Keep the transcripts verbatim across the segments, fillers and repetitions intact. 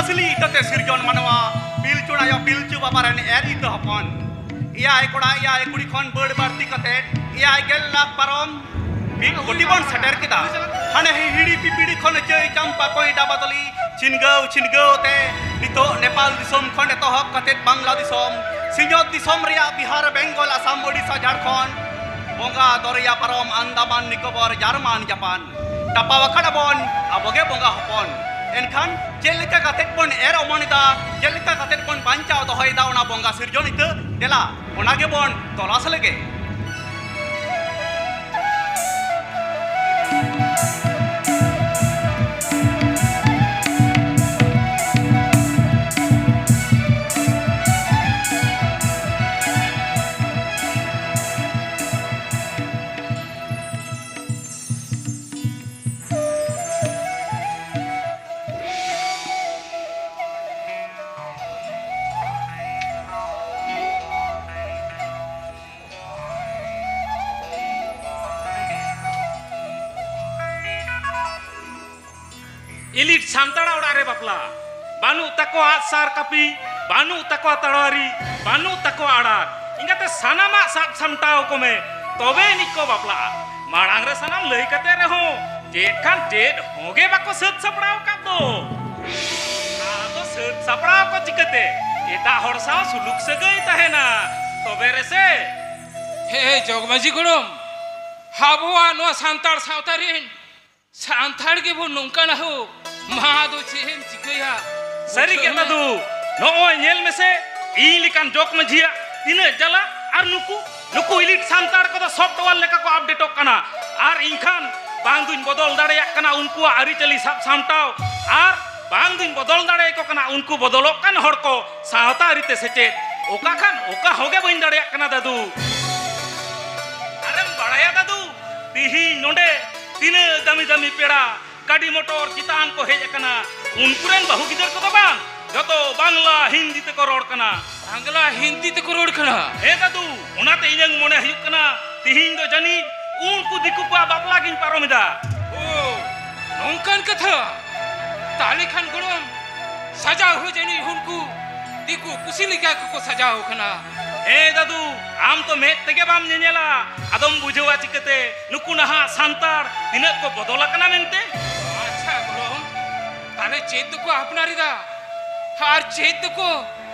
ᱟᱹᱥᱞᱤ ᱤᱛᱟᱹᱛᱮ ᱥᱤᱨᱡᱚᱱ ᱢᱟᱱᱣᱟ, ᱯᱤᱞᱪᱩ ᱟᱭᱳ ᱯᱤᱞᱪᱩ ᱵᱟᱵᱟ ᱨᱮᱱ ᱮᱨ ᱤᱛᱟᱹ ᱦᱚᱯᱚᱱ᱾ ᱮᱭᱟᱭ ᱠᱚᱲᱟ ᱮᱭᱟᱭ ᱠᱩᱲᱤ ᱠᱷᱚᱱ ᱵᱟᱹᱲ ᱵᱟᱹᱲᱛᱤ ᱠᱟᱛᱮ ᱮᱭᱟᱭ ᱜᱮᱞ ᱞᱟᱠᱷ ᱯᱟᱨᱚᱢ ᱢᱤᱫ ᱠᱳᱴᱤ ᱵᱚᱱ ᱥᱮᱴᱮᱨ ᱠᱮᱫᱟ᱾ ᱦᱟᱱᱮ ᱦᱤᱦᱤᱲᱤ ᱯᱤᱯᱤᱲᱤ ᱠᱷᱚᱱ ᱪᱟᱹᱭ ᱪᱟᱢᱯᱟ ᱠᱚᱭᱰᱟ ᱵᱟᱫᱚᱞᱤ ᱪᱷᱤᱱᱜᱟᱹᱣ ᱪᱷᱤᱱᱜᱟᱹᱣ ᱛᱮ ᱱᱤᱛᱚᱜ ᱱᱮᱯᱟᱞ ᱫᱤᱥᱚᱢ ᱠᱷᱚᱱ ᱮᱛᱚᱦᱚᱵ ᱠᱟᱛᱮ ᱵᱟᱝᱞᱟ ᱫᱤᱥᱚᱢ, ᱥᱤᱧᱚᱛ ᱫᱤᱥᱚᱢ ᱨᱮᱭᱟᱜ ᱵᱤᱦᱟᱨ, ᱵᱮᱝᱜᱚᱞ, ᱟᱥᱟᱢ, ᱳᱰᱤᱥᱟ, ᱡᱷᱟᱲᱠᱷᱚᱸᱰ, ᱵᱚᱸᱜᱟ ᱫᱚᱨᱭᱟ ᱯᱟᱨᱚᱢ ᱟᱱᱫᱟᱢᱟᱱ ᱱᱤᱠᱳᱵᱚᱨ, ᱡᱟᱨᱢᱟᱱ, ᱡᱟᱯᱟᱱ᱾ ᱴᱟᱯᱟᱣ ᱟᱠᱟᱫ ᱟᱵᱚᱱ ᱟᱵᱚ ᱜᱮ ᱵᱚᱸᱜᱟ ᱦᱚᱯᱚᱱ᱾ ᱮᱱᱠᱷᱟᱱ ᱪᱮᱫ ᱞᱮᱠᱟ ᱠᱟᱛᱮᱫ ᱵᱚᱱ ᱮᱨ ᱚᱢᱚᱱ ᱮᱫᱟ, ᱪᱮᱫ ᱞᱮᱠᱟ ᱠᱟᱛᱮᱫ ᱵᱚᱱ ᱵᱟᱧᱪᱟᱣ ᱫᱚᱦᱚᱭᱮᱫᱟ ᱚᱱᱟ ᱵᱚᱸᱜᱟ ᱥᱤᱨᱡᱚᱱ ᱤᱛᱟᱹ? ᱫᱮᱞᱟ, ᱚᱱᱟ ᱜᱮᱵᱚᱱ ᱛᱚᱞᱟᱥ ᱞᱮᱜᱮ᱾ ᱤᱞᱤᱴ ᱥᱟᱱᱛᱟᱲᱟᱜ ᱚᱲᱟᱜ ᱨᱮ ᱵᱟᱯᱞᱟ᱾ ᱵᱟᱹᱱᱩᱜ ᱛᱟᱠᱚᱣᱟ ᱟᱜᱼᱥᱟᱨ ᱠᱟᱹᱯᱤ, ᱵᱟᱹᱱᱩᱜ ᱛᱟᱠᱚᱣᱟ ᱛᱟᱲᱣᱟᱨᱤ, ᱵᱟᱹᱱᱩᱜ ᱛᱟᱠᱚᱣᱟ ᱟᱲᱟᱨ᱾ ᱮᱸᱜᱟᱛᱮ, ᱥᱟᱱᱟᱢᱟᱜ ᱥᱟᱵ ᱥᱟᱢᱴᱟᱣ ᱠᱚᱢᱮ, ᱛᱚᱵᱮ ᱟᱹᱱᱤᱡ ᱠᱚ ᱵᱟᱯᱞᱟᱜᱼᱟ᱾ ᱢᱟᱲᱟᱝ ᱨᱮ ᱥᱟᱱᱟᱢ ᱞᱟᱹᱭ ᱠᱟᱛᱮ ᱨᱮᱦᱚᱸ ᱪᱮᱫ ᱠᱷᱟᱱ ᱪᱮᱫ ᱦᱚᱸ ᱜᱮ ᱵᱟᱠᱚ ᱥᱟᱹᱛ ᱥᱟᱯᱲᱟᱣ ᱟᱠᱟᱫ ᱫᱚ᱾ ᱟᱫᱚ ᱥᱟᱹᱛ ᱥᱟᱯᱲᱟᱣ ᱠᱚ ᱪᱤᱠᱟᱹᱛᱮ? ᱮᱴᱟᱜ ᱦᱚᱲ ᱥᱟᱶ ᱥᱩᱞᱩᱠ ᱥᱟᱹᱜᱟᱹᱭ ᱛᱟᱦᱮᱱᱟ, ᱛᱚᱵᱮ ᱨᱮᱥᱮ᱾ ᱦᱮ, ᱦᱮ, ᱡᱚᱜᱽ ᱢᱟᱹᱡᱷᱤ ᱜᱚᱲᱚᱢ, ᱟᱵᱚᱣᱟᱜ ᱱᱚᱣᱟ ᱥᱟᱱᱛᱟᱲ ᱥᱟᱶᱛᱟ ᱨᱮᱱ ᱥᱟᱱᱛᱟᱲ ᱜᱮᱵᱚᱱ ᱱᱚᱝᱠᱟᱱᱟ ᱦᱳ᱾ ᱢᱟ ᱟᱫᱚ ᱪᱮᱫ ᱮᱢ ᱪᱤᱠᱟᱹᱭᱟ? ᱥᱟᱹᱨᱤ ᱜᱮ ᱵᱩᱡᱷᱟᱹᱣ ᱢᱮ᱾ ᱫᱟᱫᱩ, ᱱᱚᱜᱼᱚᱭ ᱧᱮᱞ ᱢᱮᱥᱮ, ᱤᱧ ᱞᱮᱠᱟᱱ ᱡᱚᱜᱽ ᱢᱟᱹᱡᱷᱤᱭᱟᱜ ᱛᱤᱱᱟᱹᱜ ᱡᱟᱞᱟ, ᱟᱨ ᱱᱩᱠᱩ, ᱱᱩᱠᱩ ᱤᱞᱤᱴ ᱥᱟᱱᱛᱟᱲ ᱠᱚᱫᱚ ᱥᱚᱯᱷᱴᱣᱮᱭᱟᱨ ᱞᱮᱠᱟ ᱠᱚ ᱟᱯᱰᱮᱴᱚᱜ ᱠᱟᱱᱟ᱾ ᱟᱨ ᱤᱧᱠᱷᱟᱱ ᱵᱟᱝ ᱫᱩᱧ ᱵᱚᱫᱚᱞ ᱫᱟᱲᱮᱭᱟᱜ ᱠᱟᱱᱟ ᱩᱱᱠᱩᱣᱟᱜ ᱟᱹᱨᱤᱪᱟᱹᱞᱤ ᱥᱟᱵ ᱥᱟᱢᱴᱟᱣ, ᱟᱨ ᱵᱟᱝ ᱫᱩᱧ ᱵᱚᱫᱚᱞ ᱫᱟᱲᱮᱭᱟᱠᱚ ᱠᱟᱱᱟ ᱩᱱᱠᱩ ᱵᱚᱫᱚᱞᱚᱜ ᱠᱟᱱ ᱦᱚᱲ ᱠᱚ ᱥᱟᱶᱛᱟ ᱟᱹᱨᱤᱛᱮ ᱥᱮᱪᱮᱫ᱾ ᱚᱠᱟ ᱠᱷᱟᱱ ᱚᱠᱟ ᱦᱚᱸᱜᱮ ᱵᱟᱹᱧ ᱫᱟᱲᱮᱭᱟᱜ ᱠᱟᱱᱟ ᱫᱟᱫᱩ᱾ ᱟᱨᱮᱢ ᱵᱟᱲᱟᱭᱟ ᱫᱟᱫᱩ, ᱛᱤᱦᱤᱧ ᱱᱚᱰᱮ ᱛᱤᱱᱟᱹᱜ ᱫᱟᱹᱢᱤ ᱫᱟᱹᱢᱤ ᱯᱮᱲᱟ ᱜᱟᱹᱰᱤ ᱢᱚᱴᱚᱨ ᱪᱮᱛᱟᱱ ᱠᱚ ᱦᱮᱡ ᱟᱠᱟᱱᱟ, ᱩᱱᱠᱩ ᱨᱮᱱ ᱵᱟᱹᱦᱩ ᱜᱤᱫᱟᱹᱨ ᱠᱚᱫᱚ ᱵᱟᱝ, ᱡᱚᱛᱚ ᱵᱟᱝᱞᱟ ᱦᱤᱱᱫᱤ ᱛᱮᱠᱚ ᱨᱚᱲ ᱠᱟᱱᱟ᱾ ᱵᱟᱝᱞᱟ ᱦᱤᱱᱫᱤ ᱛᱮᱠᱚ ᱨᱚᱲ ᱠᱟᱱᱟ? ᱦᱮᱸ ᱫᱟᱫᱩ, ᱚᱱᱟᱛᱮ ᱤᱧᱟᱹᱝ ᱢᱚᱱᱮ ᱦᱩᱭᱩᱜ ᱠᱟᱱᱟ ᱛᱤᱦᱤᱧ ᱫᱚ ᱡᱟᱹᱱᱤᱡ ᱩᱱᱠᱩ ᱫᱤᱠᱩ ᱠᱚᱣᱟᱜ ᱵᱟᱯᱞᱟ ᱜᱤᱧ ᱯᱟᱨᱚᱢ ᱮᱫᱟ᱾ ᱳ, ᱱᱚᱝᱠᱟᱱ ᱠᱟᱛᱷᱟ? ᱛᱟᱦᱞᱮ ᱠᱷᱟᱱ ᱜᱚᱲᱚᱢ, ᱥᱟᱡᱟᱣ ᱦᱚᱸ ᱡᱟᱹᱱᱤᱡ ᱩᱱᱠᱩ ᱫᱤᱠᱩ ᱯᱩᱥᱤ ᱞᱮᱠᱟ ᱜᱮᱠᱚ ᱥᱟᱡᱟᱣ ᱠᱟᱱᱟ᱾ ᱦᱮᱸ ᱫᱟᱫᱩ, ᱟᱢ ᱛᱚ ᱢᱮᱫ ᱛᱮᱜᱮ ᱵᱟᱢ ᱧᱮᱧᱮᱞᱟ, ᱟᱫᱚᱢ ᱵᱩᱡᱷᱟᱹᱣᱟ ᱪᱤᱠᱟᱹᱛᱮ ᱱᱩᱠᱩ ᱱᱟᱦᱟᱜ ᱥᱟᱱᱛᱟᱲ ᱛᱤᱱᱟᱹᱜ ᱠᱚ ᱵᱚᱫᱚᱞ ᱟᱠᱟᱱᱟ ᱢᱮᱱᱛᱮ? ᱟᱪᱪᱷᱟ ᱜᱚᱲᱚᱢ, ᱛᱟᱦᱞᱮ ᱪᱮᱫ ᱫᱚᱠᱚ ᱟᱯᱱᱟᱨ ᱮᱫᱟ ᱟᱨ ᱪᱮᱫ ᱫᱚᱠᱚ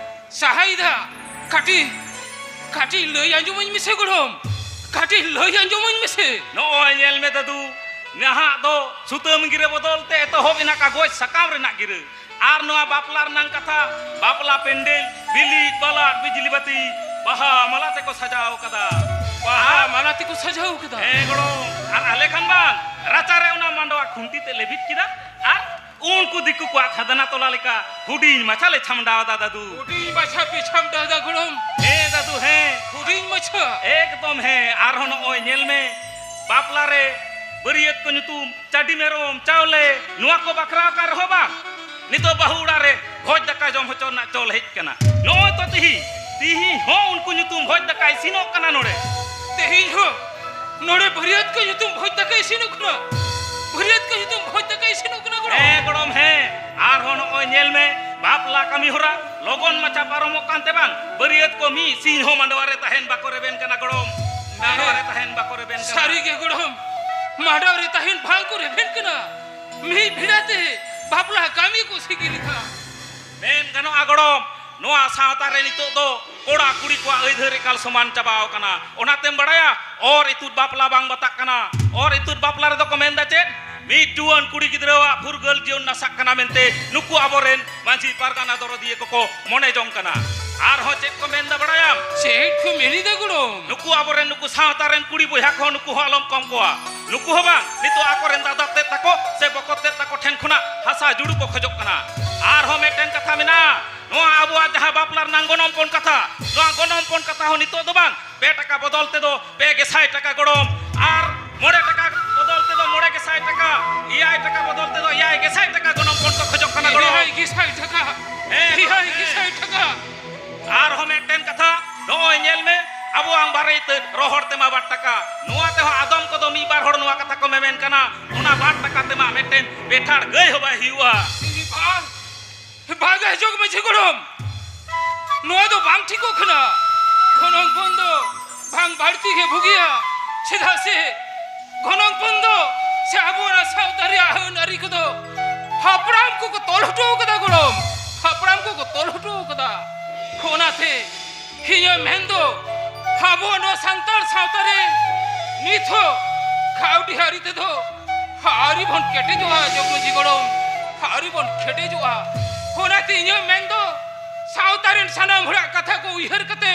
ᱥᱟᱦᱟᱭᱮᱫᱟ? ᱠᱟᱹᱴᱤᱡ, ᱠᱟᱹᱴᱤᱡ ᱞᱟᱹᱭ ᱟᱸᱡᱚᱢᱟᱹᱧ ᱢᱮᱥᱮ ᱜᱚᱲᱚᱢ, ᱠᱟᱹᱴᱤᱡ ᱞᱟᱹᱭ ᱟᱸᱡᱚᱢᱟᱹᱧ ᱢᱮᱥᱮ᱾ ᱱᱚᱜᱼᱚᱭ ᱧᱮᱞ ᱢᱮ ᱫᱟᱫᱩ, ᱱᱟᱦᱟᱜ ᱫᱚ ᱥᱩᱛᱟᱹᱢ ᱜᱤᱨᱟᱹ ᱵᱚᱫᱚᱞ ᱛᱮ ᱮᱛᱚᱦᱚᱵ ᱮᱱᱟ ᱠᱟᱜᱚᱡᱽ ᱥᱟᱠᱟᱢ ᱨᱮᱱᱟᱜ ᱜᱤᱨᱟᱹ᱾ ᱟᱨ ᱱᱚᱣᱟ ᱵᱟᱯᱞᱟ ᱨᱮᱱᱟᱜ ᱠᱟᱛᱷᱟ, ᱵᱟᱯᱞᱟ ᱯᱮᱱᱰᱮᱞ, ᱵᱤᱞᱤ, ᱵᱟᱞᱟ, ᱵᱤᱡᱽᱞᱤ ᱵᱟᱹᱛᱤ, ᱵᱟᱦᱟ ᱢᱟᱞᱟ ᱛᱮᱠᱚ ᱥᱟᱡᱟᱣ ᱠᱟᱫᱟ᱾ ᱵᱟᱦᱟ ᱢᱟᱞᱟ ᱛᱮᱠᱚ ᱥᱟᱡᱟᱣ ᱠᱟᱫᱟ᱾ ᱦᱮᱸ ᱜᱚᱲᱚᱢ, ᱟᱨ ᱟᱞᱮ ᱠᱷᱟᱱ ᱵᱟᱝ, ᱨᱟᱪᱟᱨᱮ ᱚᱱᱟ ᱢᱟᱸᱰᱣᱟ ᱠᱷᱩᱱᱴᱤ ᱛᱮ ᱞᱮ ᱵᱤᱫ ᱠᱮᱫᱟ᱾ ᱟᱨ ᱩᱱᱠᱩ ᱫᱤᱠᱩ ᱠᱚᱣᱟᱜ ᱠᱷᱟᱫᱽᱱᱟ ᱛᱚᱞᱟ ᱞᱮᱠᱟ ᱦᱩᱰᱤᱧ ᱢᱟᱪᱷᱟ ᱞᱮ ᱪᱷᱟᱢᱰᱟᱣ ᱫᱟ ᱫᱟᱫᱩ᱾ ᱦᱩᱰᱤᱧ ᱢᱟᱪᱷᱟ ᱯᱮ ᱪᱷᱟᱢᱰᱟᱣ ᱫᱟ ᱜᱚᱲᱚᱢ? ᱦᱮᱸ ᱫᱟᱫᱩ, ᱦᱮᱸ᱾ ᱦᱩᱰᱤᱧ ᱢᱟᱪᱷᱟ? ᱮᱠᱫᱚᱢ ᱦᱮᱸ᱾ ᱟᱨᱦᱚᱸ ᱱᱚᱜᱼᱚᱭ ᱧᱮᱞ ᱢᱮ, ᱵᱟᱯᱞᱟ ᱨᱮ ᱵᱟᱹᱨᱭᱟᱹᱛ ᱠᱚ ᱧᱩᱛᱩᱢ ᱪᱟᱹᱰᱤ ᱢᱮᱨᱚᱢ, ᱪᱟᱣᱞᱮ, ᱱᱚᱣᱟ ᱠᱚ ᱵᱟᱠᱷᱨᱟ ᱟᱠᱟᱱ ᱨᱮᱦᱚᱸ ᱵᱟᱝ, ᱱᱤᱛᱚᱜ ᱵᱟᱹᱦᱩ ᱚᱲᱟᱜ ᱨᱮ ᱵᱷᱚᱡᱽ ᱫᱟᱠᱟ ᱡᱚᱢ ᱦᱚᱪᱚ ᱨᱮᱱᱟᱜ ᱪᱚᱞ ᱦᱮᱡ ᱠᱟᱱᱟ᱾ ᱱᱚᱜᱼᱚᱭ ᱛᱚ ᱛᱤᱦᱤᱧ, ᱛᱤᱦᱤᱧ ᱦᱚᱸ ᱩᱱᱠᱩ ᱧᱩᱛᱩᱢ ᱵᱷᱚᱡᱽ ᱫᱟᱠᱟ ᱤᱥᱤᱱᱚᱜ ᱠᱟᱱᱟ ᱱᱚᱰᱮ᱾ ᱛᱮᱦᱮᱧ ᱦᱚᱸ ᱱᱚᱰᱮ ᱵᱟᱹᱨᱭᱟᱹᱛ ᱠᱚ ᱧᱩᱛᱩᱢ ᱵᱷᱚᱡᱽ ᱫᱟᱠᱟ ᱤᱥᱤᱱᱚᱜ ᱠᱟᱱᱟ? ᱵᱟᱹᱨᱭᱟᱹᱛ ᱠᱚ ᱧᱩᱛᱩᱢ ᱵᱷᱚᱡᱽ ᱫᱟᱠᱟ ᱤᱥᱤᱱᱚᱜ ᱠᱟᱱᱟ ᱜᱚᱲᱚᱢ? ᱦᱮᱸ ᱜᱚᱲᱚᱢ, ᱦᱮᱸ᱾ ᱟᱨᱦᱚᱸ ᱱᱚᱜᱼᱚᱭ ᱧᱮᱞ ᱢᱮ, ᱵᱟᱯᱞᱟ ᱠᱟᱹᱢᱤ ᱦᱚᱨᱟ ᱞᱚᱜᱚᱱ ᱢᱟᱪᱷᱟ ᱯᱟᱨᱚᱢᱚᱜ ᱠᱟᱱ ᱛᱮ ᱵᱟᱝ, ᱵᱟᱹᱨᱭᱟᱹᱛ ᱠᱚ ᱢᱤᱫ ᱥᱤᱧ ᱦᱚᱸ ᱢᱟᱰᱣᱟ ᱨᱮ ᱛᱟᱦᱮᱱ ᱵᱟᱠᱚ ᱨᱮᱵᱮᱱ ᱠᱟᱱᱟ ᱜᱚᱲᱚᱢ᱾ ᱢᱟᱰᱣᱟ ᱨᱮ ᱛᱟᱦᱮᱱ ᱵᱟᱠᱚ ᱨᱮᱵᱮᱱ ᱠᱟᱱᱟ᱾ ᱥᱟᱹᱨᱤ ᱜᱮ ᱜᱚᱲᱚᱢ, ᱢᱟᱰᱣᱟ ᱨᱮ ᱛᱟᱦᱮᱱ ᱵᱟᱝ ᱠᱚ ᱨᱮᱵᱮᱱ ᱠᱟᱱᱟ᱾ ᱢᱤᱫ ᱵᱷᱤᱲᱟ ᱛᱮ ᱵᱟᱯᱞᱟ ᱠᱟᱹᱢᱤ ᱠᱚ ᱥᱤᱜᱤᱞ ᱮᱫᱟ᱾ ᱢᱮᱱ ᱜᱟᱱᱚᱜᱼᱟ ᱜᱚᱲᱚᱢ, ᱱᱚᱣᱟ ᱥᱟᱶᱛᱟ ᱨᱮ ᱱᱤᱛᱚᱜ ᱫᱚ ᱠᱚᱲᱟ ᱠᱩᱲᱤ ᱠᱚᱣᱟᱜ ᱟᱹᱭᱫᱟᱹᱨ ᱮᱠᱟᱞ ᱥᱚᱢᱟᱱ ᱪᱟᱵᱟᱣ ᱠᱟᱱᱟ᱾ ᱚᱱᱟᱛᱮᱢ ᱵᱟᱲᱟᱭᱟ, ᱚᱨ ᱤᱛᱩᱫ ᱵᱟᱯᱞᱟ ᱵᱟᱝ ᱵᱟᱛᱟᱜ ᱠᱟᱱᱟ᱾ ᱚᱨ ᱤᱛᱩᱫ ᱵᱟᱯᱞᱟ ᱨᱮᱫᱚ ᱠᱚ ᱢᱮᱱᱫᱟ ᱪᱮᱫ? ᱢᱤᱫ ᱡᱩᱣᱟᱹᱱ ᱠᱩᱲᱤ ᱜᱤᱫᱽᱨᱟᱹᱣᱟᱜ ᱯᱷᱩᱨᱜᱟᱹᱞ ᱡᱤᱭᱚᱱ ᱱᱟᱥᱟᱜ ᱠᱟᱱᱟ ᱢᱮᱱᱛᱮ ᱱᱩᱠᱩ ᱟᱵᱚᱨᱮᱱ ᱢᱟᱹᱡᱷᱤ ᱯᱟᱨᱜᱟᱱᱟ ᱫᱚᱨᱚᱫᱤᱭᱟᱹ ᱠᱚᱠᱚ ᱢᱚᱱᱮ ᱡᱚᱝ ᱠᱟᱱᱟ᱾ ᱟᱨᱦᱚᱸ ᱪᱮᱫ ᱠᱚ ᱢᱮᱱᱫᱟ ᱵᱟᱲᱟᱭᱟᱢ? ᱪᱮᱫ ᱠᱚ ᱢᱮᱱᱮᱫᱟ ᱜᱚᱲᱚᱢ? ᱱᱩᱠᱩ ᱟᱵᱚᱨᱮᱱ ᱱᱩᱠᱩ ᱥᱟᱶᱛᱟ ᱨᱮᱱ ᱠᱩᱲᱤ ᱵᱚᱭᱦᱟ ᱠᱚᱦᱚᱸ, ᱱᱩᱠᱩ ᱦᱚᱸ ᱟᱞᱚᱢ ᱠᱚᱢ ᱠᱚᱣᱟ᱾ ᱱᱩᱠᱩ ᱦᱚᱸ ᱵᱟᱝ, ᱱᱤᱛᱚᱜ ᱟᱠᱚᱨᱮᱱ ᱫᱟᱫᱟ ᱛᱮᱫ ᱛᱟᱠᱚ ᱥᱮ ᱵᱚᱠᱚᱛ ᱛᱮᱫ ᱛᱟᱠᱚ ᱴᱷᱮᱱ ᱠᱷᱚᱱᱟᱜ ᱦᱟᱥᱟ ᱡᱩᱲᱩ ᱠᱚ ᱠᱷᱚᱡᱚᱜ ᱠᱟᱱᱟ᱾ ᱟᱨᱦᱚᱸ ᱢᱤᱫᱴᱮᱱ ᱠᱟᱛᱷᱟ ᱢᱮᱱᱟᱜᱼᱟ, ᱱᱚᱣᱟ ᱟᱵᱚᱣᱟᱜ ᱡᱟᱦᱟᱸ ᱵᱟᱯᱞᱟ ᱨᱮᱱᱟᱜ ᱜᱚᱱᱚᱝ ᱯᱚᱱ ᱠᱟᱛᱷᱟ, ᱱᱚᱣᱟ ᱜᱚᱱᱚᱝ ᱯᱚᱱ ᱠᱟᱛᱷᱟ ᱦᱚᱸ ᱱᱤᱛᱚᱜ ᱫᱚ ᱵᱟᱝ, ᱯᱮ ᱴᱟᱠᱟ ᱵᱚᱫᱚᱞ ᱛᱮᱫᱚ ᱯᱮ ᱜᱮᱥᱟᱭ ᱴᱟᱠᱟ ᱜᱚᱲᱚᱢ, ᱟᱨ ᱢᱚᱬᱮ ᱴᱟᱠᱟ ᱵᱚᱫᱚᱞ ᱛᱮᱫᱚ ᱢᱚᱬᱮ ᱜᱮᱥᱟᱭ ᱴᱟᱠᱟ, ᱮᱭᱟᱭ ᱴᱟᱠᱟ ᱵᱚᱫᱚᱞ ᱛᱮᱫᱚ ᱮᱭᱟᱭ ᱜᱮᱥᱟᱭ ᱴᱟᱠᱟ ᱜᱚᱱᱚᱝ ᱯᱚᱱ ᱠᱚ ᱠᱷᱚᱡᱚᱜ ᱠᱟᱱᱟ ᱜᱚᱲᱚᱢ᱾ ᱮᱭᱟᱭ ᱜᱮᱥᱟᱭ ᱴᱟᱠᱟ᱾ ᱦᱮᱸ, ᱮᱭᱟᱭ ᱦᱮᱸ᱾ ᱜᱮᱥᱟᱭ ᱴᱟᱠᱟ᱾ ᱟᱨᱦᱚᱸ ᱢᱤᱫᱴᱮᱱ ᱠᱟᱛᱷᱟ, ᱱᱚᱜᱼᱚᱭ ᱧᱮᱞ ᱢᱮ, ᱟᱵᱚᱣᱟᱜ ᱵᱟᱨᱮ ᱤᱛᱟᱹ ᱨᱚᱦᱚᱲ ᱛᱮᱢᱟ ᱵᱟᱨ ᱴᱟᱠᱟ, ᱱᱚᱣᱟ ᱛᱮᱦᱚᱸ ᱟᱫᱚᱢ ᱠᱚᱫᱚ ᱢᱤᱫ ᱵᱟᱨ ᱦᱚᱲ ᱱᱚᱣᱟ ᱠᱟᱛᱷᱟ ᱠᱚ ᱢᱮᱢᱮᱱ ᱠᱟᱱᱟ, ᱚᱱᱟ ᱵᱟᱨ ᱴᱟᱠᱟ ᱛᱮᱢᱟ ᱢᱤᱫᱴᱮᱱ ᱯᱮᱴᱷᱟᱲ ᱜᱟᱹᱭ ᱦᱚᱸ ᱵᱟᱭ ᱦᱩᱭᱩᱜᱼᱟ᱾ ᱤᱧ ᱵᱟᱝ, ᱵᱟᱜᱮ ᱦᱤᱡᱩᱜ ᱢᱟᱹᱡᱷᱤ ᱜᱚᱲᱚᱢ᱾ ᱱᱚᱣᱟ ᱫᱚ ᱵᱟᱝ ᱴᱷᱤᱠᱚᱜ ᱠᱟᱱᱟ᱾ ᱜᱚᱱᱚᱝ ᱯᱚᱱ ᱫᱚ ᱵᱟᱝ ᱵᱟᱹᱲᱛᱤ ᱜᱮ ᱵᱩᱜᱤᱭᱟ᱾ ᱪᱮᱫᱟᱜ ᱥᱮ ᱜᱚᱱᱚᱝ ᱯᱚᱱ ᱫᱚ ᱥᱮ ᱟᱵᱚ ᱚᱱᱟ ᱥᱟᱶᱛᱟ ᱨᱮᱭᱟᱜ ᱟᱹᱱ ᱟᱹᱨᱤ ᱠᱚᱫᱚ ᱦᱟᱯᱲᱟᱢ ᱠᱚᱠᱚ ᱛᱚᱞ ᱦᱚᱴᱚ ᱟᱠᱟᱫᱟ ᱜᱚᱲᱚᱢ᱾ ᱦᱟᱯᱲᱟᱢ ᱠᱚᱠᱚ ᱛᱚᱞ ᱦᱚᱴᱚ ᱟᱠᱟᱫᱟ᱾ ᱚᱱᱟᱛᱮ ᱤᱧᱟᱹᱜ ᱢᱮᱱ ᱫᱚ ᱟᱵᱚ ᱱᱚᱣᱟ ᱥᱟᱱᱛᱟᱲ ᱥᱟᱶᱛᱟ ᱨᱮ ᱱᱤᱛ ᱦᱚᱸ ᱠᱟᱹᱣᱰᱤ ᱟᱹᱨᱤ ᱛᱮᱫᱚ ᱟᱹᱣᱨᱤ ᱵᱚᱱ ᱠᱮᱴᱮᱡᱚᱜᱼᱟ ᱡᱚᱜᱽ ᱢᱟᱹᱡᱷᱤ ᱜᱚᱲᱚᱢ, ᱟᱹᱣᱨᱤ ᱵᱚᱱ ᱠᱮᱴᱮᱡᱚᱜᱼᱟ᱾ ᱚᱱᱟᱛᱮ ᱤᱧᱟᱹᱜ ᱢᱮᱱ ᱫᱚ ᱥᱟᱶᱛᱟ ᱨᱮᱱ ᱥᱟᱱᱟᱢ ᱦᱚᱲᱟᱜ ᱠᱟᱛᱷᱟ ᱠᱚ ᱩᱭᱦᱟᱹᱨ ᱠᱟᱛᱮ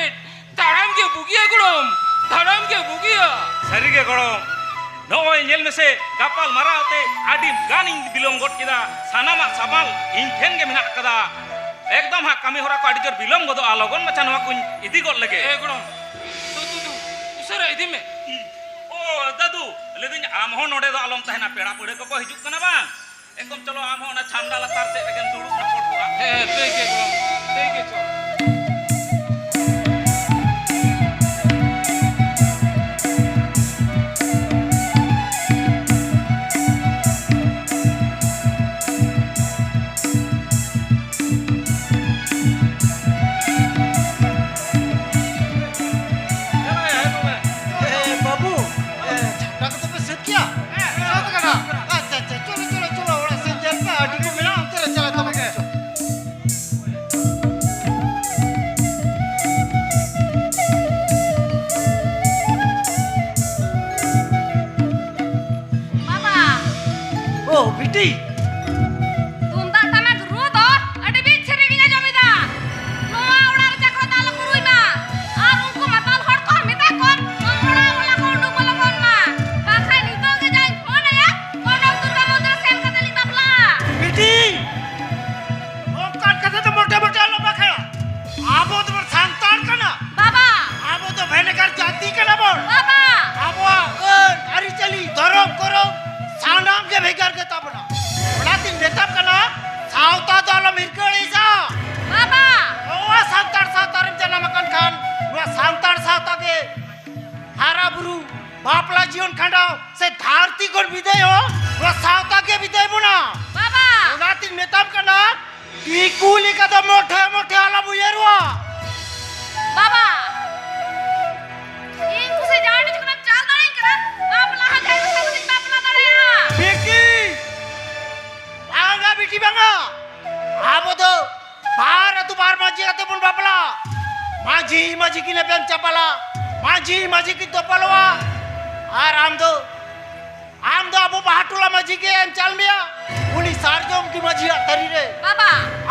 ᱛᱟᱲᱟᱢ ᱜᱮ ᱵᱩᱜᱤᱭᱟ ᱜᱚᱲᱚᱢ, ᱛᱟᱲᱟᱢ ᱜᱮ ᱵᱩᱜᱤᱭᱟ᱾ ᱥᱟᱹᱨᱤ ᱜᱮ ᱜᱚᱲᱚᱢ, ᱱᱚᱜᱼᱚᱭ ᱧᱮᱞ ᱢᱮᱥᱮ, ᱜᱟᱯᱟᱞ ᱢᱟᱨᱟᱣ ᱛᱮ ᱟᱹᱰᱤ ᱜᱟᱱᱤᱧ ᱵᱤᱞᱚᱢ ᱜᱚᱫ ᱠᱮᱫᱟ᱾ ᱥᱟᱱᱟᱢᱟᱜ ᱥᱟᱢᱟᱞ ᱤᱧ ᱴᱷᱮᱱ ᱜᱮ ᱢᱮᱱᱟᱜ ᱟᱠᱟᱫᱟ᱾ ᱮᱠᱫᱚᱢ ᱦᱟᱸᱜ ᱠᱟᱹᱢᱤ ᱦᱚᱨᱟ ᱠᱚ ᱟᱹᱰᱤ ᱡᱳᱨ ᱵᱤᱞᱚᱢ ᱜᱚᱫᱚᱜᱼᱟ, ᱞᱚᱜᱚᱱ ᱢᱟᱪᱷᱟ ᱱᱚᱣᱟ ᱠᱚᱧ ᱤᱫᱤ ᱜᱚᱫ ᱞᱮᱜᱮ᱾ ᱮ ᱜᱚᱲᱚᱢ, ᱫᱩ, ᱫᱩ, ᱫᱩ, ᱩᱥᱟᱹᱨᱟ ᱤᱫᱤ ᱢᱮ᱾ ᱳ ᱫᱟᱫᱩ, ᱞᱟᱹᱭᱫᱟᱹᱧ ᱟᱢ ᱦᱚᱸ ᱱᱚᱰᱮ ᱫᱚ ᱟᱞᱚᱢ ᱛᱟᱦᱮᱱᱟ, ᱯᱮᱲᱟ ᱯᱟᱹᱲᱦᱟᱹ ᱠᱚᱠᱚ ᱦᱤᱡᱩᱜ ᱠᱟᱱᱟ ᱵᱟᱝ? ᱮᱠᱫᱚᱢ ᱪᱚᱞᱚ, ᱟᱢ ᱦᱚᱸ ᱚᱱᱟ ᱪᱷᱟᱢᱰᱟ ᱞᱟᱛᱟᱨ ᱥᱮᱫ ᱨᱮᱜᱮᱢ ᱫᱩᱲᱩᱵ ᱨᱚᱯᱚᱲ ᱠᱚᱜᱼᱟ᱾ ᱦᱮᱸ, ᱦᱮᱸ, ᱴᱷᱤᱠ ᱜᱮ ᱜᱚᱲᱚᱢ, ᱴᱷᱤᱠ ᱜᱮ, ᱪᱚ᱾ ᱮ, ᱵᱟᱹᱵᱩ, ᱮ, ᱡᱷᱟᱢᱰᱟ ᱠᱚᱫᱚ ᱯᱮ ᱥᱟᱹᱛ ᱠᱮᱭᱟ? ᱥᱟᱹᱛ ᱠᱟᱱᱟ᱾ ᱟᱪᱪᱷᱟ, ᱟᱪᱪᱷᱟ, ᱪᱚᱞᱚ, ᱪᱚᱞᱚ, ᱪᱚᱞᱚ, ᱚᱲᱟᱜ ᱥᱮᱫ ᱧᱮᱞ ᱯᱮ, ᱟᱹᱰᱤ ᱠᱚ ᱢᱮᱱᱟᱜᱼᱟ, ᱚᱱᱛᱮ ᱨᱮ ᱪᱟᱞᱟᱜ ᱛᱟᱵᱚᱱ ᱯᱮ᱾ ᱵᱟᱵᱟ! ᱳ, ᱵᱤᱴᱤ! ᱛᱩᱢᱫᱟᱜ ᱴᱟᱢᱟᱠ ᱨᱩ ᱫᱚ ᱟᱹᱰᱤ ᱵᱤᱪ ᱥᱮᱨᱮᱧ ᱤᱧ ᱟᱸᱡᱚᱢ ᱮᱫᱟ᱾ ᱱᱚᱣᱟ ᱚᱲᱟᱜ ᱨᱮ ᱪᱟᱠᱨᱚ ᱫᱚ ᱟᱞᱚ ᱠᱚ ᱨᱩᱭ ᱢᱟ᱾ ᱟᱨ ᱩᱱᱠᱩ ᱢᱟᱛᱟᱞ ᱦᱚᱲ ᱠᱚ ᱢᱮᱛᱟ ᱠᱚᱢ, ᱱᱚᱣᱟ ᱚᱲᱟᱜ ᱚᱲᱟᱜ ᱠᱚ ᱩᱰᱩᱠ ᱟᱞᱚ ᱵᱚᱱ ᱢᱟ᱾ ᱵᱟᱠᱷᱟᱱ ᱱᱤᱛᱚᱜ ᱜᱮ ᱡᱟᱧ ᱯᱷᱳᱱ ᱟᱭᱟ, ᱠᱚᱱᱚᱠ ᱫᱩᱨᱜᱟ ᱢᱚᱱᱫᱤᱨ ᱥᱮᱱ ᱠᱟᱛᱮ ᱞᱤᱧ ᱵᱟᱯᱞᱟᱜᱼᱟ᱾ ᱵᱤᱴᱤ! ᱚᱱᱠᱟᱱ ᱠᱟᱛᱷᱟ ᱫᱚ ᱢᱚᱴᱮ ᱢᱚᱴᱮ ᱟᱞᱚᱢ ᱵᱟᱠᱷᱮᱲᱟ᱾ ᱟᱵᱚ ᱫᱚᱵᱚᱱ ᱥᱟᱱᱛᱟᱲ ᱠᱟᱱᱟ᱾ ᱵᱟᱵᱟ! ᱟᱵᱚ ᱫᱚ ᱵᱷᱮᱱᱮᱜᱟᱨ ᱡᱟᱹᱛᱤ ᱠᱟᱱᱟ ᱵᱚᱱ᱾ ᱵᱟᱵᱟ! ᱟᱵᱚᱣᱟᱜ ᱟᱹᱱ, ᱟᱹᱨᱤᱪᱟᱹᱞᱤ, ᱫᱷᱚᱨᱚᱢ, ᱠᱚᱨᱚᱢ ᱥᱟᱱᱟᱢ ᱜᱮ ᱵᱷᱮᱜᱟᱨ ᱜᱮ ᱛᱟᱵᱚᱱᱟ᱾ ᱚᱱᱟᱛᱤᱧ ᱢᱮᱛᱟᱢ ᱠᱟᱱᱟ, ᱥᱟᱶᱛᱟ ᱫᱚ ᱟᱞᱚᱢ ᱦᱤᱨᱠᱟᱹ ᱟᱹᱲᱤᱥᱟ᱾ ᱵᱟᱵᱟ! ᱱᱚᱣᱟ ᱥᱟᱱᱛᱟᱲ ᱥᱟᱶᱛᱟ ᱨᱮᱢ ᱡᱟᱱᱟᱢ ᱟᱠᱟᱱ ᱠᱷᱟᱱ, ᱱᱚᱣᱟ ᱥᱟᱱᱛᱟᱲ ᱥᱟᱶᱛᱟ ᱜᱮ ᱦᱟᱨᱟ ᱵᱩᱨᱩ, ᱵᱟᱯᱞᱟ ᱡᱤᱭᱚᱱ ᱠᱷᱟᱸᱰᱟᱣ ᱥᱮ ᱫᱷᱟᱹᱨᱛᱤ ᱠᱷᱚᱱ ᱵᱤᱫᱟᱹᱭ ᱦᱚᱸ ᱱᱚᱣᱟ ᱥᱟᱶᱛᱟ ᱜᱮ ᱵᱤᱫᱟᱹᱭ ᱵᱚᱱᱟ᱾ ᱵᱟᱵᱟ! ᱚᱱᱟᱛᱤᱧ ᱢᱮᱛᱟᱢ ᱠᱟᱱᱟ, ᱫᱤᱠᱩ ᱞᱮᱠᱟ ᱫᱚ ᱢᱚᱴᱷᱮ ᱢᱚᱴᱷᱮ ᱟᱞᱚᱢ ᱩᱭᱦᱟᱹᱨᱚᱜᱼᱟ᱾ ᱵᱟᱵᱟ, ᱤᱧ ᱠᱩᱥᱤ ᱡᱟᱶᱟᱭ ᱴᱷᱮᱱ ᱡᱚᱠᱷᱚᱱᱮᱢ ᱪᱟᱞ ᱫᱟᱲᱮᱭᱟᱹᱧ ᱠᱟᱱᱟ, ᱵᱟᱯᱞᱟ ᱦᱚᱸ ᱡᱟᱶᱟᱭ ᱠᱚ ᱥᱟᱶ ᱛᱮᱧ ᱵᱟᱯᱞᱟ ᱫᱟᱲᱮᱭᱟᱜᱼᱟ᱾ ᱵᱤᱴᱤ, ᱵᱟᱝᱟ ᱵᱤᱴᱤ ᱵᱟᱝᱟ, ᱟᱵᱚ ᱫᱚ ᱵᱟᱨ ᱟᱹᱛᱩ ᱵᱟᱨ ᱢᱟᱹᱡᱷᱤ ᱠᱟᱛᱮ ᱵᱚᱱ ᱵᱟᱯᱞᱟ᱾ ᱢᱟᱹᱡᱷᱤ ᱢᱟᱹᱡᱷᱤ ᱠᱤᱱ ᱮᱯᱮᱢ ᱪᱟᱯᱟᱞᱟ, ᱢᱟᱹᱡᱷᱤ ᱢᱟᱹᱡᱷᱤ ᱠᱤᱱ ᱛᱚᱯᱚᱞᱚᱜᱼᱟ᱾ ᱟᱨ ᱟᱢ ᱫᱚ, ᱟᱢ ᱫᱚ ᱟᱵᱚ ᱵᱟᱦᱟ ᱴᱚᱞᱟ ᱢᱟᱹᱡᱷᱤ ᱜᱮ ᱮᱢ ᱪᱟᱞ ᱢᱮᱭᱟ, ᱩᱱᱤ ᱥᱟᱨᱡᱚᱢ ᱰᱤ ᱢᱟᱹᱡᱷᱤᱭᱟᱜ ᱛᱟᱹᱨᱤ ᱨᱮ᱾ ᱵᱟᱵᱟ᱾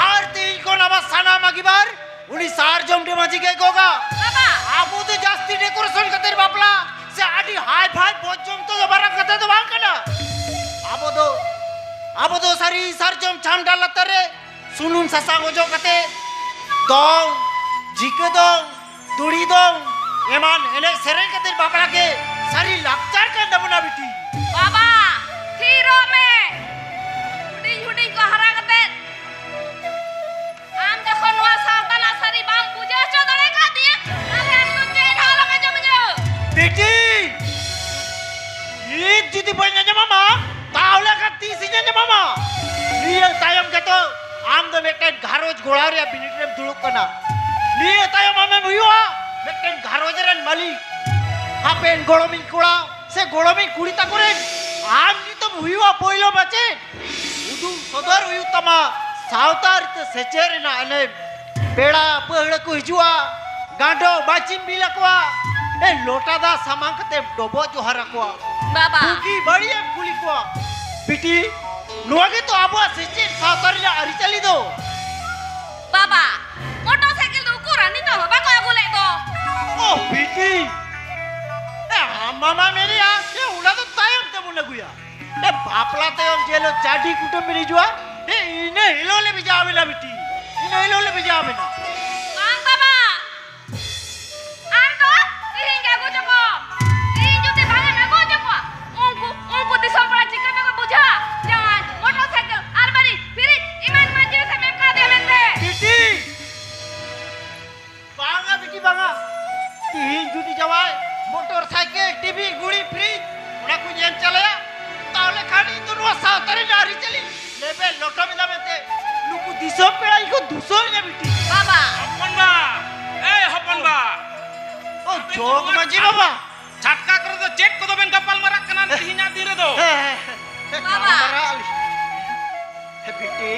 ᱟᱨ ᱛᱮᱦᱮᱧ ᱠᱷᱚᱱ ᱟᱢᱟᱜ ᱥᱟᱱᱟᱢ ᱟᱺᱜᱤᱵᱷᱟᱨ ᱩᱱᱤ ᱥᱟᱨᱡᱚᱢ ᱰᱤ ᱢᱟᱹᱡᱷᱤ ᱜᱮ ᱜᱚᱜᱟ᱾ ᱵᱟᱵᱟ᱾ ᱟᱵᱚ ᱫᱚ ᱡᱟᱹᱥᱛᱤ ᱰᱮᱠᱳᱨᱮᱥᱚᱱ ᱠᱟᱛᱮ ᱵᱟᱯᱞᱟ ᱥᱮ ᱟᱹᱰᱤ ᱦᱟᱭ ᱯᱷᱟᱭ ᱯᱚᱨᱡᱚᱱᱛᱚ ᱫᱚ ᱢᱟᱨᱟᱝ ᱠᱟᱛᱷᱟ ᱫᱚ ᱵᱟᱝ ᱠᱟᱱᱟ᱾ ᱟᱵᱚ ᱫᱚ, ᱟᱵᱚ ᱫᱚ ᱥᱟᱹᱨᱤ ᱥᱟᱨᱡᱚᱢ ᱪᱷᱟᱢᱰᱟ ᱞᱟᱛᱟᱨ ᱨᱮ ᱥᱩᱱᱩᱢ ᱥᱟᱥᱟᱝ ᱚᱡᱚᱜ ᱠᱟᱛᱮ ᱫᱚᱝ, ᱡᱷᱤᱠᱟᱹ ᱫᱚᱝ, ᱫᱩᱲᱤ ᱫᱚᱝ ᱮᱢᱟᱱ ᱮᱱᱮᱡ ᱥᱮᱨᱮᱧ ᱠᱟᱛᱮ ᱵᱟᱯᱞᱟ ᱜᱮ ᱥᱟᱹᱨᱤ ᱞᱟᱠᱪᱟᱨ ᱠᱟᱱ ᱛᱟᱵᱚᱱᱟ ᱵᱤᱴᱤ᱾ ᱵᱟᱵᱟ, ᱛᱷᱤᱨᱚᱜ ᱢᱮ᱾ ᱦᱩᱰᱤᱧ ᱦᱩᱰᱤᱧ ᱠᱚ ᱦᱟᱨᱟ ᱠᱟᱛᱮ ᱟᱢ ᱡᱚᱠᱷᱚᱱ ᱱᱚᱣᱟ ᱥᱟᱶᱛᱟ ᱨᱮᱱᱟᱜ ᱥᱟᱹᱨᱤ ᱵᱟᱢ ᱵᱩᱡᱷᱟᱹᱣ ᱦᱚᱪᱚ ᱫᱟᱲᱮ ᱠᱟᱫᱤᱧᱟ, ᱛᱟᱦᱞᱮ ᱟᱢ ᱫᱚ ᱪᱮᱫ ᱦᱚᱸ ᱟᱞᱚᱢ ᱟᱸᱡᱚᱢ ᱦᱚᱪᱚ᱾ ᱵᱤᱴᱤ, ᱱᱤᱛ ᱡᱩᱫᱤ ᱵᱟᱹᱧ ᱟᱸᱡᱚᱢᱟᱢᱟ, ᱛᱟᱦᱞᱮ ᱠᱷᱟᱱ ᱛᱤᱥ ᱤᱧ ᱟᱸᱡᱚᱢᱟᱢᱟ? ᱱᱤᱭᱟᱹ ᱛᱟᱭᱚᱢ ᱜᱮᱛᱚ ᱟᱢ ᱫᱚ ᱢᱤᱫᱴᱮᱱ ᱜᱷᱟᱨᱚᱸᱡᱽ ᱜᱚᱲᱟᱣ ᱨᱮᱭᱟᱜ ᱵᱤᱱᱤᱰ ᱨᱮᱢ ᱫᱩᱲᱩᱵ ᱠᱟᱱᱟ᱾ ᱱᱤᱭᱟᱹ ᱛᱟᱭᱚᱢ ᱟᱢᱮᱢ ᱦᱩᱭᱩᱜᱼᱟ ᱢᱤᱫᱴᱮᱱ ᱜᱷᱟᱨᱚᱸᱡᱽ ᱨᱮᱱ ᱢᱟᱹᱞᱤᱠ᱾ ᱦᱟᱯᱮᱱ ᱜᱚᱲᱚᱢᱤᱧ ᱠᱚᱲᱟ ᱥᱮ ᱜᱚᱲᱚᱢᱤᱧ ᱠᱩᱲᱤ ᱛᱟᱠᱚ ᱨᱮᱱ ᱟᱢ ᱜᱮᱛᱚᱢ ᱦᱩᱭᱩᱜᱼᱟ ᱯᱳᱭᱞᱳ ᱢᱟᱪᱮᱫ᱾ ᱩᱫᱩᱜ ᱥᱚᱫᱚᱨ ᱦᱩᱭᱩᱜ ᱛᱟᱢᱟ, ᱥᱟᱶᱛᱟ ᱨᱮ ᱥᱮᱪᱮᱫ ᱨᱮᱱᱟᱜ ᱮᱱᱮᱢ᱾ ᱯᱮᱲᱟ ᱯᱟᱹᱦᱲᱟᱹ ᱠᱚ ᱦᱤᱡᱩᱜᱼᱟ, ᱜᱟᱸᱰᱚ ᱵᱟᱹᱪᱤᱢ ᱵᱤᱞ ᱟᱠᱚᱣᱟ, ᱮ, ᱞᱚᱴᱟ ᱫᱟᱜ ᱥᱟᱢᱟᱝ ᱠᱟᱛᱮᱢ ᱰᱚᱵᱚᱜ ᱡᱚᱦᱟᱨ ᱟᱠᱚᱣᱟ᱾ ᱵᱟᱵᱟ᱾ ᱵᱩᱜᱤ ᱵᱟᱹᱲᱤᱡ ᱮᱢ ᱠᱩᱞᱤ ᱠᱚᱣᱟ᱾ ᱵᱤᱴᱤ, ᱱᱚᱣᱟ ᱜᱮᱛᱚ ᱟᱵᱚᱣᱟᱜ ᱥᱮᱪᱮᱫ ᱥᱟᱶᱛᱟ ᱨᱮᱱᱟᱜ ᱟᱹᱨᱤᱪᱟᱹᱞᱤ ᱫᱚ᱾ ᱵᱟᱵᱟ, ᱢᱚᱴᱚᱨ ᱥᱟᱭᱠᱮᱞ ᱫᱚ ᱩᱠᱩᱨᱟ? ᱱᱤᱛᱚᱜ ᱦᱚᱸ ᱵᱟᱠᱚ ᱟᱹᱜᱩ ᱞᱮᱫ ᱫᱚ᱾ ᱳ ᱵᱤᱴᱤ, ᱮ, ᱟᱢ ᱢᱟᱢᱟ ᱢᱮᱱᱮᱜᱼᱟ ᱡᱮ ᱚᱱᱟ ᱫᱚ ᱛᱟᱭᱚᱢ ᱛᱮᱵᱚᱱ ᱟᱹᱜᱩᱭᱟ᱾ ᱮ, ᱵᱟᱯᱞᱟ ᱛᱟᱭᱚᱢ ᱡᱮ ᱦᱤᱞᱳᱜ ᱪᱟᱹᱰᱤ ᱠᱩᱴᱟᱹᱢ ᱵᱤᱱ ᱦᱤᱡᱩᱜᱼᱟ, ᱮ, ᱤᱱᱟᱹ ᱦᱤᱞᱳᱜ ᱞᱮ ᱵᱷᱮᱡᱟ ᱟᱵᱮᱱᱟ ᱵᱤᱴᱤ, ᱤᱱᱟᱹ ᱦᱤᱞᱳᱜ ᱞᱮ ᱵᱷᱮᱡᱟ ᱟᱵᱮᱱᱟ᱾ ᱵᱟᱝ ᱵᱟᱵᱟ, ᱟᱢ ᱫᱚ ᱛᱤᱦᱤᱧ ᱜᱮ ᱟᱹᱜᱩ ᱦᱚᱪᱚ ᱠᱚᱢ᱾ ᱛᱤᱦᱤᱧ ᱡᱩᱫᱤ ᱵᱟᱝ ᱮᱢ ᱟᱹᱜᱩ ᱦᱚᱪᱚ ᱠᱚᱣᱟ, ᱩᱱᱠᱩ, ᱩᱱᱠᱩ ᱫᱤᱥᱚᱢ ᱯᱟᱲᱟ ᱪᱤᱠᱟᱹ ᱛᱮᱠᱚ ᱵᱩᱡᱷᱟᱹᱣᱟ ᱡᱟᱶᱟᱭ ᱢᱚᱴᱚᱨ ᱥᱟᱭᱠᱮᱞ, ᱟᱞᱢᱟᱨᱤ, ᱯᱷᱨᱤᱡᱽ ᱮᱢᱟᱱ ᱮᱢᱟᱱ ᱡᱤᱱᱤᱥ ᱮᱢ ᱮᱢ ᱠᱟᱣᱫᱮᱭᱟ ᱢᱮᱱᱛᱮ? ᱵᱤᱴᱤ! ᱵᱟᱝᱟ ᱵᱤᱴᱤ, ᱵᱟᱝᱟ᱾ ᱛᱤᱦᱤᱧ ᱡᱩᱫᱤ ᱡᱟᱶᱟᱭ ᱢᱚᱴᱚᱨ ᱥᱟᱭᱠᱮᱞ, ᱴᱤᱵᱷᱤ, ᱜᱷᱩᱲᱤ, ᱯᱷᱨᱤᱡᱽ, ᱚᱱᱟ ᱠᱚᱧ ᱮᱢ ᱪᱟᱞᱟᱭᱟ, ᱛᱟᱦᱚᱞᱮ ᱠᱷᱟᱱ ᱤᱧ ᱫᱚ ᱱᱚᱣᱟ ᱥᱟᱶᱛᱟ ᱨᱮᱱᱟᱜ ᱟᱹᱨᱤᱪᱟᱹᱞᱤ ᱞᱮᱵᱮᱫ ᱞᱚᱴᱚᱢ ᱮᱫᱟ ᱢᱮᱱᱛᱮ ᱱᱩᱠᱩ ᱫᱤᱥᱚᱢ ᱯᱮᱲᱟ ᱜᱮᱠᱚ ᱫᱩᱥᱟᱹᱣ ᱤᱧᱟ ᱵᱤᱴᱤ᱾ ᱵᱟᱵᱟ᱾ ᱦᱚᱯᱚᱱ ᱵᱟ, ᱮᱭ ᱦᱚᱯᱚᱱ ᱵᱟ᱾ ᱚ, ᱡᱚᱜᱽ ᱢᱟᱹᱡᱷᱤ ᱵᱟᱵᱟ᱾ ᱪᱷᱟᱴᱠᱟ ᱠᱚᱨᱮ ᱫᱚ ᱪᱮᱫ ᱠᱚᱫᱚ ᱵᱮᱱ ᱜᱟᱯᱟᱞ ᱢᱟᱨᱟᱜ ᱠᱟᱱᱟ ᱛᱮᱦᱮᱧᱟᱜ ᱫᱤᱱ ᱨᱮᱫᱚ? ᱦᱮᱸ, ᱦᱮᱸ, ᱦᱮᱸ, ᱵᱟᱵᱟ᱾ ᱜᱟᱞᱢᱟᱨᱟᱜ ᱟᱹᱞᱤᱧ᱾ ᱦᱮᱸ, ᱵᱤᱴᱤ᱾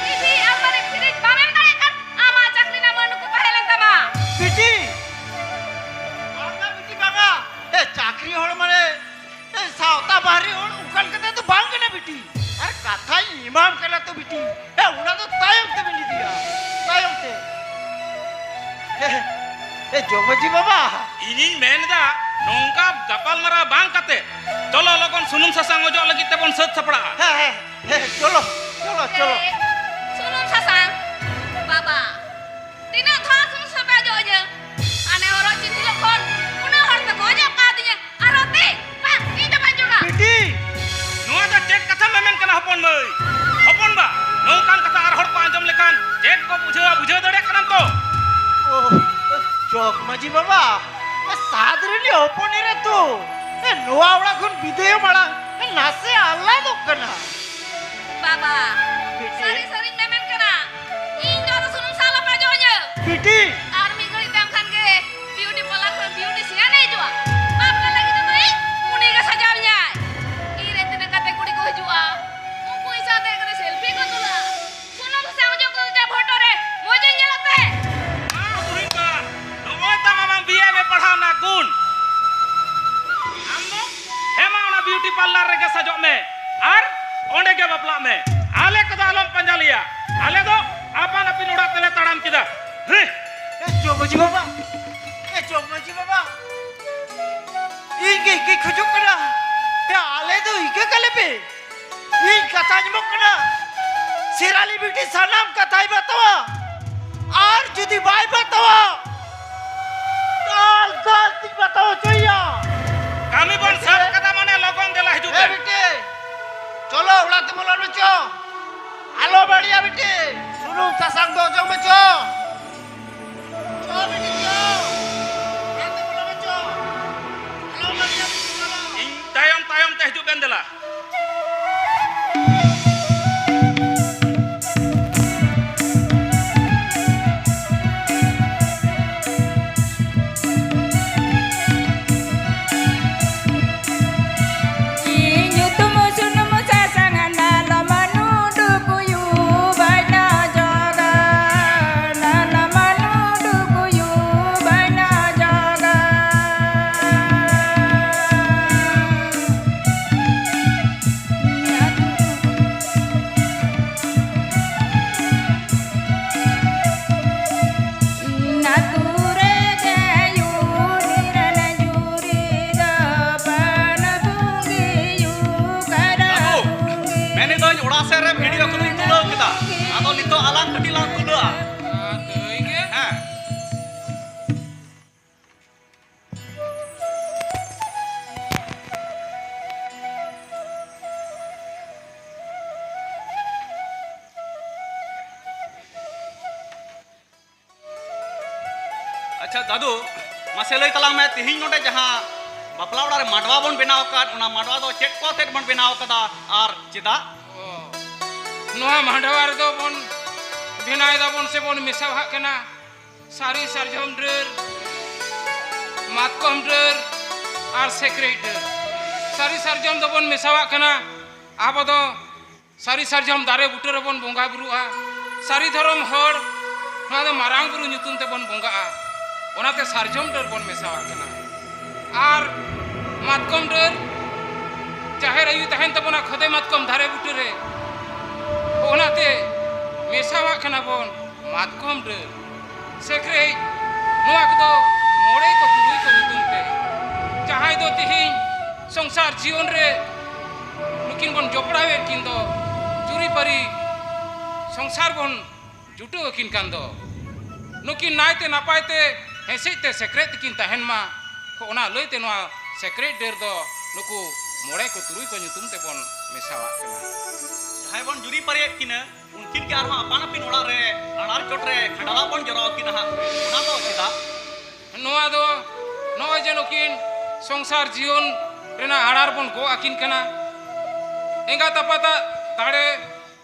ᱴᱤᱵᱷᱤ ᱟᱨ ᱢᱟᱱᱮ ᱯᱷᱨᱤᱡᱽ ᱵᱟᱢ ᱮᱢ ᱫᱟᱲᱮᱭᱟᱜ ᱠᱷᱟᱱ ᱟᱢᱟᱜ ᱪᱟᱹᱠᱨᱤ ᱨᱮᱱᱟᱜ ᱢᱟᱹᱱ ᱠᱚ ᱛᱟᱦᱮᱸ ᱞᱮᱱ ᱛᱟᱢᱟ᱾ ᱵᱤᱴᱤ! ᱵᱟᱝᱟ ᱵᱤᱴᱤ, ᱵᱟᱝᱟ᱾ ᱮ, ᱪᱟᱹᱠᱨᱤ ᱦᱚᱲ ᱢᱟᱱᱮ, ᱮ, ᱥᱟᱶᱛᱟ ᱵᱟᱦᱨᱮ ᱦᱚᱲ ᱚᱱᱠᱟᱱ ᱠᱟᱛᱷᱟ ᱫᱚ ᱵᱟᱝ ᱠᱟᱱᱟ ᱵᱤᱴᱤ᱾ ᱟᱨ ᱠᱟᱛᱷᱟᱧ ᱮᱢᱟᱢ ᱠᱟᱱᱟ ᱛᱚ ᱵᱤᱴᱤ᱾ ᱮ, ᱚᱱᱟ ᱫᱚ ᱛᱟᱭᱚᱢ ᱛᱮᱵᱤᱱ ᱤᱫᱤᱭᱟ, ᱛᱟᱭᱚᱢ ᱛᱮ᱾ ᱮ, ᱮ, ᱡᱚᱜᱽ ᱢᱟᱹᱡᱷᱤ ᱵᱟᱵᱟ᱾ ᱤᱧᱤᱧ ᱢᱮᱱ ᱮᱫᱟ, ᱱᱚᱝᱠᱟ ᱜᱟᱯᱟᱞᱢᱟᱨᱟᱣ ᱵᱟᱝ ᱠᱟᱛᱮ, ᱪᱚᱞᱚ ᱞᱚᱜᱚᱱ ᱥᱩᱱᱩᱢ ᱥᱟᱥᱟᱝ ᱚᱡᱚᱜ ᱞᱟᱹᱜᱤᱫ ᱛᱮᱵᱚᱱ ᱥᱟᱹᱛ ᱥᱟᱯᱲᱟᱜᱼᱟ᱾ ᱦᱮᱸ, ᱦᱮᱸ, ᱦᱮᱸ, ᱪᱚᱞᱚ, ᱪᱚᱞᱚ, ᱪᱚᱞᱚ᱾ ᱥᱩᱱᱩᱢ ᱥᱟᱥᱟᱝ? ᱵᱟᱵᱟ, ᱛᱤᱱᱟᱹᱜ ᱫᱷᱟᱣ ᱥᱩᱱᱩᱢ ᱥᱟᱥᱟᱝ ᱯᱮ ᱚᱡᱚᱜ ᱟᱹᱧᱟ? ᱦᱟᱱᱮ ᱦᱚᱨᱚᱜ ᱪᱤᱱ ᱦᱤᱞᱳᱜ ᱠᱷᱚᱱ ᱩᱱᱟᱹᱜ ᱦᱚᱲ ᱛᱮᱠᱚ ᱚᱡᱚᱜ ᱠᱟᱣᱫᱤᱧᱟ, ᱟᱨ ᱚᱛᱤ, ᱵᱟᱝ, ᱤᱧ ᱫᱚ ᱵᱟᱹᱧ ᱡᱚᱜᱟ᱾ ᱵᱤᱴᱤ! ᱱᱚᱣᱟ ᱫᱚ ᱪᱮᱫ ᱠᱟᱛᱷᱟ ᱢᱮᱢᱮᱱ ᱠᱟᱱᱟ ᱦᱚᱯᱚᱱ ᱢᱟᱹᱭ? ᱦᱚᱯᱚᱱ ᱵᱟ, ᱱᱚᱝᱠᱟᱱ ᱠᱟᱛᱷᱟ ᱟᱨ ᱦᱚᱲ ᱠᱚ ᱟᱸᱡᱚᱢ ᱞᱮᱠᱷᱟᱱ ᱪᱮᱫ ᱠᱚ ᱵᱩᱡᱷᱟᱹᱣᱟ, ᱵᱩᱡᱷᱟᱹᱣ ᱫᱟᱲᱮᱭᱟᱜ ᱠᱟᱱᱟᱢ ᱛᱚ? ᱳ, ᱡᱚᱜᱽ ᱢᱟᱹᱡᱷᱤ ᱵᱟᱵᱟ, ᱥᱟᱛ ᱨᱤᱱᱤᱡ ᱦᱚᱯᱚᱱ ᱮᱨᱟ ᱛᱚ, ᱱᱚᱣᱟ ᱚᱲᱟᱜ ᱠᱷᱚᱱ ᱵᱤᱫᱟᱹᱭ ᱢᱟᱲᱟᱝ ᱱᱟᱥᱮ ᱟᱦᱞᱟᱫᱚᱜ ᱠᱟᱱᱟ᱾ ᱵᱟᱵᱟ, ᱵᱤᱴᱤ᱾ ᱥᱟᱹᱨᱤ ᱥᱟᱹᱨᱤᱧ ᱢᱮᱢᱮᱱ ᱠᱟᱱᱟ, ᱤᱧ ᱫᱚ ᱟᱫᱚ ᱥᱩᱱᱩᱢ ᱥᱟᱥᱟᱝ ᱟᱞᱚᱯᱮ ᱚᱡᱚᱜ ᱟᱹᱧᱟᱹ᱾ ᱵᱤᱴᱤ᱾ ᱟᱨ ᱢᱤᱫ ᱜᱷᱟᱹᱲᱤᱡ ᱛᱟᱭᱚᱢ ᱠᱷᱟᱱ ᱜᱮ ᱵᱤᱭᱩᱴᱤ ᱯᱟᱨᱞᱟᱨ ᱠᱷᱚᱱ ᱵᱤᱭᱩᱴᱤᱥᱤᱭᱟᱱ ᱮ ᱦᱤᱡᱩᱜᱼᱟ᱾ ᱵᱟᱯᱞᱟ ᱞᱟᱹᱜᱤᱫ ᱛᱮᱫᱚ ᱤᱧ ᱩᱱᱤ ᱜᱮ ᱥᱟᱡᱟᱣ ᱤᱧᱟᱭ᱾ ᱤᱧ ᱨᱮᱱ ᱛᱤᱱᱟᱹᱜ ᱜᱟᱛᱮ ᱠᱩᱲᱤ ᱠᱚ ᱦᱤᱡᱩᱜᱼᱟ, ᱩᱱᱠᱩ ᱤᱧ ᱥᱟᱶᱛᱮ ᱦᱮᱡ ᱠᱟᱛᱮ ᱥᱮᱞᱯᱷᱤ ᱠᱚ ᱛᱩᱞᱟ᱾ ᱥᱩᱱᱩᱢ ᱥᱟᱥᱟᱝ ᱚᱡᱚᱜ ᱠᱟᱛᱮ ᱯᱷᱳᱴᱳ ᱨᱮ ᱢᱚᱡᱽ ᱤᱧ ᱧᱮᱞᱚᱜ ᱛᱮ᱾ ᱵᱟᱝ ᱵᱩᱲᱦᱤ ᱵᱟ, ᱱᱚᱜᱼᱚᱭ ᱛᱟᱢ ᱟᱢᱟᱜ ᱵᱤ ᱮ ᱮᱢ ᱮ ᱯᱟᱲᱦᱟᱣ ᱨᱮᱱᱟᱜ ᱜᱩᱱ᱾ ᱟᱢ ᱫᱚ ᱦᱮᱸ ᱢᱟ, ᱚᱱᱟ ᱵᱤᱭᱩᱴᱤ ᱯᱟᱨᱞᱟᱨ ᱨᱮᱜᱮ ᱥᱟᱡᱚᱜ ᱢᱮ ᱟᱨ ᱚᱸᱰᱮ ᱜᱮ ᱵᱟᱯᱞᱟᱜ ᱢᱮ᱾ ᱟᱞᱮ ᱠᱚᱫᱚ ᱟᱞᱚᱢ ᱯᱟᱸᱡᱟ ᱞᱮᱭᱟ, ᱟᱞᱮ ᱫᱚ ᱟᱯᱟᱱ ᱟᱹᱯᱤᱱ ᱚᱲᱟᱜ ᱛᱮᱞᱮ ᱛᱟᱲᱟᱢ ᱠᱮᱫᱟ᱾ ᱦᱮᱸ᱾ ᱮ ᱪᱚ ᱢᱟᱹᱡᱷᱤ ᱵᱟᱵᱟ, ᱮ ᱪᱚ ᱢᱟᱹᱡᱷᱤ ᱵᱟᱵᱟ, ᱤᱧ ᱜᱮ ᱤᱠᱟᱹᱧ ᱠᱷᱚᱡᱚᱜ ᱠᱟᱱᱟ᱾ ᱮ, ᱟᱞᱮ ᱫᱚ ᱤᱠᱟᱹ ᱠᱟᱞᱮ ᱯᱮ᱾ ᱤᱧ ᱠᱟᱛᱷᱟᱧ ᱮᱢᱚᱜ ᱠᱟᱱᱟ, ᱥᱮᱨᱟᱞᱤ ᱵᱤᱴᱤ ᱥᱟᱱᱟᱢ ᱠᱟᱛᱷᱟᱭ ᱵᱟᱛᱟᱣᱟ᱾ ᱟᱨ ᱡᱩᱫᱤ ᱵᱟᱭ ᱵᱟᱛᱟᱣᱟ, ᱫᱟᱞ ᱫᱟᱞ ᱛᱤᱧ ᱵᱟᱛᱟᱣ ᱦᱚᱪᱚᱭᱮᱭᱟ᱾ ᱠᱟᱹᱢᱤ ᱵᱚᱱ ᱥᱟᱵ ᱠᱟᱫᱟ ᱢᱟᱱᱮ ᱞᱚᱜᱚᱱ ᱫᱮᱞᱟ ᱦᱤᱡᱩᱜ ᱮ ᱯᱮ᱾ ᱵᱤᱴᱤ, ᱪᱚᱞᱚ ᱚᱲᱟᱜ ᱛᱮ ᱵᱚᱞᱚᱱ ᱢᱮ ᱪᱚ᱾ ᱟᱞᱚ ᱵᱟᱹᱲᱤᱡᱼᱟ ᱵᱤᱴᱤ, ᱥᱩᱱᱩᱢ ᱥᱟᱥᱟᱝ ᱫᱚ ᱚᱡᱚᱜ ᱢᱮ ᱪᱚ᱾ ᱪᱚ ᱵᱤᱴᱤ ᱪᱚ᱾ ᱚᱲᱟᱜ ᱛᱮ ᱵᱚᱞᱚᱱ ᱢᱮ ᱪᱚ᱾ ᱟᱞᱚ ᱵᱟᱹᱲᱤᱡᱼᱟ ᱵᱤᱴᱤ, ᱪᱚᱞᱚ᱾ ᱤᱧ ᱛᱟᱭᱚᱢ ᱛᱟᱭᱚᱢ ᱛᱮ ᱦᱤᱡᱩᱜ ᱵᱮᱱ ᱫᱮᱞᱟ᱾ ᱫᱟᱫᱩ, ᱢᱟᱥᱮ ᱞᱟᱹᱭ ᱛᱟᱞᱟᱝ ᱢᱮ, ᱛᱮᱦᱮᱧ ᱱᱚᱰᱮ ᱡᱟᱦᱟᱸ ᱵᱟᱯᱞᱟ ᱚᱲᱟᱜ ᱨᱮ ᱢᱟᱰᱣᱟ ᱵᱚᱱ ᱵᱮᱱᱟᱣ ᱟᱠᱟᱫ, ᱚᱱᱟ ᱢᱟᱰᱣᱟ ᱫᱚ ᱪᱮᱫ ᱠᱚ ᱟᱛᱮᱫ ᱵᱚᱱ ᱵᱮᱱᱟᱣ ᱟᱠᱟᱫᱟ ᱟᱨ ᱪᱮᱫᱟᱜ? ᱚ, ᱱᱚᱣᱟ ᱢᱟᱰᱣᱟ ᱨᱮᱫᱚ ᱵᱚᱱ ᱵᱮᱱᱟᱣ ᱮᱫᱟ ᱵᱚᱱ ᱥᱮ ᱵᱚᱱ ᱢᱮᱥᱟᱣᱟᱜ ᱠᱟᱱᱟ ᱥᱟᱹᱨᱤ ᱥᱟᱨᱡᱚᱢ ᱰᱟᱹᱨ, ᱢᱟᱛᱠᱚᱢ ᱰᱟᱹᱨ ᱟᱨ ᱥᱮᱠᱨᱮᱡ ᱰᱟᱹᱨ᱾ ᱥᱟᱹᱨᱤ ᱥᱟᱨᱡᱚᱢ ᱫᱚᱵᱚᱱ ᱢᱮᱥᱟᱣᱟᱜ ᱠᱟᱱᱟ ᱟᱵᱚ ᱫᱚ ᱥᱟᱹᱨᱤ ᱥᱟᱨᱡᱚᱢ ᱫᱟᱨᱮ ᱵᱩᱴᱟᱹ ᱨᱮᱵᱚᱱ ᱵᱚᱸᱜᱟ ᱵᱩᱨᱩᱜᱼᱟ᱾ ᱥᱟᱹᱨᱤ ᱫᱷᱚᱨᱚᱢ ᱦᱚᱲ ᱱᱚᱣᱟ ᱫᱚ ᱢᱟᱨᱟᱝ ᱵᱩᱨᱩ ᱧᱩᱛᱩᱢ ᱛᱮᱵᱚᱱ ᱵᱚᱸᱜᱟᱜᱼᱟ, ᱚᱱᱟᱛᱮ ᱥᱟᱨᱡᱚᱢ ᱰᱟᱹᱨ ᱵᱚᱱ ᱢᱮᱥᱟᱣᱟᱜ ᱠᱟᱱᱟ᱾ ᱟᱨ ᱢᱟᱛᱠᱚᱢ ᱰᱟᱹᱨ, ᱡᱟᱦᱮᱨ ᱟᱭᱩ ᱛᱟᱦᱮᱱ ᱛᱟᱵᱚᱱᱟ ᱠᱷᱚᱫᱮ ᱢᱟᱛᱠᱚᱢ ᱫᱟᱨᱮ ᱵᱩᱴᱟᱹ ᱨᱮ, ᱚᱱᱟᱛᱮ ᱢᱮᱥᱟᱣᱟᱜ ᱠᱟᱱᱟ ᱵᱚᱱ ᱢᱟᱛᱠᱚᱢ ᱰᱟᱹᱨ᱾ ᱥᱮᱠᱨᱮᱡ, ᱱᱚᱣᱟ ᱠᱚᱫᱚ ᱢᱚᱬᱮ ᱠᱚ ᱛᱩᱨᱩᱭ ᱠᱚ ᱧᱩᱛᱩᱢ ᱛᱮ, ᱡᱟᱦᱟᱸᱭ ᱫᱚ ᱛᱮᱦᱮᱧ ᱥᱚᱝᱥᱟᱨ ᱡᱤᱭᱚᱱ ᱨᱮ ᱱᱩᱠᱤᱱ ᱵᱚᱱ ᱡᱚᱯᱲᱟᱣᱮᱫ ᱠᱤᱱ ᱫᱚ, ᱡᱩᱨᱤᱯᱟᱹᱨᱤ ᱥᱚᱝᱥᱟᱨ ᱵᱚᱱ ᱡᱩᱴᱟᱹᱣ ᱟᱹᱠᱤᱱ ᱠᱟᱱ ᱫᱚ, ᱱᱩᱠᱤᱱ ᱱᱟᱭᱛᱮ ᱱᱟᱯᱟᱭ ᱛᱮ ᱦᱮᱸᱥᱮᱡ ᱛᱮ ᱥᱮᱠᱨᱮᱡ ᱛᱮᱠᱤᱱ ᱛᱟᱦᱮᱱ ᱢᱟ, ᱚᱱᱟ ᱞᱟᱹᱭᱛᱮ ᱱᱚᱣᱟ ᱥᱮᱠᱨᱮᱡ ᱰᱟᱹᱨ ᱫᱚ ᱱᱩᱠᱩ ᱢᱚᱬᱮ ᱠᱚ ᱛᱩᱨᱩᱭ ᱠᱚ ᱧᱩᱛᱩᱢ ᱛᱮᱵᱚᱱ ᱢᱮᱥᱟᱣᱟᱜ ᱠᱟᱱᱟ᱾ ᱡᱟᱦᱟᱸᱭ ᱵᱚᱱ ᱡᱩᱨᱤᱯᱟᱹᱨᱤᱭᱮᱫ ᱠᱤᱱᱟ, ᱩᱱᱠᱤᱱ ᱜᱮ ᱟᱨᱦᱚᱸ ᱟᱯᱟᱱ ᱟᱹᱯᱤᱱ ᱚᱲᱟᱜ ᱨᱮ ᱟᱬᱟᱨ ᱪᱚᱴ ᱨᱮ ᱠᱷᱟᱸᱰᱟᱞᱟᱜ ᱵᱚᱱ ᱡᱚᱨᱟᱣ ᱠᱤᱱᱟ ᱦᱟᱸᱜ, ᱚᱱᱟ ᱫᱚ ᱪᱮᱫᱟᱜ? ᱱᱚᱣᱟ ᱫᱚ ᱱᱚᱜᱼᱚᱭ ᱡᱮ ᱱᱩᱠᱤᱱ ᱥᱚᱝᱥᱟᱨ ᱡᱤᱭᱚᱱ ᱨᱮᱱᱟᱜ ᱟᱬᱟᱨ ᱵᱚᱱ ᱜᱚᱜ ᱟᱹᱠᱤᱱ ᱠᱟᱱᱟ᱾ ᱮᱸᱜᱟᱛ ᱟᱯᱟᱛᱟᱜ ᱫᱟᱲᱮ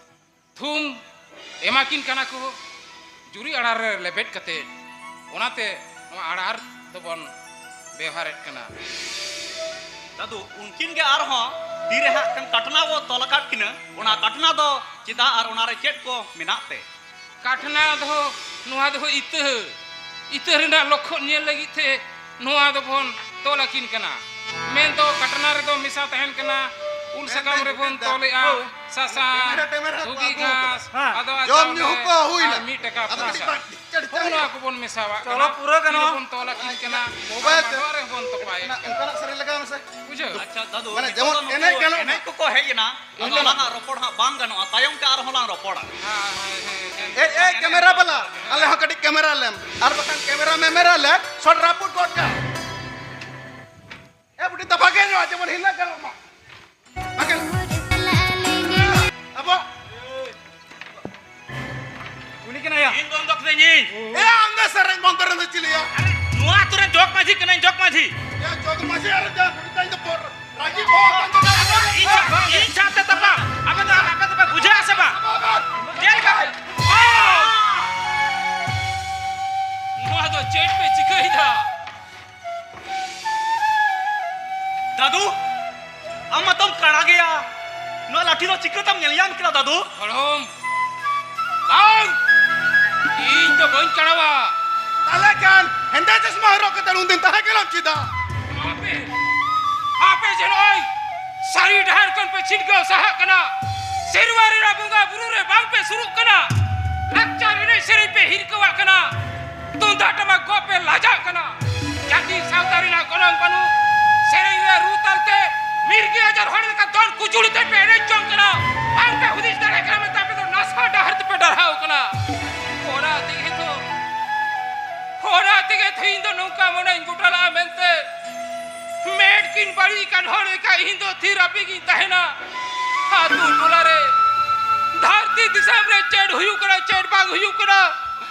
ᱛᱷᱩᱢ ᱮᱢᱟᱠᱤᱱ ᱠᱟᱱᱟ ᱠᱚ ᱡᱩᱨᱤ ᱟᱬᱟᱨ ᱨᱮ ᱞᱮᱵᱮᱫ ᱠᱟᱛᱮ, ᱚᱱᱟᱛᱮ ᱱᱚᱣᱟ ᱟᱬᱟᱨ ᱫᱚᱵᱚᱱ ᱵᱮᱣᱦᱟᱨᱮᱫ ᱠᱟᱱᱟ᱾ ᱫᱟᱫᱩ, ᱩᱱᱠᱤᱱ ᱜᱮ ᱟᱨᱦᱚᱸ ᱛᱤᱨᱮ ᱦᱟᱸᱜ ᱠᱷᱟᱱ ᱠᱟᱴᱱᱟ ᱵᱚ ᱛᱚᱞ ᱟᱠᱟᱫ ᱠᱤᱱᱟᱹ, ᱚᱱᱟ ᱠᱟᱴᱱᱟ ᱫᱚ ᱪᱮᱫᱟᱜ ᱟᱨ ᱚᱱᱟᱨᱮ ᱪᱮᱫ ᱠᱚ ᱢᱮᱱᱟᱜ ᱛᱮ? ᱠᱟᱴᱱᱟ ᱫᱚ, ᱱᱚᱣᱟ ᱫᱚ ᱤᱛᱟᱹ, ᱤᱛᱟᱹ ᱨᱮᱱᱟᱜ ᱞᱚᱠᱠᱷᱚᱱ ᱧᱮᱞ ᱞᱟᱹᱜᱤᱫ ᱛᱮ ᱱᱚᱣᱟ ᱫᱚᱵᱚᱱ ᱛᱚᱞ ᱟᱹᱠᱤᱱ ᱠᱟᱱᱟ᱾ ᱢᱮᱱᱫᱚ ᱠᱟᱴᱱᱟ ᱨᱮᱫᱚ ᱢᱮᱥᱟ ᱛᱟᱦᱮᱱ ᱠᱟᱱᱟ, ᱩᱞ ᱥᱟᱠᱟᱢ ᱨᱮᱵᱚᱱ ᱛᱚᱞᱮᱜᱼᱟ ᱥᱟᱥᱟᱝ, ᱫᱷᱩᱵᱤ ᱜᱷᱟᱥ, ᱦᱮᱸ, ᱟᱫᱣᱟ ᱡᱚᱢ ᱧᱩ ᱪᱟᱣᱞᱮ, ᱠᱚ ᱦᱩᱭᱱᱟ᱾ ᱟᱨ ᱢᱤᱫ ᱴᱟᱠᱟ ᱟᱫᱚ ᱠᱟᱹᱴᱤᱡ ᱯᱚᱭᱥᱟ᱾ ᱵᱟᱝ, ᱪᱟᱹᱲ, ᱪᱟᱹᱲ, ᱦᱚᱸᱜᱼᱚ ᱱᱚᱣᱟ ᱠᱚᱵᱚᱱ ᱢᱮᱥᱟᱣᱟᱜ ᱪᱚᱞᱚ ᱠᱟᱱᱟ᱾ ᱯᱩᱨᱟᱹ ᱜᱟᱱᱚᱜᱼᱟ᱾ ᱛᱤ ᱨᱮᱵᱚᱱ ᱛᱚᱞ ᱟᱹᱠᱤᱱ ᱠᱟᱱᱟ, ᱢᱳᱵᱟᱭᱤᱞ ᱟᱨ ᱛᱮ᱾ ᱢᱟᱰᱣᱟ ᱨᱮᱦᱚᱸ ᱵᱚᱱ ᱛᱚᱯᱟᱭᱮᱫ ᱚᱱᱟ, ᱠᱟᱱᱟ᱾ ᱚᱱᱠᱟᱱᱟᱜ ᱥᱮᱨᱮᱧ ᱞᱟᱜᱟᱣ ᱢᱮᱥᱮ᱾ ᱵᱩᱡᱷᱟᱹᱣ? ᱟᱪᱪᱷᱟ ᱫᱟᱫᱩ, ᱢᱟᱱᱮ ᱱᱤᱛᱚᱜ ᱡᱮᱢᱚᱱ ᱫᱚ ᱱᱩᱠᱩ ᱮᱱᱮᱡ ᱜᱟᱱᱚᱜ ᱮᱱᱮᱡ ᱢᱟ᱾ ᱠᱚᱠᱚ ᱦᱮᱡ ᱮᱱᱟ, ᱟᱫᱚ ᱮᱱᱮᱡ ᱟᱞᱟᱝᱟᱜ ᱨᱚᱯᱚᱲ ᱦᱟᱸᱜ ᱵᱟᱝ ᱜᱟᱱᱚᱜᱼᱟ, ᱛᱟᱭᱚᱢ ᱛᱮ ᱟᱨᱦᱚᱸ ᱞᱟᱝ ᱨᱚᱯᱚᱲᱟ᱾ ᱦᱮᱸ, ᱦᱮᱸ, ᱦᱮᱸ, ᱦᱮᱸ᱾ ᱮᱭ, ᱮᱭ, ᱠᱮᱢᱮᱨᱟ ᱵᱟᱞᱟ, ᱟᱞᱮ ᱦᱚᱸ ᱠᱟᱹᱴᱤᱡ ᱠᱮᱢᱮᱨᱟ ᱞᱮᱢ, ᱟᱨ ᱵᱟᱠᱷᱟᱱ ᱠᱮᱢᱮᱨᱟ ᱢᱮᱢᱮᱨᱟ ᱞᱮ ᱥᱚᱴ ᱨᱟᱹᱯᱩᱫ ᱜᱚᱫ ᱠᱟᱜᱼᱟ᱾ ᱮ ᱵᱩᱰᱷᱤ, ᱫᱟᱯᱷᱟ ᱜᱮ ᱧᱚᱜ, ᱡᱮᱢᱚᱱ ᱦᱤᱞᱟᱹᱜ ᱜᱟᱱᱚᱜ ᱢᱟ᱾ ᱵᱟᱠᱷᱟᱱ ᱟᱵᱚ ᱩᱱᱤ ᱠᱟᱱᱟᱭᱟ᱾ ᱤᱧ ᱵᱚᱱᱫᱚ ᱠᱟᱹᱫᱟᱹᱧ ᱤᱧ᱾ ᱮ, ᱟᱢ ᱫᱚ ᱥᱮᱨᱮᱧ ᱵᱚᱱᱫᱚ ᱨᱮᱱ ᱫᱚ ᱪᱤᱞᱤᱭᱟ? ᱱᱚᱣᱟ ᱟᱹᱛᱩ ᱨᱮᱱ ᱡᱚᱜᱽ ᱢᱟᱹᱡᱷᱤ ᱠᱟᱹᱱᱟᱹᱧ, ᱡᱚᱜᱽ ᱢᱟᱹᱡᱷᱤ᱾ ᱮ, ᱡᱚᱜᱽ ᱢᱟᱹᱡᱷᱤ ᱟᱨ ᱡᱟ ᱠᱩᱲᱤ ᱛᱟᱭ ᱫᱚ ᱯᱚᱨ ᱨᱟᱹᱜᱤ ᱠᱚ ᱦᱚᱲ ᱠᱟᱱ ᱛᱟᱵᱚᱱᱟ᱾ ᱤᱧ ᱥᱟ-, ᱤᱧ ᱥᱟᱶᱛᱮ ᱛᱟᱯᱟᱢ᱾ ᱟᱵᱮᱱ ᱫᱚ, ᱟᱵᱮᱱ ᱫᱚᱯᱮ ᱵᱩᱡᱷᱟᱹᱣᱟ ᱥᱮ ᱵᱟᱝ? ᱪᱮᱫ ᱞᱮᱠᱟ ᱯᱮ? ᱱᱚᱣᱟ ᱫᱚ ᱪᱮᱫ ᱯᱮ ᱪᱤᱠᱟᱹᱭᱮᱫᱟ? ᱫᱟᱫᱩ, ᱟᱢ ᱢᱟᱛᱚᱢ ᱠᱟᱬᱟ ᱜᱮᱭᱟ᱾ ᱱᱚᱣᱟ ᱞᱟᱴᱷᱤ ᱫᱚ ᱪᱤᱠᱟᱹᱛᱮᱢ ᱧᱮᱞ ᱧᱟᱢ ᱠᱮᱫᱟ, ᱫᱟᱫᱩ? ᱜᱚᱲᱚᱢ, ᱵᱟᱝ! ᱤᱧ ᱫᱚ ᱵᱟᱹᱧ ᱠᱟᱬᱟᱣᱟ᱾ ᱛᱟᱦᱞᱮ ᱠᱷᱟᱱ ᱦᱮᱸᱫᱮ ᱪᱚᱥᱢᱟ ᱦᱚᱨᱚᱜ ᱠᱟᱛᱮ ᱩᱱᱫᱤᱱ ᱛᱟᱦᱮᱸ ᱠᱟᱱᱟᱢ ᱪᱮᱫᱟᱜ? ᱟᱯᱮ, ᱟᱯᱮ ᱡᱮ ᱱᱚᱜᱼᱚᱭ ᱥᱟᱹᱨᱤ ᱰᱟᱦᱟᱨ ᱠᱷᱚᱱ ᱯᱮ ᱪᱷᱤᱴᱠᱟᱹᱣ ᱥᱟᱦᱟᱜ ᱠᱟᱱᱟ, ᱥᱮᱨᱣᱟ ᱨᱮᱱᱟᱜ ᱵᱚᱸᱜᱟ ᱵᱩᱨᱩ ᱨᱮ ᱵᱟᱝ ᱯᱮ ᱥᱩᱨᱩᱜ ᱠᱟᱱᱟ, ᱞᱟᱠᱪᱟᱨ ᱮᱱᱮᱡ ᱥᱮᱨᱮᱧ ᱯᱮ ᱦᱤᱨᱠᱟᱹᱣᱟᱜ ᱠᱟᱱᱟ, ᱛᱩᱢᱫᱟᱜ ᱴᱟᱢᱟᱠ ᱜᱚᱜ ᱯᱮ ᱞᱟᱡᱟᱜ ᱠᱟᱱᱟ᱾ ᱡᱟᱹᱛᱤ ᱥᱟᱶᱛᱟ ᱨᱮᱱᱟᱜ ᱜᱚᱱᱚᱝ ᱵᱟᱹᱱᱩᱜ, ᱥᱮᱨᱮᱧ ᱨᱮ ᱨᱩ ᱛᱟᱞᱛᱮ ᱢᱤᱨᱜᱤ ᱟᱡᱟᱨ ᱦᱚᱲ ᱞᱮᱠᱟ ᱫᱚᱱ ᱠᱩᱪᱩᱲ ᱛᱮᱯᱮ ᱮᱱᱮᱡ ᱡᱚᱝ ᱠᱟᱱᱟ᱾ ᱵᱟᱝ ᱯᱮ ᱦᱩᱫᱤᱥ ᱫᱟᱲᱮᱭᱟᱜ ᱠᱟᱱᱟ ᱢᱮᱱᱛᱮ ᱟᱯᱮ ᱫᱚ ᱱᱟᱥᱟ ᱰᱟᱦᱟᱨ ᱛᱮᱯᱮ ᱰᱟᱨᱦᱟᱣ ᱠᱟᱱᱟ᱾ ᱚᱱᱟ ᱛᱮᱜᱮ ᱛᱚ, ᱚᱱᱟ ᱛᱮᱜᱮ ᱛᱚ ᱤᱧ ᱫᱚ ᱱᱚᱝᱠᱟ ᱢᱚᱱᱮᱧ ᱜᱚᱴᱟ ᱞᱟᱜᱼᱟ ᱢᱮᱱᱛᱮ᱾ ᱢᱮᱫ ᱠᱤᱱ ᱵᱟᱹᱲᱤᱡ ᱠᱟᱱ ᱦᱚᱲ ᱞᱮᱠᱟ ᱤᱧ ᱫᱚ ᱛᱷᱤᱨ ᱟᱯᱮ ᱜᱤᱧ ᱛᱟᱦᱮᱱᱟ᱾ ᱟᱹᱛᱩ ᱴᱚᱞᱟ ᱨᱮ, ᱫᱷᱟᱹᱨᱛᱤ ᱫᱤᱥᱚᱢ ᱨᱮ ᱪᱮᱫ ᱦᱩᱭᱩᱜ ᱠᱟᱱᱟ, ᱪᱮᱫ ᱵᱟᱝ ᱦᱩᱭᱩᱜ ᱠᱟᱱᱟ,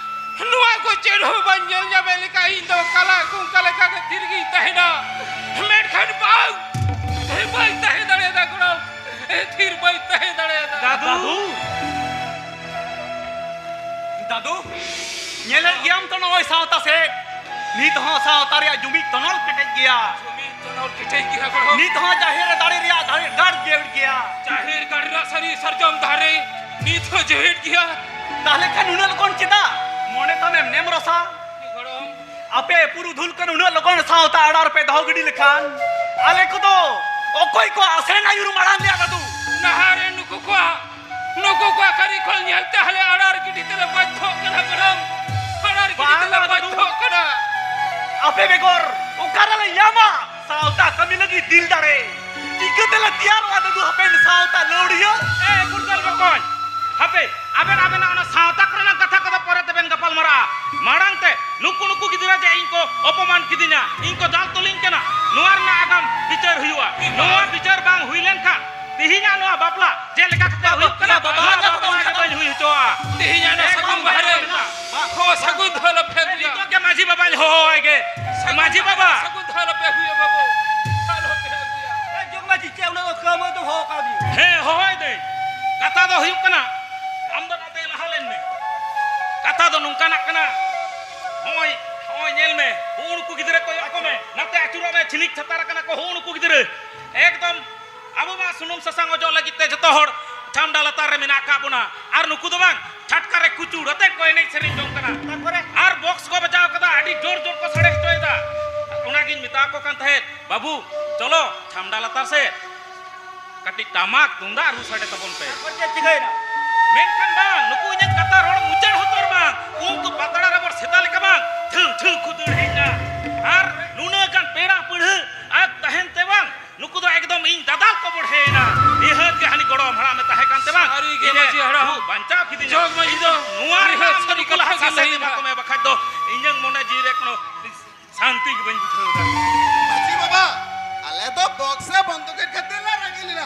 ᱱᱚᱣᱟ ᱠᱚ ᱪᱮᱫ ᱦᱚᱸ ᱵᱟᱹᱧ ᱧᱮᱞ ᱧᱟᱢᱮᱫ ᱞᱮᱠᱟ ᱤᱧ ᱫᱚ ᱠᱟᱞᱟ ᱠᱚᱝᱠᱟ ᱞᱮᱠᱟ ᱜᱮ ᱛᱷᱤᱨ ᱜᱤᱧ ᱛᱟᱦᱮᱱᱟ᱾ ᱢᱮᱱᱠᱷᱟᱱ ᱵᱟᱝ, ᱵᱟᱹᱧ ᱛᱟᱦᱮᱸ ᱫᱟᱲᱮᱭᱟᱫᱟ ᱜᱚᱲᱚᱢ, ᱛᱷᱤᱨ ᱵᱟᱹᱧ ᱛᱟᱦᱮᱸ ᱫᱟᱲᱮᱭᱟᱫᱟ᱾ ᱫᱟᱫᱩ! ᱫᱟᱫᱩ, ᱧᱮᱞᱮᱫ ᱜᱮᱭᱟᱢ ᱛᱚ ᱱᱚᱜᱼᱚᱭ ᱥᱟᱶᱛᱟ ᱥᱮᱫ᱾ ᱱᱤᱛ ᱦᱚᱸ ᱥᱟᱶᱛᱟ ᱨᱮᱭᱟᱜ ᱡᱩᱢᱤᱫ ᱛᱚᱱᱚᱞ ᱠᱮᱴᱮᱡ ᱜᱮᱭᱟ᱾ ᱡᱩᱢᱤᱫ ᱛᱚᱱᱚᱞ ᱠᱮᱴᱮᱡ ᱜᱮᱭᱟ ᱜᱚᱲᱚᱢ᱾ ᱱᱤᱛ ᱦᱚᱸ ᱡᱟᱦᱮᱨ ᱨᱮ ᱫᱟᱲᱮ ᱨᱮᱭᱟᱜ ᱫᱟᱲᱮ ᱜᱟᱲ ᱡᱮᱣᱮᱫ ᱜᱮᱭᱟ᱾ ᱡᱟᱦᱮᱨ ᱜᱟᱲ ᱨᱮᱱᱟᱜ ᱥᱟᱹᱨᱤ ᱥᱟᱨᱡᱚᱢ ᱫᱟᱨᱮ ᱱᱤᱛ ᱦᱚᱸ ᱡᱮᱣᱮᱫ ᱜᱮᱭᱟ᱾ ᱛᱟᱦᱞᱮ ᱠᱷᱟᱱ ᱱᱩᱱᱟᱹᱜ ᱞᱚᱜᱚᱱ ᱪᱮᱫᱟᱜ ᱢᱚᱱᱮ ᱛᱟᱢᱮᱢ ᱱᱮᱢ ᱨᱚᱥᱟ? ᱜᱚᱲᱚᱢ᱾ ᱟᱯᱮ ᱯᱩᱨᱩᱫᱷᱩᱞ ᱠᱚ ᱱᱩᱱᱟᱹᱜ ᱞᱚᱜᱚᱱ ᱥᱟᱶᱛᱟ ᱟᱲᱟᱨ ᱯᱮ ᱫᱚᱦᱚ ᱜᱤᱰᱤ ᱞᱮᱠᱷᱟᱱ ᱟᱞᱮ ᱠᱚᱫᱚ ᱚᱠᱚᱭ ᱠᱚ ᱟᱥᱮᱱ ᱟᱹᱭᱩᱨ ᱢᱟᱲᱟᱝ ᱞᱮᱭᱟ ᱫᱟᱫᱩ? ᱱᱟᱦᱟᱜ ᱨᱮ ᱱᱩᱠᱩ ᱠᱚᱣᱟᱜ, ᱱᱩᱠᱩ ᱠᱚᱣᱟᱜ ᱠᱟᱹᱨᱤ ᱠᱷᱚᱱ ᱧᱮᱞᱛᱮ ᱟᱞᱮ ᱟᱲᱟᱨ ᱜᱤᱰᱤ ᱛᱮᱞᱮ ᱵᱟᱫᱽᱫᱷᱚᱜ ᱠᱟᱱᱟ ᱜᱚᱲᱚᱢ᱾ ᱟᱲᱟᱨ ᱜᱤᱰᱤ ᱵᱟᱝ ᱛᱮᱞᱮ ᱫᱟᱫᱩ᱾ ᱵᱟᱫᱽᱫᱷᱚᱜ ᱠᱟᱱᱟ᱾ ᱟᱯᱮ ᱵᱮᱜᱚᱨ ᱚᱠᱟ ᱨᱮᱞᱮ ᱧᱟᱢᱟ ᱥᱟᱶᱛᱟ ᱠᱟᱹᱢᱤ ᱞᱟᱹᱜᱤᱫ ᱫᱤᱞ ᱫᱟᱲᱮ? ᱪᱤᱠᱟᱹ ᱛᱮᱞᱮ ᱛᱮᱭᱟᱨᱚᱜᱼᱟ ᱫᱟᱫᱩ ᱦᱟᱯᱮᱱ ᱥᱟᱶᱛᱟ ᱞᱟᱹᱣᱲᱤᱭᱟᱹ? ᱮ ᱜᱩᱨᱜᱟᱹᱞ ᱵᱚᱠᱚᱧ, ᱦᱟᱯᱮ, ᱟᱵᱮᱱ ᱟᱵᱮᱱᱟᱜ ᱚᱱᱟ ᱥᱟᱶᱛᱟ ᱠᱚᱨᱮᱱᱟᱜ ᱠᱟᱛᱷᱟ ᱠᱚᱫᱚ ᱯᱚᱨᱮ ᱛᱮᱵᱮᱱ ᱜᱟᱯᱟᱞ ᱢᱟᱨᱟᱜᱼᱟ᱾ ᱢᱟᱲᱟᱝ ᱛᱮ ᱱᱩᱠᱩ ᱱᱩᱠᱩ ᱜᱤᱫᱽᱨᱟᱹ ᱡᱮ ᱤᱧ ᱠᱚ ᱚᱯᱚᱢᱟᱱ ᱠᱤᱫᱤᱧᱟ, ᱤᱧ ᱠᱚ ᱫᱟᱞ ᱛᱚᱞᱤᱧ ᱠᱟᱱᱟ, ᱱᱚᱣᱟ ᱨᱮᱱᱟᱜ ᱟᱜᱟᱢ ᱵᱤᱪᱟᱹᱨ ᱦᱩᱭᱩᱜᱼᱟ᱾ ᱱᱚᱣᱟ ᱵᱤᱪᱟᱹᱨ ᱵᱟᱝ ᱦᱩᱭ ᱞᱮᱱᱠᱷᱟᱱ ᱛᱮᱦᱮᱧᱟᱜ ᱱᱚᱣᱟ ᱵᱟᱯᱞᱟ ᱪᱮᱫ ᱞᱮᱠᱟ ᱠᱟᱛᱮ ᱦᱩᱭᱩᱜ ᱠᱟᱱᱟ, ᱵᱟᱯᱞᱟ ᱱᱚᱣᱟ ᱵᱟᱯᱞᱟ ᱜᱮ ᱵᱟᱹᱧ ᱦᱩᱭ ᱦᱚᱪᱚᱣᱟᱜᱼᱟ᱾ ᱛᱮᱦᱮᱧᱟᱜ ᱱᱚᱣᱟ ᱥᱟᱹᱜᱩᱱ ᱵᱟᱦᱟ ᱨᱮ ᱦᱚᱸ ᱥᱟᱹᱜᱩᱱ ᱫᱷᱚᱞ ᱯᱷᱮᱰ ᱨᱮᱭᱟᱜ ᱱᱤᱛᱚᱜ ᱜᱮ ᱢᱟᱹᱡᱷᱤ ᱵᱟᱵᱟᱧ ᱦᱚᱦᱚᱣᱟᱭ ᱜᱮ᱾ ᱢᱟᱹᱡᱷᱤ ᱵᱟᱵᱟ᱾ ᱥᱟᱹᱜᱩᱱ ᱫᱷᱟᱨᱟ ᱯᱮ ᱟᱹᱜᱩᱭᱟ ᱵᱟᱹᱵᱩ᱾ ᱟᱞᱚ ᱯᱮ ᱟᱹᱜᱩᱭᱟ᱾ ᱮ, ᱡᱚᱜᱽ ᱢᱟᱹᱡᱷᱤ, ᱪᱮᱫ ᱩᱱᱟᱹᱜ ᱚᱠᱛᱚ ᱮᱢ ᱫᱚ ᱦᱚᱦᱚ ᱟᱠᱟᱫᱤᱧᱟ? ᱦᱮᱸ, ᱦᱚᱦᱚᱭ ᱫᱟᱹᱧ᱾ ᱠᱟᱛᱷᱟ ᱫᱚ ᱦᱩᱭᱩᱜ ᱠᱟᱱᱟ, ᱟᱢ ᱫᱚ ᱱᱟᱛᱮ ᱞᱟᱦᱟ ᱞᱮᱱ ᱢᱮ᱾ ᱠᱟᱛᱷᱟ ᱫᱚ ᱱᱚᱝᱠᱟᱱᱟᱜ ᱠᱟᱱᱟ, ᱦᱚᱸᱜᱼᱚᱭ, ᱦᱚᱸᱜᱼᱚᱭ ᱧᱮᱞ ᱢᱮ, ᱦᱩᱜᱼᱩ ᱱᱩᱠᱩ ᱜᱤᱫᱽᱨᱟᱹ ᱠᱚᱭᱚᱜ ᱠᱚᱢᱮ, ᱱᱟᱛᱮ ᱟᱹᱪᱩᱨᱚᱜ ᱢᱮ, ᱪᱷᱤᱱᱤᱠ ᱪᱷᱟᱛᱟᱨ ᱟᱠᱟᱱᱟ ᱠᱚ ᱦᱩᱜᱼᱩ ᱱᱩᱠᱩ ᱜᱤᱫᱽᱨᱟᱹ᱾ ᱮᱠᱫᱚᱢ ᱟᱵᱚ ᱢᱟ ᱥᱩᱱᱩᱢ ᱥᱟᱥᱟᱝ ᱚᱡᱚᱜ ᱞᱟᱹᱜᱤᱫ ᱛᱮ ᱡᱚᱛᱚ ᱦᱚᱲ ᱪᱷᱟᱢᱰᱟ ᱞᱟᱛᱟᱨ ᱨᱮ ᱢᱮᱱᱟᱜ ᱟᱠᱟᱫ ᱵᱚᱱᱟ, ᱟᱨ ᱱᱩᱠᱩ ᱫᱚ ᱵᱟᱝ, ᱪᱷᱟᱴᱠᱟ ᱨᱮ ᱠᱩᱪᱩᱲ ᱟᱛᱮ ᱠᱚ ᱮᱱᱮᱡ ᱥᱮᱨᱮᱧ ᱡᱚᱝ ᱠᱟᱱᱟ᱾ ᱛᱟᱨᱯᱚᱨᱮ? ᱟᱨ ᱵᱚᱠᱥ ᱠᱚ ᱵᱟᱡᱟᱣ ᱠᱟᱫᱟ, ᱟᱹᱰᱤ ᱡᱳᱨ ᱡᱳᱨ ᱠᱚ ᱥᱟᱰᱮ ᱦᱚᱪᱚᱭᱮᱫᱟ᱾ ᱚᱱᱟᱜᱤᱧ ᱢᱮᱛᱟ ᱠᱚ ᱠᱟᱱ ᱛᱟᱦᱮᱸᱫ, "ᱵᱟᱹᱵᱩ, ᱪᱚᱞᱚ ᱪᱷᱟᱢᱰᱟ ᱞᱟᱛᱟᱨ ᱥᱮᱫ, ᱠᱟᱹᱴᱤᱡ ᱴᱟᱢᱟᱠ ᱛᱩᱢᱫᱟᱜ ᱨᱩ ᱥᱟᱰᱮ ᱛᱟᱵᱚᱱ ᱯᱮ᱾" ᱛᱟᱨᱯᱚᱨ ᱪᱮᱫ ᱪᱤᱠᱟᱹᱭᱮᱱᱟ? ᱢᱮᱱᱠᱷᱟᱱ ᱵᱟᱝ, ᱱᱩᱠᱩ ᱤᱧᱟᱹᱜ ᱠᱟᱛᱷᱟ ᱨᱚᱲ ᱢᱩᱪᱟᱹᱫ ᱦᱚᱛᱚᱨ ᱵᱟᱝ, ᱩᱱᱠᱩ ᱯᱟᱛᱲᱟ ᱨᱮ ᱵᱚᱨ ᱥᱮᱛᱟ ᱞᱮᱠᱟ ᱵᱟᱝ, ᱴᱷᱟᱹᱣ ᱴᱷᱟᱹᱣ ᱠᱚ ᱫᱟᱹᱲ ᱦᱮᱡ ᱮᱱᱟ᱾ ᱟᱨ ᱱᱩᱱᱟᱹᱜ ᱜᱟᱱ ᱯᱮᱲᱟ ᱯᱟᱹᱲᱦᱟᱹ ᱟᱨ ᱛᱟᱦᱮᱱ ᱛᱮ ᱵᱟᱝ, ᱱᱩᱠᱩ ᱫᱚ ᱮᱠᱫᱚᱢ ᱤᱧ ᱫᱟᱫᱟᱞ ᱠᱚ ᱵᱚᱲᱦᱮᱭᱮᱱᱟ᱾ ᱱᱤᱦᱟᱹᱛ ᱜᱮ ᱦᱟᱹᱱᱤ ᱜᱚᱲᱚᱢ ᱦᱟᱲᱟᱢᱮ ᱛᱟᱦᱮᱸ ᱠᱟᱱ ᱛᱮ ᱵᱟᱝ, ᱥᱟᱹᱨᱤ ᱜᱮ ᱤᱧᱮ ᱢᱟᱹᱡᱷᱤ ᱦᱟᱲᱟᱢ᱾ ᱠᱷᱩᱵ ᱵᱟᱧᱪᱟᱣ ᱠᱤᱫᱤᱧᱟ᱾ ᱡᱚᱜᱽ ᱢᱟᱹᱡᱷᱤ ᱫᱚ ᱱᱚᱣᱟ ᱨᱮᱱᱟᱜ ᱱᱤᱦᱟᱹᱛ ᱟᱢ ᱫᱚ ᱥᱟᱹᱨᱤ ᱱᱩᱠᱩ ᱠᱟᱛᱷᱟ ᱞᱟᱦᱟ ᱜᱮ ᱥᱟᱥᱮᱛ ᱞᱟᱹᱭ ᱮᱢᱟ ᱮᱱᱟ᱾ ᱠᱚᱢᱮ, ᱵᱟᱠᱷᱟᱡ ᱫᱚ ᱤᱧᱟᱹᱝ ᱢᱚᱱᱮ ᱡᱤᱣᱤ ᱨᱮ ᱠᱳᱱᱳ ᱥᱟᱱᱛᱤ ᱜᱮ ᱵᱟᱹᱧ ᱵᱩᱡᱷᱟᱹᱣ ᱮᱫᱟ᱾ ᱢᱟᱹᱡᱷᱤ ᱵᱟᱵᱟ, ᱟᱞᱮ ᱫᱚ ᱵᱚᱠᱥ ᱨᱮ ᱵᱚᱱᱫᱩᱠ ᱮᱨ ᱠᱷᱟᱹᱛᱤᱨ ᱞᱮ ᱨᱟᱹᱜᱤ ᱞᱮᱱᱟ᱾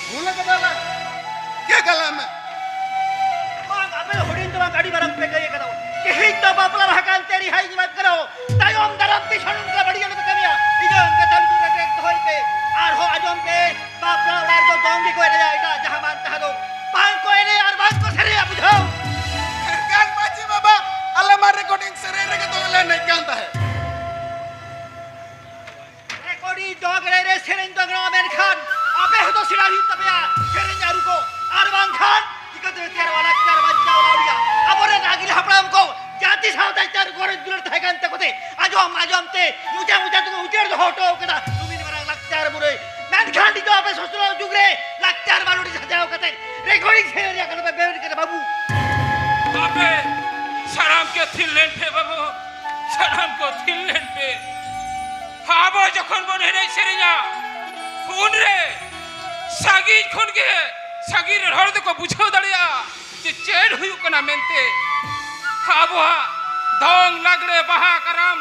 ᱵᱷᱩᱞ ᱟᱠᱟᱫᱟ ᱞᱮ᱾ ᱪᱮᱫ ᱠᱟᱞᱮ ᱢᱮ? ᱵᱟᱝ, ᱟᱯᱮ ᱫᱚ ᱦᱩᱰᱤᱧ ᱫᱚ ᱵᱟᱝ, ᱟᱹᱰᱤ ᱢᱟᱨᱟᱝ ᱯᱮ ᱠᱟᱹᱭ ᱟᱠᱟᱫᱟ᱾ ᱛᱮᱦᱮᱧ ᱫᱚ ᱵᱟᱯᱞᱟ ᱢᱟᱦᱟ ᱠᱟᱱ ᱛᱮ ᱨᱤᱦᱟᱹᱭ ᱧᱟᱢ ᱠᱟᱱᱟ᱾ ᱛᱟᱭᱚᱢ ᱫᱟᱨᱟᱢ ᱛᱤᱥ ᱦᱚᱸ ᱱᱚᱝᱠᱟ ᱵᱟᱹᱲᱤᱡ ᱟᱞᱚ ᱯᱮ ᱠᱟᱹᱢᱤᱭᱟ᱾ ᱤᱧ ᱫᱚ ᱚᱱᱠᱟ ᱛᱟᱞ ᱨᱮ ᱨᱮ ᱫᱚᱦᱚᱭ ᱯᱮ᱾ ᱟᱨᱦᱚᱸ ᱟᱸᱡᱚᱢ ᱯᱮ, ᱵᱟᱯᱞᱟ ᱚᱲᱟᱜ ᱨᱮᱫᱚ ᱫᱚᱝ ᱜᱮᱠᱚ ᱮᱱᱮᱡᱟ, ᱮᱴᱟᱜ ᱡᱟᱦᱟᱸ ᱢᱟᱱ ᱛᱟᱦᱟᱸ ᱫᱚ ᱵᱟᱝ ᱠᱚ ᱮᱱᱮᱡᱟ ᱟᱨ ᱵᱟᱝ ᱠᱚ ᱥᱮᱨᱮᱧᱟ, ᱵᱩᱡᱷᱟᱹᱣ? ᱮᱱᱠᱷᱟᱱ ᱢᱟᱹᱡᱷᱤ ᱵᱟᱵᱟ, ᱟᱞᱮ ᱢᱟ ᱨᱮᱠᱚᱨᱰᱤᱝ ᱥᱮᱨᱮᱧ ᱨᱮᱜᱮ ᱫᱚᱝ ᱞᱮ ᱮᱱᱮᱡ ᱠᱟᱱ ᱛᱟᱦᱮᱸᱫ᱾ ᱨᱮᱠᱚᱨᱰᱤᱝ ᱫᱚᱝ ᱮᱱᱮᱡ ᱨᱮ ᱥᱮᱨᱮᱧ ᱫᱚᱝ ᱨᱮᱦᱚᱸ, ᱢᱮᱱᱠᱷᱟᱱ ᱟᱯᱮ ᱦᱚᱸᱛᱚ ᱥᱮᱬᱟ ᱦᱩᱭᱩᱜ ᱛᱟᱯᱮᱭᱟ ᱥᱮᱨᱮᱧ ᱟᱹᱨᱩ ᱠᱚ, ᱟᱨ ᱵᱟᱝᱠᱷᱟᱱ ᱪᱤᱠᱟᱹᱛᱮ ᱛᱮᱭᱟᱨᱚᱜᱼᱟ ᱞᱟᱠᱪᱟᱨ ᱵᱟᱧᱪᱟᱣ ᱞᱟᱣᱲᱤᱭᱟ? ᱟᱵᱚᱨᱮᱱ ᱟᱹᱜᱤᱞ ᱦᱟᱯᱲᱟᱢ ᱠᱚ ᱡᱟᱹᱛᱤ ᱥᱟᱶᱛᱟ ᱪᱮᱛᱟᱱ ᱜᱚᱨᱚᱡᱽ ᱫᱩᱞᱟᱹᱲ ᱛᱟᱦᱮᱸ ᱠᱟᱱ ᱛᱟᱠᱚ ᱛᱮ, ᱟᱸᱡᱚᱢ ᱟᱸᱡᱚᱢ ᱛᱮ ᱢᱚᱪᱟ ᱢᱚᱪᱟ ᱛᱮᱠᱚ ᱩᱪᱟᱹᱲ ᱫᱚᱦᱚ ᱦᱚᱴᱚ ᱠᱟᱫᱟ ᱱᱩᱢᱤᱱ ᱢᱟᱨᱟᱝ ᱞᱟᱠᱪᱟᱨ ᱢᱩᱨᱟᱹᱭ᱾ ᱢᱮᱱᱠᱷᱟᱱ ᱱᱤᱛᱚᱜ ᱟᱯᱮ ᱥᱚᱥᱱᱚᱜ ᱡᱩᱜᱽ ᱨᱮ ᱞᱟᱠᱪᱟᱨ ᱢᱟᱞᱚᱴ ᱥᱟᱡᱟᱣ ᱠᱟᱛᱮ ᱨᱮᱠᱚᱨᱰᱤᱝ ᱥᱮᱨᱮᱧ ᱨᱮᱭᱟᱜ ᱠᱟᱛᱷᱟ ᱯᱮ ᱵᱮᱨᱮᱫ ᱠᱟᱫᱟ ᱵᱟᱹᱵᱩ᱾ ᱟᱯᱮ ᱥᱟᱱᱟᱢ ᱜᱮ ᱛᱷᱤᱨ ᱞᱮᱱ ᱯᱮ ᱵᱟᱹᱵᱩ, ᱥᱟᱱᱟᱢ ᱠᱚ ᱛᱷᱤᱨ ᱞᱮᱱ ᱯᱮ᱾ ᱟᱵᱚ ᱡᱚᱠᱷᱚᱱ ᱵᱚᱱ ᱮᱱᱮᱡ ᱥᱮᱨᱮᱧᱟ, ᱩᱱᱨᱮ ᱥᱟᱺᱜᱤᱧ ᱠᱷᱚᱱ ᱜᱮ ᱥᱟᱺᱜᱤᱧ ᱨᱮᱱ ᱦᱚᱲ ᱫᱚᱠᱚ ᱵᱩᱡᱷᱟᱹᱣ ᱫᱟᱲᱮᱭᱟᱜᱼᱟ ᱡᱮ ᱪᱮᱫ ᱦᱩᱭᱩᱜ ᱠᱟᱱᱟ ᱢᱮᱱᱛᱮ᱾ ᱟᱵᱚᱣᱟᱜ ᱫᱚᱝ, ᱞᱟᱜᱽᱲᱮ, ᱵᱟᱦᱟ, ᱠᱟᱨᱟᱢ,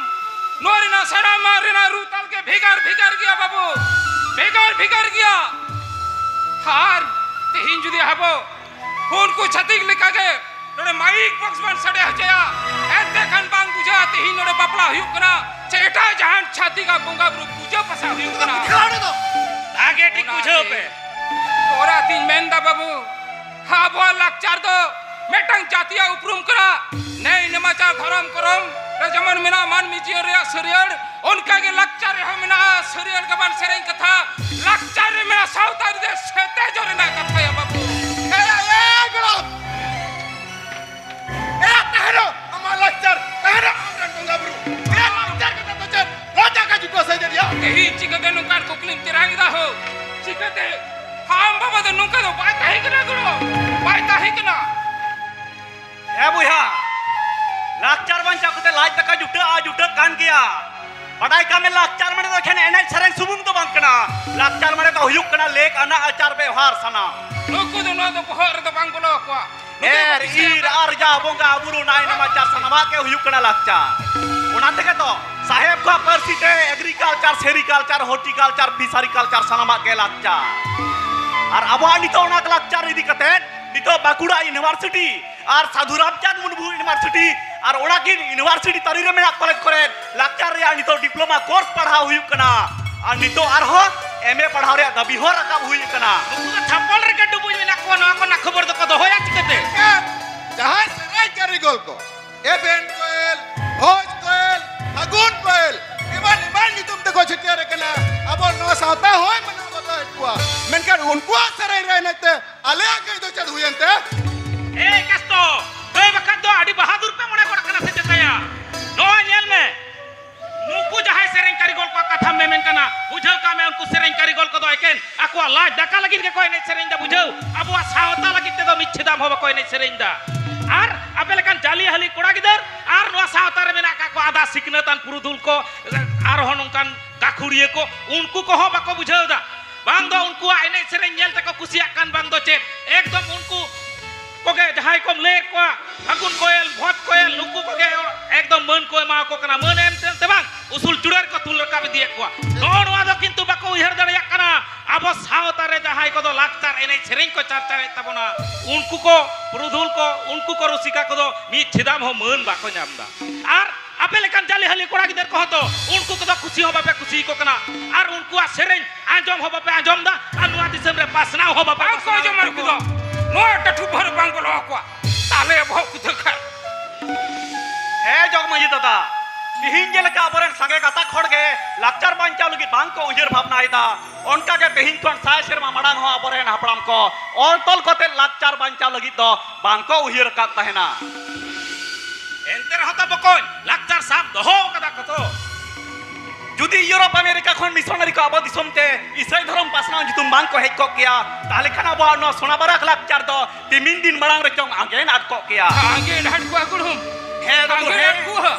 ᱱᱚᱣᱟ ᱨᱮᱱᱟᱜ ᱥᱟᱱᱟᱢᱟᱜ ᱨᱮᱱᱟᱜ ᱨᱩ ᱛᱟᱞ ᱜᱮ ᱵᱷᱮᱜᱟᱨ ᱵᱷᱮᱜᱟᱨ ᱜᱮᱭᱟ ᱵᱟᱹᱵᱩ, ᱵᱷᱮᱜᱟᱨ ᱵᱷᱮᱜᱟᱨ ᱜᱮᱭᱟ᱾ ᱟᱨ ᱛᱮᱦᱮᱧ ᱡᱩᱫᱤ ᱟᱵᱚ ᱩᱱᱠᱩ ᱪᱷᱟᱹᱛᱤᱠ ᱞᱮᱠᱟᱜᱮ ᱱᱚᱰᱮ ᱢᱟᱭᱤᱠ ᱵᱚᱠᱥ ᱵᱚᱱ ᱥᱟᱰᱮ ᱦᱚᱪᱚᱭᱟ, ᱮᱱᱛᱮ ᱠᱷᱟᱱ ᱵᱟᱝ ᱵᱩᱡᱷᱟᱹᱜᱼᱟ ᱛᱮᱦᱮᱧ ᱱᱚᱰᱮ ᱵᱟᱯᱞᱟ ᱦᱩᱭᱩᱜ ᱠᱟᱱᱟ ᱥᱮ ᱮᱴᱟᱜ ᱡᱟᱦᱟᱱ ᱪᱷᱟᱹᱛᱤᱠᱟᱜ ᱵᱚᱸᱜᱟ ᱵᱩᱨᱩ ᱯᱩᱡᱟᱹ ᱯᱟᱥᱟ ᱦᱩᱭᱩᱜ ᱠᱟᱱᱟ᱾ ᱵᱩᱡᱷᱟᱹᱣ ᱫᱚ᱾ ᱵᱷᱟᱜᱮ ᱴᱷᱤᱠ ᱵᱩᱡᱷᱟᱹᱣ ᱯᱮ᱾ ᱚᱱᱟᱛᱤᱧ ᱢᱮᱱᱫᱟ ᱵᱟᱹᱵᱩ, ᱟᱵᱚᱣᱟᱜ ᱞᱟᱠᱪᱟᱨ ᱫᱚ ᱢᱤᱫᱴᱟᱝ ᱡᱟᱹᱛᱤᱭᱟᱜ ᱩᱯᱨᱩᱢ ᱠᱟᱱᱟ᱾ ᱱᱮᱭ ᱱᱮᱢᱟᱪᱟᱨ ᱫᱷᱚᱨᱚᱢ ᱠᱚᱨᱚᱢ ᱨᱮ ᱡᱮᱢᱚᱱ ᱢᱮᱱᱟᱜᱼᱟ ᱢᱟᱹᱱᱢᱤ ᱡᱤᱭᱚᱱ ᱨᱮᱭᱟᱜ ᱥᱟᱹᱨᱭᱟᱹᱲ, ᱚᱱᱠᱟᱜᱮ ᱞᱟᱠᱪᱟᱨ ᱨᱮᱦᱚᱸ ᱢᱮᱱᱟᱜᱼᱟ ᱥᱟᱹᱨᱭᱟᱹᱲ ᱜᱮᱵᱟᱱ ᱥᱮᱨᱮᱧ ᱠᱟᱛᱷᱟ᱾ ᱞᱟᱠᱪᱟᱨ ᱨᱮ ᱢᱮᱱᱟᱜᱼᱟ ᱥᱟᱶᱛᱟ ᱡᱩᱫᱤ ᱥᱮᱛᱮᱡᱚᱜ ᱨᱮᱱᱟᱜ ᱠᱟᱛᱷᱟ ᱭᱟ ᱵᱟᱹᱵᱩ᱾ ᱮ, ᱮ, ᱮ, ᱜᱚᱲᱚᱢ! ᱮ, ᱛᱟᱦᱮᱱᱚᱜ ᱟᱢᱟᱜ ᱞᱟᱠᱪᱟᱨ, ᱛᱟᱦᱮᱱᱚᱜ ᱟᱢᱨᱮᱱ ᱵᱚᱸᱜᱟ ᱵᱩᱨᱩ᱾ ᱮ, ᱞᱟᱠᱪᱟᱨ ᱠᱟᱛᱷᱟ ᱫᱚ ᱪᱮᱫ? ᱨᱟᱡᱟ ᱠᱟ ᱡᱩᱴᱟᱹ ᱥᱮ ᱡᱮᱨᱤᱭᱟ? ᱛᱮᱦᱮᱧ ᱪᱤᱠᱟᱹᱛᱮ ᱱᱚᱝᱠᱟᱱ ᱠᱩᱠᱞᱤᱢ ᱛᱮᱨᱟᱝ ᱮᱫᱟ ᱦᱳ? ᱪᱤᱠᱟᱹᱛᱮ? ᱟᱢ ᱵᱟᱵᱟ ᱫᱚ ᱱᱚᱝᱠᱟ ᱫᱚ ᱵᱟᱭ ᱛᱟᱦᱮᱸ ᱠᱟᱱᱟ ᱜᱚᱲᱚᱢ, ᱵᱟᱭ ᱛᱟᱦᱮᱸ ᱠᱟᱱᱟ᱾ ᱦᱮᱸ ᱵᱚᱭᱦᱟ, ᱞᱟᱠᱪᱟᱨ ᱵᱟᱧᱪᱟᱣ ᱠᱟᱛᱮ ᱞᱟᱡ ᱫᱟᱠᱟ ᱡᱩᱴᱟᱹᱜᱼᱟ, ᱡᱩᱴᱟᱹᱜ ᱠᱟᱱ ᱜᱮᱭᱟ᱾ ᱵᱟᱰᱟᱭ ᱠᱟᱜ ᱢᱮ, ᱞᱟᱠᱪᱟᱨ ᱢᱟᱱᱮ ᱫᱚ ᱮᱠᱷᱮᱱ ᱮᱱᱮᱡ ᱥᱮᱨᱮᱧ ᱥᱩᱢᱩᱝ ᱫᱚ ᱵᱟᱝ ᱠᱟᱱᱟ᱾ ᱞᱟᱠᱪᱟᱨ ᱢᱟᱱᱮ ᱫᱚ ᱦᱩᱭᱩᱜ ᱠᱟᱱᱟ ᱞᱮᱠ ᱟᱱᱟᱜ ᱟᱪᱟᱨ ᱵᱮᱣᱦᱟᱨ ᱥᱟᱱᱟᱢ᱾ ᱱᱩᱠᱩ ᱫᱚ ᱱᱚᱣᱟ ᱫᱚ ᱵᱚᱦᱚᱜ ᱨᱮᱫᱚ ᱵᱟᱝ ᱵᱚᱞᱚ ᱟᱠᱚᱣᱟ᱾ ᱱᱩᱠᱩ ᱫᱚ ᱮᱨ, ᱵᱤᱥᱤ ᱤᱨ, ᱟᱨᱡᱟᱣ, ᱵᱚᱸᱜᱟ ᱵᱩᱨᱩ, ᱱᱟᱭ ᱱᱟᱢᱟᱪᱟᱨ, ᱥᱟᱱᱟᱢᱟᱜ ᱜᱮ ᱦᱩᱭᱩᱜ ᱠᱟᱱᱟ ᱞᱟᱠᱪᱟᱨ᱾ ᱚᱱᱟ ᱛᱮᱜᱮ ᱛᱚ ᱥᱟᱦᱮᱵ ᱠᱚᱣᱟᱜ ᱯᱟᱹᱨᱥᱤ ᱛᱮ ᱮᱜᱽᱨᱤᱠᱟᱞᱪᱟᱨ, ᱥᱮᱨᱤᱠᱟᱞᱪᱟᱨ, ᱦᱚᱨᱴᱤᱠᱟᱞᱪᱟᱨ, ᱯᱷᱤᱥᱟᱨᱤ ᱠᱟᱞᱪᱟᱨ ᱥᱟᱱᱟᱢᱟᱜ ᱜᱮ ᱞᱟᱠᱪᱟᱨ᱾ ᱟᱨ ᱟᱵᱚᱣᱟᱜ ᱱᱤᱛᱚᱜ ᱚᱱᱟ ᱞᱟᱠᱪᱟᱨ ᱤᱫᱤ ᱠᱟᱛᱮ ᱱᱤᱛᱚᱜ ᱵᱟᱸᱠᱩᱲᱟ ᱤᱭᱩᱱᱤᱵᱷᱟᱨᱥᱤᱴᱤ ᱟᱨ ᱥᱟᱫᱷᱩ ᱨᱟᱢᱪᱟᱸᱫᱽ ᱢᱩᱨᱢᱩ ᱤᱭᱩᱱᱤᱵᱷᱟᱨᱥᱤᱴᱤ ᱟᱨ ᱚᱱᱟᱠᱤᱱ ᱤᱭᱩᱱᱤᱵᱷᱟᱨᱥᱤᱴᱤ ᱛᱟᱹᱨᱤ ᱨᱮ ᱢᱮᱱᱟᱜ ᱠᱚᱞᱮᱡᱽ ᱠᱚᱨᱮ ᱞᱟᱠᱪᱟᱨ ᱨᱮᱭᱟᱜ ᱱᱤᱛᱚᱜ ᱰᱤᱯᱞᱳᱢᱟ ᱠᱳᱨᱥ ᱯᱟᱲᱦᱟᱣ ᱦᱩᱭᱩᱜ ᱠᱟᱱᱟ᱾ ᱟᱨ ᱱᱤᱛᱚᱜ ᱟᱨᱦᱚᱸ ᱮᱢ ᱮ ᱯᱟᱲᱦᱟᱣ ᱨᱮᱭᱟᱜ ᱫᱟᱹᱵᱤ ᱦᱚᱸ ᱨᱟᱠᱟᱵ ᱦᱩᱭ ᱟᱠᱟᱱᱟ᱾ ᱱᱩᱠᱩ ᱫᱚ ᱛᱷᱟᱯᱚᱞ ᱨᱮᱜᱮ ᱰᱩᱵᱩᱡ ᱢᱮᱱᱟᱜ ᱠᱚᱣᱟ, ᱱᱚᱣᱟ ᱠᱚᱨᱮᱱᱟᱜ ᱠᱷᱚᱵᱚᱨ ᱫᱚᱠᱚ ᱫᱚᱦᱚᱭᱟ ᱪᱤᱠᱟᱹᱛᱮ? ᱮᱱᱠᱷᱟᱱ ᱡᱟᱦᱟᱸᱭ ᱥᱮᱨᱮᱧ ᱠᱟᱹᱨᱤᱜᱚᱞ ᱠᱚ, ᱮᱵᱷᱮᱱ ᱠᱚᱭᱮᱞ, ᱵᱷᱚᱡᱽ ᱠᱚᱭᱮᱞ, ᱯᱷᱟᱹᱜᱩᱱ ᱠᱚᱭᱮᱞ, ᱮᱢᱟᱱ ᱮᱢᱟᱱ ᱧᱩᱛᱩᱢ ᱛᱮᱠᱚ ᱪᱷᱟᱹᱴᱭᱟᱹᱨ ᱟᱠᱟᱱᱟ, ᱟᱵᱚ ᱱᱚᱣᱟ ᱥᱟᱶᱛᱟ ᱦᱚᱸᱭ ᱢᱟᱱᱟᱣ ᱵᱟᱛᱟᱣᱮᱫ ᱠᱚᱣᱟ, ᱢᱮᱱᱠᱷᱟᱱ ᱩᱱᱠᱩᱣᱟᱜ ᱥᱮᱨᱮᱧ ᱨᱮ ᱮᱱᱮᱡ ᱛᱮ ᱟᱞᱮᱭᱟᱜ ᱜᱟᱹᱭ ᱫᱚ ᱪᱮᱫ ᱦᱩᱭᱮᱱ ᱛᱮ? ᱮ ᱠᱟᱥᱛᱚ, ᱫᱟᱹᱭ ᱵᱟᱠᱷᱟᱡ ᱫᱚ ᱟᱹᱰᱤ ᱵᱟᱦᱟᱫᱩᱨ ᱯᱮ ᱢᱚᱱᱮ ᱜᱚᱫ ᱠᱟᱱᱟ ᱥᱮ ᱪᱮᱛᱟᱭᱟ? ᱱᱚᱜᱼᱚᱭ ᱧᱮᱞ ᱢᱮ, ᱱᱩᱠᱩ ᱡᱟᱦᱟᱸᱭ ᱥᱮᱨᱮᱧ ᱠᱟᱹᱨᱤᱜᱚᱞ ᱠᱚᱣᱟᱜ ᱠᱟᱛᱷᱟᱢ ᱢᱮᱢᱮᱱ ᱠᱟᱱᱟ, ᱵᱩᱡᱷᱟᱹᱣ ᱠᱟᱜ ᱢᱮ, ᱩᱱᱠᱩ ᱥᱮᱨᱮᱧ ᱠᱟᱹᱨᱤᱜᱚᱞ ᱠᱚᱫᱚ ᱮᱠᱮᱱ ᱟᱠᱚᱣᱟᱜ ᱞᱟᱡ ᱫᱟᱠᱟ ᱞᱟᱹᱜᱤᱫ ᱜᱮᱠᱚ ᱮᱱᱮᱡ ᱥᱮᱨᱮᱧ ᱫᱟ, ᱵᱩᱡᱷᱟᱹᱣ? ᱟᱵᱚᱣᱟᱜ ᱥᱟᱶᱛᱟ ᱞᱟᱹᱜᱤᱫ ᱛᱮᱫᱚ ᱢᱤᱫ ᱪᱷᱮᱫᱟᱢ ᱦᱚᱸ ᱵᱟᱠᱚ ᱮᱱᱮᱡ ᱥᱮᱨᱮᱧ ᱫᱟ᱾ ᱟᱨ ᱟᱯᱮ ᱞᱮᱠᱟᱱ ᱡᱟᱹᱞᱤ ᱦᱟᱹᱞᱤ ᱠᱚᱲᱟ ᱜᱤᱫᱟᱹᱨ ᱟᱨ ᱱᱚᱣᱟ ᱥᱟᱶᱛᱟ ᱨᱮ ᱢᱮᱱᱟᱜ ᱠᱟᱜ ᱠᱚᱣᱟ ᱟᱫᱷᱟ ᱥᱤᱠᱷᱱᱟᱹᱛᱟᱱ ᱯᱩᱨᱩᱫᱷᱩᱞ ᱠᱚ, ᱟᱨᱦᱚᱸ ᱱᱚᱝᱠᱟᱱ ᱜᱟᱹᱠᱷᱩᱲᱤᱭᱟᱹ ᱠᱚ, ᱩᱱᱠᱩ ᱠᱚᱦᱚᱸ ᱵᱟᱠᱚ ᱵᱩᱡᱷᱟᱹᱣ ᱫᱟ᱾ ᱵᱟᱝ ᱫᱚ ᱩᱱᱠᱩᱣᱟᱜ ᱮᱱᱮᱡ ᱥᱮᱨᱮᱧ ᱧᱮᱞ ᱛᱮᱠᱚ ᱠᱩᱥᱤᱭᱟᱜ ᱠᱟᱱ, ᱵᱟᱝ ᱫᱚ ᱪᱮᱫ, ᱮᱠᱫᱚᱢ ᱩᱱᱠᱩ ᱠᱚᱜᱮ ᱡᱟᱦᱟᱸᱭ ᱠᱚᱢ ᱞᱟᱹᱭᱮᱫ ᱠᱚᱣᱟ, ᱯᱷᱟᱹᱜᱩᱱ ᱠᱚᱭᱮᱞ, ᱵᱷᱚᱡᱽ ᱠᱚᱭᱮᱞ, ᱱᱩᱠᱩ ᱠᱚᱜᱮ ᱮᱠᱫᱚᱢ ᱢᱟᱹᱱ ᱠᱚ ᱮᱢᱟ ᱠᱚ ᱠᱟᱱᱟ᱾ ᱢᱟᱹᱱ ᱮᱢ ᱛᱮ, ᱛᱮ ᱵᱟᱝ, ᱩᱥᱩᱞ ᱪᱩᱲᱟᱹ ᱨᱮᱠᱚ ᱛᱩᱞ ᱨᱟᱠᱟᱵ ᱤᱫᱤᱭᱮᱫ ᱠᱚᱣᱟ᱾ ᱱᱚᱜᱼᱚ ᱱᱚᱣᱟ ᱫᱚ ᱠᱤᱱᱛᱩ ᱵᱟᱠᱚ ᱩᱭᱦᱟᱹᱨ ᱫᱟᱲᱮᱭᱟᱜ ᱠᱟᱱᱟ᱾ ᱠᱚ ᱥᱟᱶᱛᱟ ᱨᱮ ᱡᱟᱦᱟᱸᱭ ᱠᱚᱫᱚ ᱞᱟᱠᱪᱟᱨ ᱮᱱᱮᱡ ᱥᱮᱨᱮᱧ ᱠᱚ ᱪᱟᱨᱪᱟᱣᱮᱫ ᱛᱟᱵᱚᱱᱟ, ᱩᱱᱠᱩ ᱠᱚ ᱯᱩᱨᱩᱫᱷᱩᱞ ᱠᱚ, ᱩᱱᱠᱩ ᱠᱚ ᱨᱩᱥᱤᱠᱟ ᱠᱚᱫᱚ ᱢᱤᱫ ᱪᱷᱤᱫᱟᱢ ᱦᱚᱸ ᱢᱟᱹᱱ ᱵᱟᱠᱚ ᱧᱟᱢ ᱮᱫᱟ᱾ ᱟᱨ ᱟᱯᱮ ᱞᱮᱠᱟᱱ ᱡᱟᱹᱞᱤ ᱦᱟᱹᱞᱤ ᱠᱚᱲᱟ ᱜᱤᱫᱟᱹᱨ ᱠᱚᱦᱚᱸ ᱛᱚ ᱩᱱᱠᱩ ᱠᱚᱫᱚ ᱠᱩᱥᱤ ᱦᱚᱸ ᱵᱟᱯᱮ ᱠᱩᱥᱤ ᱟᱠᱚ ᱠᱟᱱᱟ, ᱟᱨ ᱩᱱᱠᱩᱣᱟᱜ ᱥᱮᱨᱮᱧ ᱟᱸᱡᱚᱢ ᱦᱚᱸ ᱵᱟᱯᱮ ᱟᱸᱡᱚᱢ ᱮᱫᱟ, ᱟᱨ ᱱᱚᱣᱟ ᱫᱤᱥᱚᱢ ᱨᱮ ᱯᱟᱥᱱᱟᱣ ᱦᱚᱸ ᱵᱟᱯᱮ ᱵᱟᱝ ᱠᱚ ᱯᱟᱥᱱᱟᱣ ᱟᱸᱡᱚᱢᱟ ᱮᱫᱟ᱾ ᱱᱩᱠᱩ ᱫᱚ᱾ ᱱᱚᱣᱟ ᱴᱟᱹᱴᱷᱩ ᱵᱷᱟᱹᱨ ᱵᱟᱝ ᱠᱚ ᱞᱚᱦᱚ ᱠᱚᱣᱟ᱾ ᱛᱟᱦᱞᱮ ᱵᱚᱦᱚᱜ ᱠᱩᱛᱷᱟᱹ ᱠᱷᱟᱱ᱾ ᱦᱮᱸ ᱡᱚᱜᱽ ᱢᱟᱹᱡᱷᱤ ᱫᱟᱫᱟ, ᱛᱤᱦᱤᱧ ᱡᱮᱞᱮᱠᱟ ᱟᱵᱚᱨᱮᱱ ᱥᱟᱸᱜᱮ ᱜᱟᱛᱟᱠ ᱦᱚᱲ ᱜᱮ ᱞᱟᱠᱪᱟᱨ ᱵᱟᱧᱪᱟᱣ ᱞᱟᱹᱜᱤᱫ ᱵᱟᱝ ᱠᱚ ᱩᱭᱦᱟᱹᱨ ᱵᱷᱟᱵᱽᱱᱟᱭᱮᱫᱟ, ᱚᱱᱠᱟ ᱜᱮ ᱛᱮᱦᱮᱧ ᱠᱷᱚᱱ ᱥᱟᱭ ᱥᱮᱨᱢᱟ ᱢᱟᱲᱟᱝ ᱦᱚᱸ ᱟᱵᱚᱨᱮᱱ ᱦᱟᱯᱲᱟᱢ ᱠᱚ ᱚᱞ ᱛᱚᱞ ᱠᱟᱛᱮ ᱞᱟᱠᱪᱟᱨ ᱵᱟᱧᱪᱟᱣ ᱞᱟᱹᱜᱤᱫ ᱫᱚ ᱵᱟᱝ ᱠᱚ ᱩᱭᱦᱟᱹᱨ ᱟᱠᱟᱫ ᱛᱟᱦᱮᱱᱟ᱾ ᱮᱱᱛᱮ ᱨᱮᱦᱚᱸ ᱛᱚ ᱵᱚᱠᱚᱧ, ᱞᱟᱠᱪᱟᱨ ᱥᱟᱵ ᱫᱚᱦᱚ ᱟᱠᱟᱫᱟ ᱠᱚ ᱛᱚ᱾ ᱡᱩᱫᱤ ᱤᱭᱩᱨᱳᱯ ᱟᱢᱮᱨᱤᱠᱟ ᱠᱷᱚᱱ ᱢᱤᱥᱚᱱᱟᱨᱤ ᱠᱚ ᱟᱵᱚ ᱫᱤᱥᱚᱢ ᱛᱮ ᱤᱥᱟᱹᱭ ᱫᱷᱚᱨᱚᱢ ᱯᱟᱥᱱᱟᱣ ᱧᱩᱛᱩᱢ ᱵᱟᱝ ᱠᱚ ᱦᱮᱡ ᱠᱚᱜ ᱠᱮᱭᱟ, ᱛᱟᱦᱞᱮ ᱠᱷᱟᱱ ᱟᱵᱚᱣᱟᱜ ᱱᱚᱣᱟ ᱥᱳᱱᱟ ᱵᱟᱨᱟᱠ ᱞᱟᱠᱪᱟᱨ ᱫᱚ ᱛᱤᱢᱤᱱ ᱫᱤᱱ ᱢᱟᱲᱟᱝ ᱨᱮᱪᱚᱝ ᱟᱸᱜᱮᱱ ᱟᱫ ᱠᱚᱜ ᱠᱮᱭᱟ᱾ ᱟᱸᱜᱮᱱ ᱟᱫ ᱠᱚᱣᱟ ᱜᱩᱲᱦᱩᱢ᱾ ᱦᱮᱸ ᱫᱟᱫᱩ, ᱟᱸᱜᱮᱱ ᱦᱮᱸ᱾ ᱟᱫ ᱠᱚᱣᱟ᱾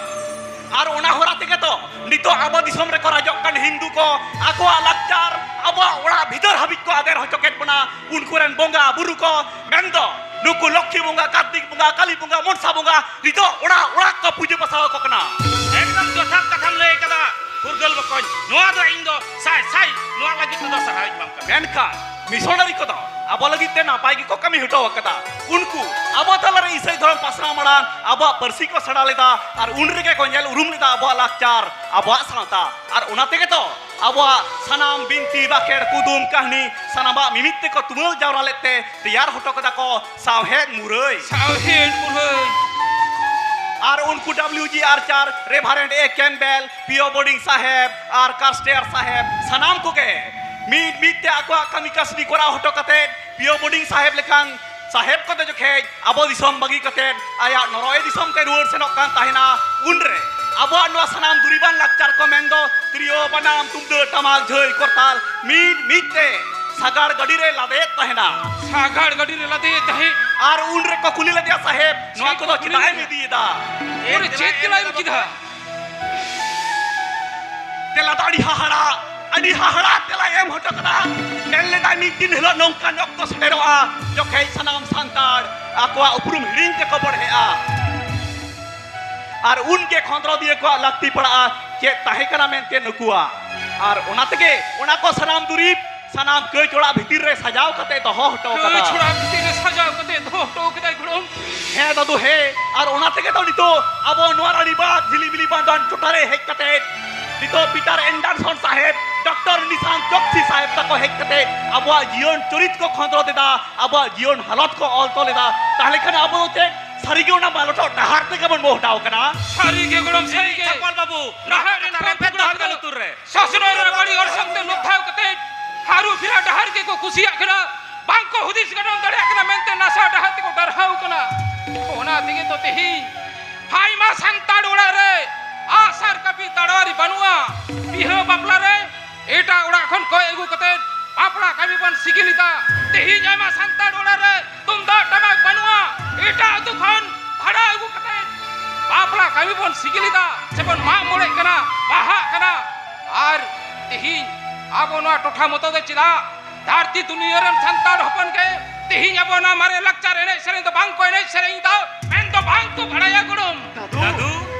ᱟᱨ ᱚᱱᱟ ᱦᱚᱨᱟ ᱛᱮᱜᱮ ᱛᱚ ᱱᱤᱛᱚᱜ ᱟᱵᱚ ᱫᱤᱥᱚᱢ ᱨᱮᱠᱚ ᱨᱟᱡᱚᱜ ᱠᱟᱱ ᱦᱤᱱᱫᱩ ᱠᱚ ᱟᱠᱚᱣᱟᱜ ᱞᱟᱠᱪᱟᱨ ᱟᱵᱚᱣᱟᱜ ᱚᱲᱟᱜ ᱵᱷᱤᱛᱟᱹᱨ ᱦᱟᱹᱵᱤᱡ ᱠᱚ ᱟᱫᱮᱨ ᱦᱚᱪᱚ ᱠᱮᱫ ᱵᱚᱱᱟ᱾ ᱩᱱᱠᱩ ᱨᱮᱱ ᱵᱚᱸᱜᱟ ᱵᱩᱨᱩ ᱠᱚ, ᱢᱮᱱᱫᱚ ᱱᱩᱠᱩ ᱞᱚᱠᱠᱷᱤ ᱵᱚᱸᱜᱟ, ᱠᱟᱨᱛᱤᱠ ᱵᱚᱸᱜᱟ, ᱠᱟᱞᱤ ᱵᱚᱸᱜᱟ, ᱢᱚᱱᱥᱟ ᱵᱚᱸᱜᱟ, ᱱᱤᱛᱚᱜ ᱚᱲᱟᱜ ᱚᱲᱟᱜ ᱠᱚ ᱯᱩᱡᱟᱹ ᱯᱟᱥᱟᱣ ᱟᱠᱚ ᱠᱟᱱᱟ᱾ ᱮᱠᱫᱚᱢ ᱡᱚᱛᱷᱟᱛ ᱠᱟᱛᱷᱟᱢ ᱞᱟᱹᱭ ᱠᱟᱫᱟ ᱯᱷᱩᱨᱜᱟᱹᱞ ᱵᱚᱠᱚᱧ, ᱱᱚᱣᱟ ᱫᱚ ᱤᱧ ᱫᱚ ᱥᱟᱭ ᱥᱟᱭ ᱱᱚᱣᱟ ᱞᱟᱹᱜᱤᱫ ᱛᱮᱫᱚ ᱥᱟᱨᱦᱟᱣᱤᱧ ᱮᱢᱟᱢ ᱠᱟᱱᱟ᱾ ᱢᱮᱱᱠᱷᱟᱱ ᱢᱤᱥᱚᱱᱟᱨᱤ ᱠᱚᱫᱚ ᱟᱵᱚ ᱞᱟᱹᱜᱤᱫ ᱛᱮ ᱱᱟᱯᱟᱭ ᱜᱮᱠᱚ ᱠᱟᱹᱢᱤ ᱦᱚᱴᱚ ᱟᱠᱟᱫᱟ᱾ ᱩᱱᱠᱩ ᱟᱵᱚ ᱛᱟᱞᱟᱨᱮ ᱤᱥᱟᱹᱭ ᱫᱷᱚᱨᱚᱢ ᱯᱟᱥᱱᱟᱣ ᱢᱟᱲᱟᱝ ᱟᱵᱚᱣᱟᱜ ᱯᱟᱹᱨᱥᱤ ᱠᱚ ᱥᱮᱬᱟ ᱞᱮᱫᱟ ᱟᱨ ᱩᱱ ᱨᱮᱜᱮ ᱠᱚ ᱧᱮᱞ ᱩᱨᱩᱢ ᱞᱮᱫᱟ ᱟᱵᱚᱣᱟᱜ ᱞᱟᱠᱪᱟᱨ, ᱟᱵᱚᱣᱟᱜ ᱥᱟᱶᱛᱟ᱾ ᱟᱨ ᱚᱱᱟ ᱛᱮᱜᱮ ᱛᱚ ᱟᱵᱚᱣᱟᱜ ᱥᱟᱱᱟᱢ ᱵᱤᱱᱛᱤ, ᱵᱟᱠᱷᱮᱲ, ᱠᱩᱫᱩᱢ, ᱠᱟᱹᱦᱱᱤ ᱥᱟᱱᱟᱢᱟᱜ ᱢᱤᱢᱤᱫ ᱛᱮᱠᱚ ᱛᱩᱢᱟᱹᱞ ᱡᱟᱣᱨᱟ ᱞᱮᱫ ᱛᱮ ᱛᱮᱭᱟᱨ ᱦᱚᱴᱚ ᱠᱟᱫᱟ ᱠᱚ ᱥᱟᱶᱦᱮᱫ ᱢᱩᱨᱟᱹᱭ᱾ ᱥᱟᱶᱦᱮᱫ ᱢᱩᱨᱟᱹᱭ᱾ ᱟᱨ ᱩᱱᱠᱩ ᱰᱟᱵᱞᱤᱭᱩ ᱡᱤ ᱟᱨᱪᱟᱨ, ᱨᱮᱵᱷᱟᱨᱮᱱᱰ ᱮ ᱠᱮᱢᱵᱮᱞ, ᱯᱤᱭᱳ ᱵᱳᱰᱤᱝ ᱥᱟᱦᱮᱵᱽ ᱟᱨ ᱠᱟᱨᱥᱴᱮᱭᱟᱨ ᱥᱟᱦᱮᱵᱽ, ᱥᱟᱱᱟᱢ ᱠᱚᱜᱮ ᱢᱤᱫ ᱢᱤᱫ ᱛᱮ ᱟᱠᱚᱣᱟᱜ ᱠᱟᱹᱢᱤ ᱠᱟᱹᱥᱱᱤ ᱠᱚᱨᱟᱣ ᱦᱚᱴᱚ ᱠᱟᱛᱮ ᱯᱤᱭᱳ ᱵᱳᱰᱤᱝ ᱥᱟᱦᱮᱵᱽ ᱞᱮᱠᱟᱱ ᱥᱟᱦᱮᱵᱽ ᱠᱚᱫᱚ ᱡᱚᱠᱷᱮᱡ ᱟᱵᱚ ᱫᱤᱥᱚᱢ ᱵᱟᱹᱜᱤ ᱠᱟᱛᱮ ᱟᱭᱟᱜ ᱱᱚᱨᱚᱭ ᱫᱤᱥᱚᱢ ᱛᱮ ᱨᱩᱣᱟᱹᱲ ᱥᱮᱱᱚᱜ ᱠᱟᱱ ᱛᱟᱦᱮᱱᱟ, ᱩᱱᱨᱮ ᱟᱵᱚᱣᱟᱜ ᱱᱚᱣᱟ ᱥᱟᱱᱟᱢ ᱫᱩᱨᱤᱵᱟᱱ ᱞᱟᱠᱪᱟᱨ ᱠᱚ ᱢᱮᱱᱫᱚ ᱛᱤᱨᱭᱳ, ᱵᱟᱱᱟᱢ, ᱛᱩᱢᱫᱟᱹᱜ, ᱴᱟᱢᱟᱠ, ᱡᱷᱟᱹᱭ, ᱠᱚᱨᱛᱟᱞ ᱢᱤᱫ ᱢᱤᱫ ᱛᱮ ᱥᱟᱜᱟᱲ ᱜᱟᱹᱰᱤ ᱨᱮ ᱞᱟᱫᱮᱭᱮᱫ ᱛᱟᱦᱮᱱᱟ᱾ ᱥᱟᱜᱟᱲ ᱜᱟᱹᱰᱤ ᱨᱮ ᱞᱟᱫᱮᱭᱮᱫ ᱛᱟᱦᱮᱸᱫ᱾ ᱟᱨ ᱩᱱ ᱨᱮᱠᱚ ᱠᱩᱞᱤ ᱞᱮᱫᱮᱭᱟ, "ᱥᱟᱦᱮᱵᱽ, ᱱᱚᱣᱟ ᱪᱮᱫ ᱠᱚᱫᱚ ᱠᱚ ᱠᱩᱞᱤ ᱪᱮᱫᱟᱜ ᱮᱢ ᱞᱮᱫᱟ? ᱤᱫᱤᱭᱮᱫᱟ?" ᱩᱱᱨᱮ ᱪᱮᱫ ᱛᱮᱞᱟ ᱮᱢ ᱠᱮᱫᱟ? ᱛᱮᱞᱟ ᱫᱚ ᱟᱹᱰᱤ ᱦᱟᱦᱟᱲᱟ, ᱟᱹᱰᱤ ᱦᱟᱦᱟᱲᱟ ᱛᱮᱞᱟᱭ ᱮᱢ ᱦᱚᱴᱚ ᱠᱟᱫᱟ᱾ ᱢᱮᱱ ᱞᱮᱫᱟᱭ, ᱢᱤᱫ ᱫᱤᱱ ᱦᱤᱞᱳᱜ ᱱᱚᱝᱠᱟᱱ ᱚᱠᱛᱚ ᱥᱮᱴᱮᱨᱚᱜᱼᱟ, ᱡᱚᱠᱷᱮᱡ ᱥᱟᱱᱟᱢ ᱥᱟᱱᱛᱟᱲ ᱟᱠᱚᱣᱟᱜ ᱩᱯᱨᱩᱢ ᱦᱤᱲᱤᱧ ᱛᱮᱠᱚ ᱵᱚᱲᱦᱮᱜᱼᱟ᱾ ᱟᱨ ᱩᱱᱜᱮ ᱠᱷᱚᱸᱫᱽᱨᱚᱸᱫᱤᱭᱟᱹ ᱠᱚᱣᱟᱜ ᱞᱟᱹᱠᱛᱤ ᱯᱟᱲᱟᱜᱼᱟ, ᱪᱮᱫ ᱛᱟᱦᱮᱸ ᱠᱟᱱᱟ ᱢᱮᱱᱛᱮ ᱱᱩᱠᱩᱣᱟᱜ᱾ ᱟᱨ ᱚᱱᱟ ᱛᱮᱜᱮ ᱚᱱᱟ ᱠᱚ ᱥᱟᱱᱟᱢ ᱫᱩᱨᱤᱵᱽ ᱥᱟᱱᱟᱢ ᱠᱟᱹᱪ ᱚᱲᱟᱜ ᱵᱷᱤᱛᱤᱨ ᱨᱮ ᱥᱟᱡᱟᱣ ᱠᱟᱛᱮ ᱫᱚᱦᱚ ᱦᱚᱴᱚ ᱠᱟᱫᱟ᱾ ᱠᱟᱹᱪ ᱚᱲᱟᱜ ᱵᱷᱤᱛᱤᱨ ᱨᱮ ᱥᱟᱡᱟᱣ ᱠᱟᱛᱮ ᱫᱚᱦᱚ ᱦᱚᱴᱚ ᱠᱟᱫᱟᱭ ᱜᱚᱲᱚᱢ᱾ ᱦᱮᱸ ᱫᱟᱫᱩ, ᱦᱮᱸ᱾ ᱟᱨ ᱚᱱᱟ ᱛᱮᱜᱮ ᱫᱚ ᱱᱤᱛᱚᱜ ᱟᱵᱚ ᱱᱚᱣᱟ ᱨᱟᱱᱤᱵᱟᱸᱫᱷ ᱡᱷᱤᱞᱤᱢᱤᱞᱤ ᱵᱟᱸᱫᱷᱟᱱ ᱴᱚᱴᱷᱟ ᱨᱮ ᱦᱮᱡ ᱠᱟᱛᱮ ᱱᱤᱛᱚᱜ ᱯᱤᱴᱟᱨ ᱮᱱᱰᱟᱨᱥᱚᱱ ᱥᱟᱦᱮᱵᱽ, ᱰᱚᱠᱴᱚᱨ ᱱᱤᱥᱟᱱ ᱪᱚᱠᱥᱤ ᱥᱟᱦᱮᱵᱽ ᱛᱟᱠᱚ ᱦᱮᱡ ᱠᱟᱛᱮ ᱟᱵᱚᱣᱟᱜ ᱡᱤᱭᱚᱱ ᱪᱚᱨᱤᱛ ᱠᱚ ᱠᱷᱚᱸᱫᱽᱨᱚᱸᱫ ᱮᱫᱟ, ᱟᱵᱚᱣᱟᱜ ᱡᱤᱭᱚᱱ ᱦᱟᱞᱚᱛ ᱠᱚ ᱚᱞ ᱛᱚᱞ ᱮᱫᱟ᱾ ᱛᱟᱦᱞᱮ ᱠᱷᱟᱱ ᱟᱵᱚ ᱫᱚ ᱪᱮᱫ ᱥᱟᱹᱨᱤᱜᱮ ᱚᱱᱟ ᱢᱟᱞᱚᱴᱚᱜ ᱰᱟᱦᱟᱨ ᱛᱮᱜᱮ ᱵᱚᱱ ᱢᱚᱦᱰᱟᱣ ᱠᱟᱱᱟ? ᱥᱟᱹᱨᱤᱜᱮ ᱜᱚᱲᱚᱢ, ᱥᱟᱹᱨᱤᱜᱮ᱾ ᱪᱟᱯᱟᱞ ᱵᱟᱹᱵᱩ, ᱱᱟᱦᱟᱜ ᱨᱮᱱ ᱱᱟᱦᱟᱜ ᱨᱮᱱ ᱯᱚᱱᱛᱷᱟ ᱯᱚᱱᱛᱷᱟ ᱞᱩᱛᱩᱨ ᱨᱮ᱾ ᱥᱟᱥᱚᱱ ᱨᱮ ᱵᱟᱹᱲᱤᱡ ᱚᱨᱥᱚᱝ ᱛᱮ ᱞᱚᱠᱷᱟᱣ ᱠᱟᱛᱮ ᱟᱹᱨᱩ ᱯᱷᱮᱨᱟᱣ ᱰᱟᱦᱟᱨ ᱜᱮᱠᱚ ᱠᱩᱥᱤᱭᱟᱜ ᱠᱟᱱᱟ, ᱵᱟᱝ ᱠᱚ ᱦᱩᱫᱤᱥ ᱜᱟᱱᱚᱝ ᱫᱟᱲᱮᱭᱟᱜ ᱠᱟᱱᱟ ᱢᱮᱱᱛᱮ ᱱᱟᱥᱟ ᱰᱟᱦᱟᱨ ᱛᱮᱠᱚ ᱰᱟᱨᱦᱟᱣ ᱠᱟᱱᱟ᱾ ᱚᱱᱟ ᱛᱮᱜᱮ ᱛᱚ ᱛᱮᱦᱮᱧ ᱟᱭᱢᱟ ᱥᱟᱱᱛᱟᱲ ᱚᱲᱟᱜ ᱨᱮ ᱟᱜᱼᱥᱟᱨ ᱠᱟᱹᱯᱤ ᱛᱟᱲᱣᱟᱨᱤ ᱵᱟᱹᱱᱩᱜᱼᱟ᱾ ᱵᱤᱦᱟᱹ ᱵᱟᱯᱞᱟ ᱨᱮ ᱮᱴᱟᱜ ᱚᱲᱟᱜ ᱠᱷᱚᱱ ᱠᱚᱭ ᱟᱹᱜᱩ ᱠᱟᱛᱮ ᱵᱟᱯᱞᱟ ᱠᱟᱹᱢᱤ ᱵᱚᱱ ᱥᱤᱜᱤᱞ ᱮᱫᱟ᱾ ᱛᱮᱦᱮᱧ ᱟᱭᱢᱟ ᱥᱟᱱᱛᱟᱲ ᱚᱲᱟᱜ ᱨᱮ ᱛᱩᱢᱫᱟᱜ ᱴᱟᱢᱟᱠ ᱵᱟᱹᱱᱩᱜᱼᱟ, ᱮᱴᱟᱜ ᱟᱹᱛᱩ ᱠᱷᱚᱱ ᱵᱷᱟᱲᱟ ᱟᱹᱜᱩ ᱠᱟᱛᱮ ᱵᱟᱯᱞᱟ ᱠᱟᱹᱢᱤ ᱵᱚᱱ ᱥᱤᱜᱤᱞ ᱮᱫᱟ, ᱥᱮᱵᱚᱱ ᱢᱟᱜ ᱢᱚᱬᱮᱜ ᱠᱟᱱᱟ, ᱵᱟᱦᱟᱜ ᱠᱟᱱᱟ᱾ ᱟᱨ ᱛᱮᱦᱮᱧ ᱟᱵᱚ ᱱᱚᱣᱟ ᱴᱚᱴᱷᱟ ᱢᱚᱛᱚ ᱫᱚ ᱪᱮᱫᱟᱜ ᱫᱷᱟᱹᱨᱛᱤ ᱫᱩᱱᱤᱭᱟᱹ ᱨᱮᱱ ᱥᱟᱱᱛᱟᱲ ᱦᱚᱯᱚᱱ ᱜᱮ ᱛᱮᱦᱮᱧ ᱟᱵᱚ ᱱᱚᱣᱟ ᱢᱟᱨᱮ ᱞᱟᱠᱪᱟᱨ ᱮᱱᱮᱡ ᱥᱮᱨᱮᱧ ᱫᱚ ᱵᱟᱝ ᱠᱚ ᱮᱱᱮᱡ ᱥᱮᱨᱮᱧ ᱮᱫᱟ ᱢᱮᱱᱫᱚ ᱵᱟᱝ ᱠᱚ ᱵᱟᱲᱟᱭᱟ ᱜᱚᱲᱚᱢ? ᱫᱟᱫᱩ᱾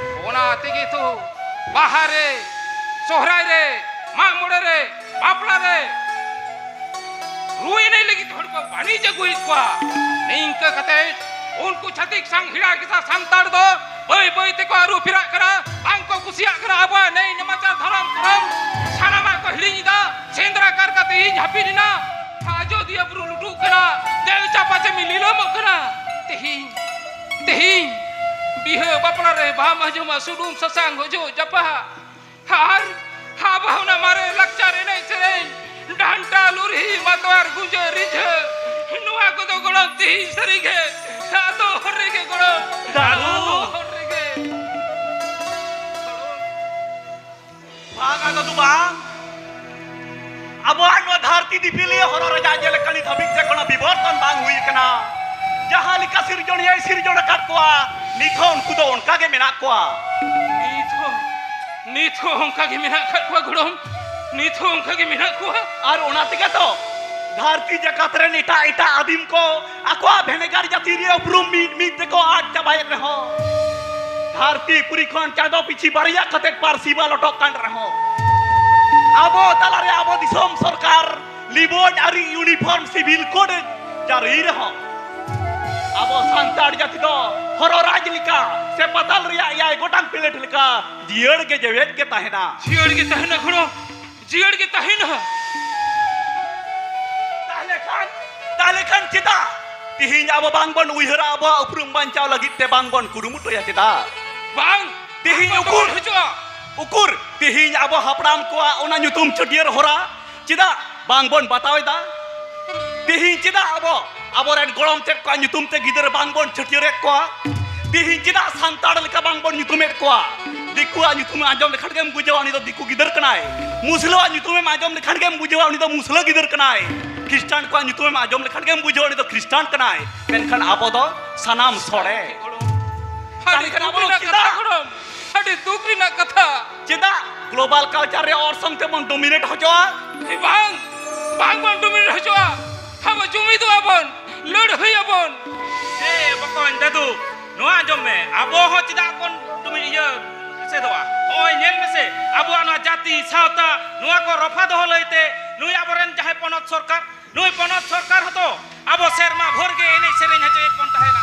ᱚᱱᱟ ᱛᱮᱜᱮ ᱛᱚ ᱵᱟᱦᱟ ᱨᱮ, ᱥᱚᱦᱨᱟᱭ ᱨᱮ, ᱢᱟᱜ ᱢᱚᱬᱮ ᱨᱮ, ᱵᱟᱯᱞᱟ ᱨᱮ ᱨᱩ ᱮᱱᱮᱡ ᱞᱟᱹᱜᱤᱫ ᱦᱚᱲ ᱠᱚ ᱵᱟᱹᱱᱤᱡ ᱟᱹᱜᱩᱭᱮᱫ ᱠᱚᱣᱟ᱾ ᱱᱤᱝᱠᱟᱹ ᱠᱟᱛᱮ ᱩᱱᱠᱩ ᱪᱷᱟᱹᱛᱤᱠ ᱥᱟᱝ ᱦᱤᱲᱟ ᱜᱷᱮᱥᱟ ᱥᱟᱱᱛᱟᱲ ᱫᱚ ᱵᱟᱹᱭ ᱵᱟᱹᱭ ᱛᱮᱠᱚ ᱟᱹᱨᱩ ᱯᱷᱮᱨᱟᱜ ᱠᱟᱱᱟ, ᱵᱟᱝ ᱠᱚ ᱠᱩᱥᱤᱭᱟᱜ ᱠᱟᱱᱟ ᱟᱵᱚᱣᱟᱜ ᱱᱮᱭ ᱱᱮᱢᱟᱪᱟᱨ ᱫᱷᱚᱨᱚᱢ ᱠᱚᱨᱚᱢ, ᱥᱟᱱᱟᱢᱟᱜ ᱠᱚ ᱦᱤᱲᱤᱧ ᱮᱫᱟ᱾ ᱥᱮᱸᱫᱽᱨᱟ ᱠᱟᱨᱠᱟ ᱛᱮᱦᱮᱧ ᱦᱟᱹᱯᱤᱫ ᱮᱱᱟ, ᱟᱡᱚᱫᱤᱭᱟᱹ ᱵᱩᱨᱩ ᱞᱩᱴᱩᱜ ᱠᱟᱱᱟ, ᱫᱮᱣ ᱪᱟᱯᱟ ᱪᱟᱹᱢᱤ ᱞᱤᱞᱟᱹᱢᱚᱜ ᱠᱟᱱᱟ᱾ ᱛᱮᱦᱮᱧ, ᱛᱮᱦᱮᱧ ᱵᱤᱦᱟᱹ ᱵᱟᱯᱞᱟ ᱨᱮ ᱵᱟᱢ ᱟᱸᱡᱚᱢᱟ ᱥᱩᱱᱩᱢ ᱥᱟᱥᱟᱝ ᱚᱡᱚᱜ ᱡᱟᱯᱟᱜ ᱟᱨ ᱟᱵᱚ ᱚᱱᱟ ᱢᱟᱨᱮ ᱞᱟᱠᱪᱟᱨ ᱮᱱᱮᱡ ᱥᱮᱨᱮᱧ, ᱰᱟᱱᱴᱟ, ᱞᱩᱨᱦᱤ, ᱢᱟᱛᱣᱟᱨ, ᱜᱩᱸᱡᱟᱹ, ᱨᱤᱡᱷᱟᱹ, ᱱᱚᱣᱟ ᱠᱚᱫᱚ ᱜᱚᱲᱚᱢ ᱛᱮᱦᱮᱧ ᱥᱟᱹᱨᱤᱜᱮ ᱟᱫᱚ ᱦᱚᱨ ᱨᱮᱜᱮ ᱜᱚᱲᱚᱢ, ᱫᱟᱫᱩ᱾ ᱟᱫᱚ ᱦᱚᱨ ᱨᱮᱜᱮ᱾ ᱵᱟᱝ, ᱟᱫᱚ ᱫᱩ ᱵᱟᱝ᱾ ᱟᱵᱚᱣᱟᱜ ᱱᱚᱣᱟ ᱫᱷᱟᱹᱨᱛᱤ ᱫᱤᱯᱤᱞᱤᱭᱟᱹ ᱦᱚᱨᱚ ᱨᱟᱡᱟ ᱡᱮᱞᱮᱠᱟ ᱱᱤᱛ ᱦᱟᱹᱵᱤᱡ ᱛᱮ ᱠᱳᱱᱳ ᱵᱤᱵᱚᱨᱛᱚᱱ ᱵᱟᱝ ᱦᱩᱭ ᱟᱠᱟᱱᱟ᱾ ᱡᱟᱦᱟᱸ ᱞᱮᱠᱟ ᱥᱤᱨᱡᱚᱱᱤᱭᱟᱹᱭ ᱥᱤᱨᱡᱚᱱ ᱟᱠᱟᱫ ᱠᱚᱣᱟ, ᱱᱤᱛ ᱦᱚᱸ ᱩᱱᱠᱩ ᱫᱚ ᱚᱱᱠᱟ ᱜᱮ ᱢᱮᱱᱟᱜ ᱠᱚᱣᱟ᱾ ᱱᱤᱛ ᱦᱚᱸ, ᱱᱤᱛ ᱦᱚᱸ ᱚᱱᱠᱟ ᱜᱮ ᱢᱮᱱᱟᱜ ᱟᱠᱟᱫ ᱠᱚᱣᱟ ᱜᱚᱲᱚᱢ, ᱱᱤᱛ ᱦᱚᱸ ᱚᱱᱠᱟ ᱜᱮ ᱢᱮᱱᱟᱜ ᱠᱚᱣᱟ᱾ ᱟᱨ ᱚᱱᱟ ᱛᱮᱜᱮ ᱛᱚ ᱫᱷᱟᱹᱨᱛᱤ ᱡᱟᱠᱟᱛ ᱨᱮᱱ ᱮᱴᱟᱜ ᱮᱴᱟᱜ ᱟᱹᱫᱤᱢ ᱠᱚ ᱟᱠᱚᱣᱟᱜ ᱵᱷᱮᱱᱮᱜᱟᱨ ᱡᱟᱹᱛᱤ ᱨᱮ ᱩᱯᱨᱩᱢ ᱢᱤᱫ ᱢᱤᱫ ᱛᱮᱠᱚ ᱟᱫ ᱪᱟᱵᱟᱭᱮᱫ ᱨᱮᱦᱚᱸ, ᱫᱷᱟᱹᱨᱛᱤ ᱯᱩᱨᱤ ᱠᱷᱚᱱ ᱪᱟᱸᱫᱚ ᱯᱤᱪᱷᱤ ᱵᱟᱨᱭᱟ ᱠᱟᱛᱮ ᱯᱟᱹᱨᱥᱤ ᱢᱟᱞᱚᱴᱚᱜ ᱠᱟᱱ ᱨᱮᱦᱚᱸ, ᱟᱵᱚ ᱛᱟᱞᱟᱨᱮ ᱟᱵᱚ ᱫᱤᱥᱚᱢ ᱥᱚᱨᱠᱟᱨ ᱞᱤᱵᱚᱱ ᱟᱹᱨᱤ ᱤᱭᱩᱱᱤᱯᱷᱚᱨᱢ ᱥᱤᱵᱤᱞ ᱠᱳᱰ ᱡᱟᱹᱨᱤ ᱨᱮᱦᱚᱸ, ᱟᱵᱚ ᱥᱟᱱᱛᱟᱲ ᱡᱟᱹᱛᱤ ᱫᱚ ᱦᱚᱨᱚ ᱨᱟᱡᱽ ᱞᱮᱠᱟ ᱥᱮ ᱯᱟᱛᱟᱞ ᱨᱮᱭᱟᱜ ᱮᱭᱟᱭ ᱜᱚᱴᱟᱝ ᱯᱞᱮᱴ ᱞᱮᱠᱟ ᱡᱤᱭᱟᱹᱲ ᱜᱮ ᱡᱮᱣᱮᱫ ᱜᱮ ᱛᱟᱦᱮᱱᱟ᱾ ᱡᱤᱭᱟᱹᱲ ᱜᱮ ᱛᱟᱦᱮᱱᱟ ᱜᱚᱲᱚᱢ, ᱡᱤᱭᱟᱹᱲ ᱜᱮ ᱛᱟᱦᱮᱱᱟ᱾ ᱛᱟᱦᱞᱮ ᱠᱷᱟᱱ, ᱛᱟᱦᱞᱮ ᱠᱷᱟᱱ ᱪᱮᱫᱟᱜ ᱛᱤᱦᱤᱧ ᱟᱵᱚ ᱵᱟᱝ ᱵᱚᱱ ᱩᱭᱦᱟᱹᱨᱟ? ᱟᱵᱚᱣᱟᱜ ᱩᱯᱨᱩᱢ ᱵᱟᱧᱪᱟᱣ ᱞᱟᱹᱜᱤᱫ ᱛᱮ ᱵᱟᱝ ᱵᱚᱱ ᱠᱩᱨᱩᱢᱩᱴᱩᱭᱟ ᱪᱮᱫᱟᱜ? ᱵᱟᱝ, ᱛᱤᱦᱤᱧ ᱵᱟᱝ ᱩᱠᱩᱨ, ᱵᱚᱱ ᱦᱚᱪᱚᱜᱼᱟ᱾ ᱩᱠᱩᱨ ᱛᱤᱦᱤᱧ ᱟᱵᱚ ᱦᱟᱯᱲᱟᱢ ᱠᱚᱣᱟᱜ ᱚᱱᱟ ᱧᱩᱛᱩᱢ ᱪᱷᱟᱹᱴᱭᱟᱹᱨ ᱦᱚᱨᱟ ᱪᱮᱫᱟᱜ ᱵᱟᱝ ᱵᱚᱱ ᱵᱟᱛᱟᱣ ᱮᱫᱟ? ᱛᱤᱦᱤᱧ ᱪᱮᱫᱟᱜ ᱟᱵᱚ ᱟᱵᱚᱨᱮᱱ ᱜᱚᱲᱚᱢ ᱛᱮᱫ ᱠᱚᱣᱟᱜ ᱧᱩᱛᱩᱢ ᱛᱮ ᱜᱤᱫᱟᱹᱨ ᱵᱟᱝ ᱵᱚᱱ ᱪᱷᱟᱹᱴᱭᱟᱹᱨᱮᱫ ᱠᱚᱣᱟ? ᱛᱤᱦᱤᱧ ᱪᱮᱫᱟᱜ ᱥᱟᱱᱛᱟᱲ ᱞᱮᱠᱟ ᱵᱟᱝ ᱵᱚᱱ ᱧᱩᱛᱩᱢᱮᱫ ᱠᱚᱣᱟ? ᱫᱤᱠᱩᱣᱟᱜ ᱧᱩᱛᱩᱢ ᱟᱸᱡᱚᱢ ᱞᱮᱠᱷᱟᱱ ᱜᱮᱢ ᱵᱩᱡᱷᱟᱹᱣᱟ ᱩᱱᱤ ᱫᱚ ᱫᱤᱠᱩ ᱜᱤᱫᱟᱹᱨ ᱠᱟᱱᱟᱭ᱾ ᱢᱩᱥᱞᱟᱹᱣᱟᱜ ᱧᱩᱛᱩᱢᱮᱢ ᱟᱸᱡᱚᱢ ᱞᱮᱠᱷᱟᱱ ᱜᱮᱢ ᱵᱩᱡᱷᱟᱹᱣᱟ ᱩᱱᱤ ᱫᱚ ᱢᱩᱥᱞᱟᱹ ᱜᱤᱫᱟᱹᱨ ᱠᱟᱱᱟᱭ᱾ ᱠᱷᱨᱤᱥᱴᱟᱱ ᱠᱚᱣᱟᱜ ᱧᱩᱛᱩᱢᱮᱢ ᱟᱸᱡᱚᱢ ᱞᱮᱠᱷᱟᱱ ᱜᱮᱢ ᱵᱩᱡᱷᱟᱹᱣᱟ ᱩᱱᱤ ᱫᱚ ᱠᱷᱨᱤᱥᱴᱟᱱ ᱠᱟᱱᱟᱭ᱾ ᱢᱮᱱᱠᱷᱟᱱ ᱟᱵᱚ ᱫᱚ ᱥᱟᱱᱟᱢ ᱥᱚᱲᱮ᱾ ᱟᱹᱰᱤ ᱛᱟᱦᱞᱮ ᱠᱷᱟᱱ ᱫᱩᱠ ᱟᱵᱚ ᱫᱚ ᱨᱮᱱᱟᱜ ᱠᱟᱛᱷᱟ ᱪᱮᱫᱟᱜ? ᱜᱚᱲᱚᱢ, ᱟᱹᱰᱤ ᱫᱩᱠ ᱨᱮᱱᱟᱜ ᱠᱟᱛᱷᱟ᱾ ᱪᱮᱫᱟᱜ global culture ᱨᱮ ᱚᱨᱥᱚᱝ ᱛᱮᱵᱚᱱ dominate ᱦᱚᱪᱚᱜᱼᱟ? ᱵᱟᱝ, ᱵᱟᱝ ᱵᱚᱱ dominate ᱦᱚᱪᱚᱜᱼᱟ᱾ ᱟᱵᱚ ᱡᱩᱢᱤᱫᱚᱜᱼᱟ ᱵᱚᱱ, ᱞᱟᱹᱲᱦᱟᱹᱭ ᱟᱵᱚᱱ᱾ ᱮ ᱵᱚᱠᱚᱧ ᱫᱟᱫᱩ, ᱱᱚᱣᱟ ᱟᱸᱡᱚᱢ ᱢᱮ, ᱟᱵᱚ ᱦᱚᱸ ᱪᱮᱫᱟᱜ ᱵᱚᱱ dominate, ᱤᱭᱟᱹ, ᱮᱥᱮᱫᱚᱜᱼᱟ? ᱱᱚᱜᱼᱚᱭ ᱧᱮᱞ ᱢᱮᱥᱮ, ᱟᱵᱚᱣᱟᱜ ᱱᱚᱣᱟ ᱡᱟᱹᱛᱤ, ᱥᱟᱶᱛᱟ, ᱱᱚᱣᱟ ᱠᱚ ᱨᱚᱯᱷᱟ ᱫᱚᱦᱚ ᱞᱟᱹᱭᱛᱮ ᱱᱩᱭ ᱟᱵᱚᱨᱮᱱ ᱡᱟᱦᱟᱸᱭ ᱯᱚᱱᱚᱛ ᱥᱚᱨᱠᱟᱨ, ᱱᱩᱭ ᱯᱚᱱᱚᱛ ᱥᱚᱨᱠᱟᱨ ᱦᱚᱸᱛᱚ ᱟᱵᱚ ᱥᱮᱨᱢᱟ ᱵᱷᱳᱨ ᱜᱮ ᱮᱱᱮᱡ ᱥᱮᱨᱮᱧ ᱦᱚᱪᱚᱭᱮᱫ ᱵᱚᱱ ᱛᱟᱦᱮᱱᱟ᱾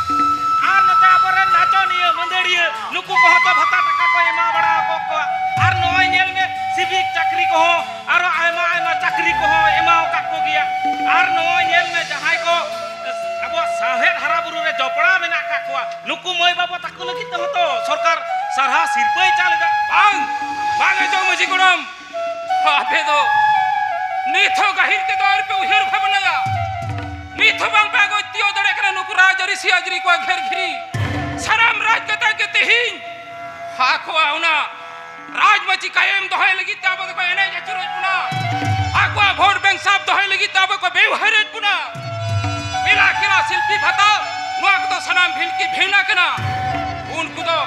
ᱟᱨ ᱱᱚᱛᱮ ᱟᱵᱚᱨᱮᱱ ᱱᱟᱪᱚᱱᱤᱭᱟᱹ, ᱢᱟᱹᱫᱟᱹᱲᱤᱭᱟᱹ, ᱱᱩᱠᱩ ᱠᱚᱦᱚᱸ ᱛᱚ ᱵᱷᱟᱛᱟ ᱴᱟᱠᱟ ᱠᱚ ᱮᱢᱟ ᱵᱟᱲᱟ ᱟᱠᱚ ᱠᱚᱣᱟ᱾ ᱟᱨ ᱱᱚᱜᱼᱚᱭ ᱧᱮᱞ ᱢᱮ, ᱥᱤᱵᱤᱠ ᱪᱟᱹᱠᱨᱤ ᱠᱚᱦᱚᱸ, ᱟᱨᱚ ᱟᱭᱢᱟ ᱟᱭᱢᱟ ᱪᱟᱹᱠᱨᱤ ᱠᱚᱦᱚᱸ ᱮᱢᱟ ᱟᱠᱟᱫ ᱠᱚᱜᱮᱭᱟ᱾ ᱟᱨ ᱱᱚᱜᱼᱚᱭ ᱧᱮᱞ ᱢᱮ, ᱡᱟᱦᱟᱸᱭ ᱠᱚ ᱟᱵᱚᱣᱟᱜ ᱥᱟᱶᱦᱮᱫ ᱦᱟᱨᱟ ᱵᱩᱨᱩ ᱨᱮ ᱡᱚᱯᱲᱟᱣ ᱢᱮᱱᱟᱜ ᱟᱠᱟᱫ ᱠᱚᱣᱟ, ᱱᱩᱠᱩ ᱢᱟᱹᱭ ᱵᱟᱹᱵᱩ ᱛᱟᱠᱚ ᱞᱟᱹᱜᱤᱫ ᱛᱮᱦᱚᱸ ᱛᱚ ᱥᱚᱨᱠᱟᱨ ᱥᱟᱨᱦᱟᱣ ᱥᱤᱨᱯᱟᱹᱭ ᱪᱟᱞ ᱮᱫᱟ᱾ ᱵᱟᱝ, ᱵᱟᱝ ᱟᱸᱡᱚᱢ ᱢᱟᱹᱡᱷᱤ ᱜᱚᱲᱚᱢ, ᱟᱯᱮ ᱫᱚ ᱱᱤᱛ ᱦᱚᱸ ᱜᱟᱹᱦᱤᱨ ᱛᱮᱫᱚ ᱟᱹᱣᱨᱤ ᱯᱮ ᱩᱭᱦᱟᱹᱨ ᱵᱷᱟᱵᱽᱱᱟᱭᱟ᱾ ᱱᱤᱛ ᱦᱚᱸ ᱵᱟᱝ ᱯᱮ ᱟᱸᱜᱚᱪ ᱛᱤᱭᱳᱜ ᱫᱟᱲᱮ ᱠᱟᱱᱟ ᱱᱩᱠᱩ ᱨᱟᱡᱽᱟᱹᱨᱤ ᱥᱤᱭᱟᱹᱡᱽᱨᱤ ᱠᱚᱣᱟᱜ ᱜᱷᱮᱨ ᱜᱷᱤᱨᱤ᱾ ᱥᱟᱱᱟᱢ ᱨᱟᱡᱽ ᱠᱟᱛᱟ ᱜᱮ ᱛᱮᱦᱮᱧ ᱟᱠᱚᱣᱟᱜ ᱚᱱᱟ ᱨᱟᱡᱽᱢᱟᱹᱪᱤ ᱠᱟᱭᱮᱢ ᱫᱚᱦᱚᱭ ᱞᱟᱹᱜᱤᱫ ᱛᱮ ᱟᱵᱚ ᱫᱚᱠᱚ ᱮᱱᱮᱡ ᱟᱹᱪᱩᱨᱮᱫ ᱵᱚᱱᱟ᱾ ᱟᱠᱚᱣᱟᱜ ᱵᱷᱳᱴ ᱵᱮᱝᱠ ᱥᱟᱵ ᱫᱚᱦᱚᱭ ᱞᱟᱹᱜᱤᱫ ᱛᱮ ᱟᱵᱚ ᱠᱚ ᱵᱮᱣᱦᱟᱨᱮᱫ ᱵᱚᱱᱟ᱾ ᱢᱮᱞᱟ ᱠᱷᱮᱞᱟ, ᱥᱤᱞᱯᱤ ᱵᱷᱟᱛᱟ, ᱱᱚᱣᱟ ᱠᱚᱫᱚ ᱥᱟᱱᱟᱢ ᱵᱷᱤᱱᱠᱤ ᱵᱷᱤᱱᱟ ᱠᱟᱱᱟ᱾ ᱩᱱᱠᱩ ᱫᱚ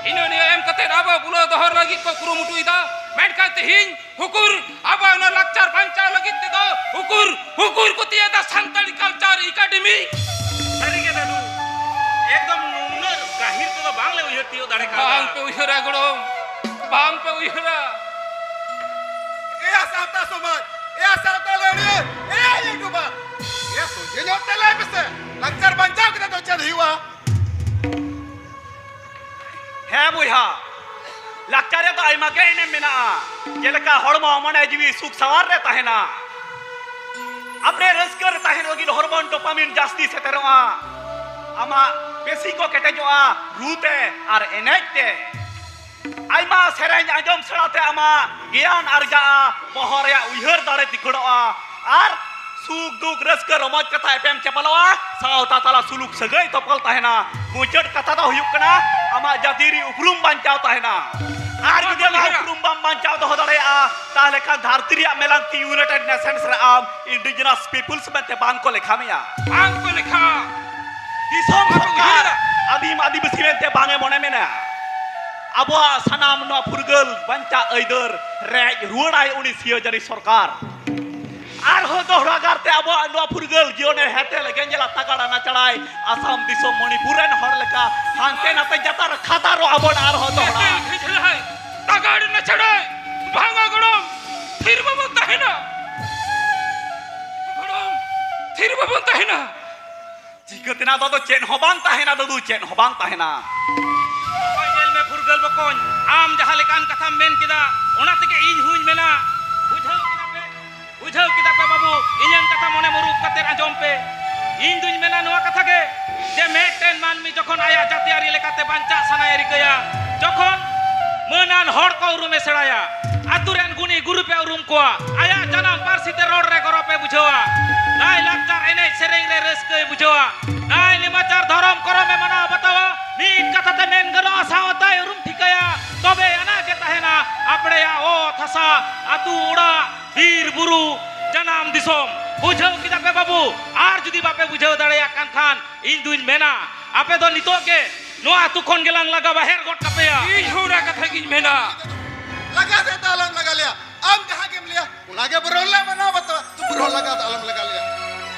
ᱦᱤᱱᱟᱹ ᱱᱤᱭᱟᱹ ᱮᱢ ᱠᱟᱛᱮ ᱟᱵᱚ ᱵᱩᱞᱟᱹᱣ ᱫᱚᱦᱚ ᱞᱟᱹᱜᱤᱫ ᱠᱚ ᱠᱩᱨᱩᱢᱩᱴᱩᱭᱮᱫᱟ᱾ ᱢᱮᱱᱠᱷᱟᱱ ᱛᱮᱦᱮᱧ ᱩᱠᱩᱨ ᱟᱵᱚ ᱚᱱᱟ ᱞᱟᱠᱪᱟᱨ ᱵᱟᱧᱪᱟᱣ ᱞᱟᱹᱜᱤᱫ ᱛᱮᱫᱚ ᱩᱠᱩᱨ, ᱩᱠᱩᱨ ᱠᱚ ᱛᱤᱭᱟᱹᱫᱟ ᱥᱟᱱᱛᱟᱲᱤ ᱠᱟᱞᱪᱟᱨ ᱮᱠᱟᱰᱮᱢᱤ? ᱥᱟᱹᱨᱤᱜᱮ ᱫᱟᱫᱩ, ᱮᱠᱫᱚᱢ ᱱᱩᱱᱟᱹᱜ ᱜᱟᱹᱦᱤᱨ ᱛᱮᱫᱚ ᱵᱟᱝᱞᱮ ᱩᱭᱦᱟᱹᱨ ᱛᱤᱭᱳᱜ ᱫᱟᱲᱮ ᱠᱟᱣᱫᱟ᱾ ᱵᱟᱝ ᱯᱮ ᱩᱭᱦᱟᱹᱨᱟ ᱜᱚᱲᱚᱢ, ᱵᱟᱝ ᱯᱮ ᱩᱭᱦᱟᱹᱨᱟ᱾ ᱮᱭᱟ ᱥᱟᱶᱛᱟ ᱥᱚᱢᱟᱡᱽ, ᱮᱭᱟ ᱥᱟᱶᱛᱟ ᱞᱟᱹᱲᱦᱟᱹᱭ, ᱧᱚᱜ ᱛᱮ ᱞᱟᱹᱭ ᱢᱮᱥᱮ, ᱞᱟᱠᱪᱟᱨ ᱵᱟᱧᱪᱟᱣ ᱠᱟᱛᱮ ᱫᱚ ᱪᱮᱫ ᱦᱩᱭᱩᱜᱼᱟ? ᱦᱮᱸ ᱵᱚᱭᱦᱟ, ᱞᱟᱠᱪᱟᱨ ᱨᱮᱫᱚ ᱟᱭᱢᱟ ᱜᱮ ᱮᱱᱮᱢ ᱢᱮᱱᱟᱜᱼᱟ᱾ ᱡᱮᱞᱮᱠᱟ ᱦᱚᱲᱢᱚ ᱢᱚᱱᱮ ᱡᱤᱣᱤ ᱥᱩᱠ ᱥᱟᱶᱟᱨ ᱨᱮ ᱛᱟᱦᱮᱱᱟ᱾ ᱟᱯᱮ ᱨᱟᱹᱥᱠᱟᱹ ᱨᱮ ᱛᱟᱦᱮᱱ ᱞᱟᱹᱜᱤᱫ ᱦᱚᱨᱢᱚᱱ ᱰᱳᱯᱟᱢᱤᱱ ᱡᱟᱹᱥᱛᱤ ᱥᱮᱴᱮᱨᱚᱜᱼᱟ᱾ ᱟᱢᱟᱜ ᱯᱮᱥᱤ ᱠᱚ ᱠᱮᱴᱮᱡᱚᱜᱼᱟ, ᱨᱩ ᱛᱮ ᱟᱨ ᱮᱱᱮᱡ ᱛᱮ᱾ ᱟᱭᱢᱟ ᱥᱮᱨᱮᱧ ᱟᱸᱡᱚᱢ ᱥᱮᱬᱟ ᱛᱮ ᱟᱢᱟᱜ ᱜᱮᱭᱟᱱ ᱟᱨᱡᱟᱜᱼᱟ, ᱵᱚᱦᱚᱜ ᱨᱮᱭᱟᱜ ᱩᱭᱦᱟᱹᱨ ᱫᱟᱲᱮ ᱛᱤᱠᱷᱚᱲᱚᱜᱼᱟ ᱟᱨ ᱥᱩᱠ ᱫᱩᱠ ᱨᱟᱹᱥᱠᱟᱹ ᱨᱚᱢᱚᱡᱽ ᱠᱟᱛᱷᱟ ᱮᱯᱮᱢ ᱪᱟᱯᱟᱞᱚᱜᱼᱟ, ᱥᱟᱶᱛᱟ ᱛᱟᱞᱟ ᱥᱩᱞᱩᱠ ᱥᱟᱹᱜᱟᱹᱭ ᱛᱚᱯᱚᱞ ᱛᱟᱦᱮᱱᱟ᱾ ᱢᱩᱪᱟᱹᱫ ᱠᱟᱛᱷᱟ ᱫᱚ ᱦᱩᱭᱩᱜ ᱠᱟᱱᱟ, ᱟᱢᱟᱜ ᱡᱟᱹᱛᱤᱭᱟᱹᱨᱤ ᱩᱯᱨᱩᱢ ᱵᱟᱧᱪᱟᱣ ᱛᱟᱦᱮᱱᱟ᱾ ᱟᱨ ᱡᱩᱫᱤ ᱟᱢᱟᱜ ᱩᱯᱨᱩᱢ ᱵᱟᱢ ᱵᱟᱧᱪᱟᱣ ᱫᱚᱦᱚ ᱫᱟᱲᱮᱭᱟᱜᱼᱟ, ᱛᱟᱦᱞᱮ ᱠᱷᱟᱱ ᱫᱷᱟᱹᱨᱛᱤ ᱨᱮᱭᱟᱜ ᱢᱮᱞᱟᱱ ᱠᱤ United Nations ᱨᱮ ᱟᱢ indigenous peoples ᱢᱮᱱᱛᱮ ᱵᱟᱝ ᱠᱚ ᱞᱮᱠᱷᱟ ᱢᱮᱭᱟ᱾ ᱵᱟᱝ ᱠᱚ ᱞᱮᱠᱷᱟ᱾ ᱫᱤᱥᱚᱢ ᱥᱚᱨᱠᱟᱨ ᱟᱹᱫᱤᱢ ᱟᱹᱫᱤᱵᱟᱹᱥᱤ ᱢᱮᱱᱛᱮ ᱵᱟᱝ ᱮ ᱢᱚᱱᱮ ᱢᱮᱱᱟ᱾ ᱟᱵᱚᱣᱟᱜ ᱥᱟᱱᱟᱢ ᱱᱚᱣᱟ ᱯᱷᱩᱨᱜᱟᱹᱞ ᱵᱟᱧᱪᱟᱜ ᱟᱹᱭᱫᱟᱹᱨ ᱨᱮᱡ ᱨᱩᱣᱟᱹᱲᱟᱭ ᱩᱱᱤ ᱥᱤᱭᱟᱹᱡᱟᱹᱨᱤ ᱥᱚᱨᱠᱟᱨ᱾ ᱟᱨᱦᱚᱸ ᱫᱚᱦᱲᱟᱜᱟᱨ ᱛᱮ ᱟᱵᱚᱣᱟᱜ ᱱᱚᱣᱟ ᱯᱷᱩᱨᱜᱟᱹᱞ ᱡᱤᱭᱚᱱᱮ ᱦᱮᱛᱮᱞ ᱜᱮᱸᱡᱮᱞᱟ ᱛᱟᱜᱟᱲᱟ ᱱᱟᱪᱟᱲᱟᱭ ᱟᱥᱟᱢ ᱫᱤᱥᱚᱢ ᱢᱚᱬᱤᱯᱩᱨ ᱨᱮᱱ ᱦᱚᱲ ᱞᱮᱠᱟ ᱦᱟᱱᱛᱮ ᱱᱟᱛᱮ ᱡᱟᱛᱟᱨ ᱠᱷᱟᱛᱟᱨᱚᱜ ᱟᱵᱚᱱ ᱟᱨᱦᱚᱸ ᱫᱚᱦᱲᱟ᱾ ᱦᱮᱛᱮᱞ ᱜᱮᱸᱡᱮᱞᱟᱭ ᱛᱟᱜᱟᱲ ᱱᱟᱪᱟᱲᱟᱭ ᱵᱷᱟᱸᱜᱟ ᱜᱚᱲᱚᱢ ᱛᱷᱤᱨ ᱵᱟᱵᱚᱱ ᱛᱟᱦᱮᱱᱟ᱾ ᱜᱚᱲᱚᱢ ᱛᱷᱤᱨ ᱵᱟᱵᱚᱱ ᱛᱟᱦᱮᱱᱟ᱾ ᱪᱤᱠᱟᱹ ᱛᱮᱱᱟᱜ ᱫᱚ ᱟᱫᱚ ᱪᱮᱫ ᱦᱚᱸ ᱵᱟᱝ ᱛᱟᱦᱮᱱᱟ ᱫᱟᱫᱩ, ᱪᱮᱫ ᱦᱚᱸ ᱵᱟᱝ ᱛᱟᱦᱮᱱᱟ᱾ ᱚᱠᱚᱭ ᱧᱮᱞ ᱢᱮ ᱯᱷᱩᱨᱜᱟᱹᱞ ᱵᱚᱠᱚᱧ, ᱟᱢ ᱡᱟᱦᱟᱸ ᱞᱮᱠᱟᱱ ᱠᱟᱛᱷᱟᱢ ᱢᱮᱱ ᱠᱮᱫᱟ, ᱚᱱᱟ ᱛᱮᱜᱮ ᱤᱧ ᱦᱚᱸᱧ ᱢᱮᱱᱟ᱾ ᱵᱩᱡᱷᱟᱹᱣ ᱠᱮᱫᱟ ᱯᱮ, ᱵᱩᱡᱷᱟᱹᱣ ᱠᱮᱫᱟ ᱯᱮ ᱵᱟᱹᱵᱩ, ᱤᱧᱟᱹᱝ ᱠᱟᱛᱷᱟ ᱢᱚᱱᱮ ᱢᱩᱨᱩᱠ ᱠᱟᱛᱮ ᱟᱸᱡᱚᱢ ᱯᱮ᱾ ᱤᱧ ᱫᱩᱧ ᱢᱮᱱᱟ ᱱᱚᱣᱟ ᱠᱟᱛᱷᱟ ᱜᱮ, ᱡᱮ ᱢᱤᱫᱴᱮᱱ ᱢᱟᱹᱱᱢᱤ ᱡᱚᱠᱷᱚᱱ ᱟᱭᱟᱜ ᱡᱟᱹᱛᱤᱭᱟᱹᱨᱤ ᱞᱮᱠᱟᱛᱮ ᱵᱟᱧᱪᱟᱜ ᱥᱟᱱᱟᱭᱮ ᱨᱤᱠᱟᱹᱭᱟ, ᱡᱚᱠᱷᱚᱱ ᱢᱟᱹᱱᱟᱱ ᱦᱚᱲ ᱠᱚ ᱩᱨᱩᱢᱮ ᱥᱮᱬᱟᱭᱟ, ᱟᱛᱳ ᱨᱮᱱ ᱜᱩᱱᱤ ᱜᱩᱨᱩᱯᱮ ᱩᱨᱩᱢ ᱠᱚᱣᱟ, ᱟᱭᱟᱜ ᱡᱟᱱᱟᱢ ᱯᱟᱹᱨᱥᱤ ᱛᱮ ᱨᱚᱲ ᱨᱮ ᱜᱚᱨᱚᱵᱮ ᱵᱩᱡᱷᱟᱹᱣᱟ, ᱞᱟᱭ ᱞᱟᱠᱪᱟᱨ ᱮᱱᱮᱡ ᱥᱮᱨᱮᱧ ᱨᱮ ᱨᱟᱹᱥᱠᱟᱹᱭ ᱵᱩᱡᱷᱟᱹᱣᱟ, ᱞᱟᱭ ᱞᱮᱢᱟᱪᱟᱨ ᱫᱷᱚᱨᱚᱢ ᱠᱚᱨᱚᱢᱮ ᱢᱟᱱᱟᱣ ᱵᱟᱛᱟᱣᱟ᱾ ᱢᱤᱫ ᱠᱟᱛᱷᱟ ᱛᱮ ᱢᱮᱱ ᱜᱟᱱᱚᱜᱼᱟ, ᱥᱟᱶᱛᱟᱭ ᱩᱨᱩᱢ ᱴᱷᱤᱠᱟᱹᱭᱟ, ᱛᱚᱵᱮ ᱟᱱᱟᱜ ᱜᱮ ᱛᱟᱦᱮᱱᱟ ᱟᱯᱲᱮᱭᱟᱜ ᱚᱛ ᱦᱟᱥᱟ, ᱟᱹᱛᱩ ᱚᱲᱟᱜ, ᱵᱤᱨ ᱵᱩᱨᱩ, ᱡᱟᱱᱟᱢ ᱫᱤᱥᱚᱢ᱾ ᱵᱩᱡᱷᱟᱹᱣ ᱠᱮᱫᱟ ᱯᱮ ᱵᱟᱹᱵᱩ? ᱟᱨ ᱡᱩᱫᱤ ᱵᱟᱯᱮ ᱵᱩᱡᱷᱟᱹᱣ ᱫᱟᱲᱮᱭᱟᱜ ᱠᱟᱱ ᱠᱷᱟᱱ, ᱤᱧ ᱫᱩᱧ ᱢᱮᱱᱟ, ᱟᱯᱮ ᱫᱚ ᱱᱤᱛᱚᱜ ᱜᱮ ᱱᱚᱣᱟ ᱟᱹᱛᱩ ᱠᱷᱚᱱ ᱜᱮᱞᱟᱝ ᱞᱟᱜᱟ ᱵᱟᱦᱮᱨ ᱜᱚᱫ ᱠᱟᱯᱮᱭᱟ᱾ ᱤᱧ ᱦᱚᱸ ᱚᱱᱟ ᱠᱟᱛᱷᱟ ᱜᱤᱧ ᱢᱮᱱᱟ᱾ ᱞᱟᱜᱟ ᱥᱮᱫ ᱫᱚ ᱟᱞᱚᱢ ᱞᱟᱜᱟ ᱞᱮᱭᱟ, ᱟᱢ ᱡᱟᱦᱟᱸ ᱜᱮᱢ ᱞᱟᱹᱭᱟ ᱚᱱᱟ ᱜᱮ ᱵᱚᱨᱚᱝ ᱞᱮ ᱢᱟᱱᱟᱣ ᱵᱟᱛᱟᱣᱟ᱾ ᱛᱩᱵᱩ ᱨᱮᱦᱚᱸ ᱞᱟᱜᱟ ᱫᱚ ᱟᱞᱚᱢ ᱞᱟᱜᱟ ᱞᱮᱭᱟ᱾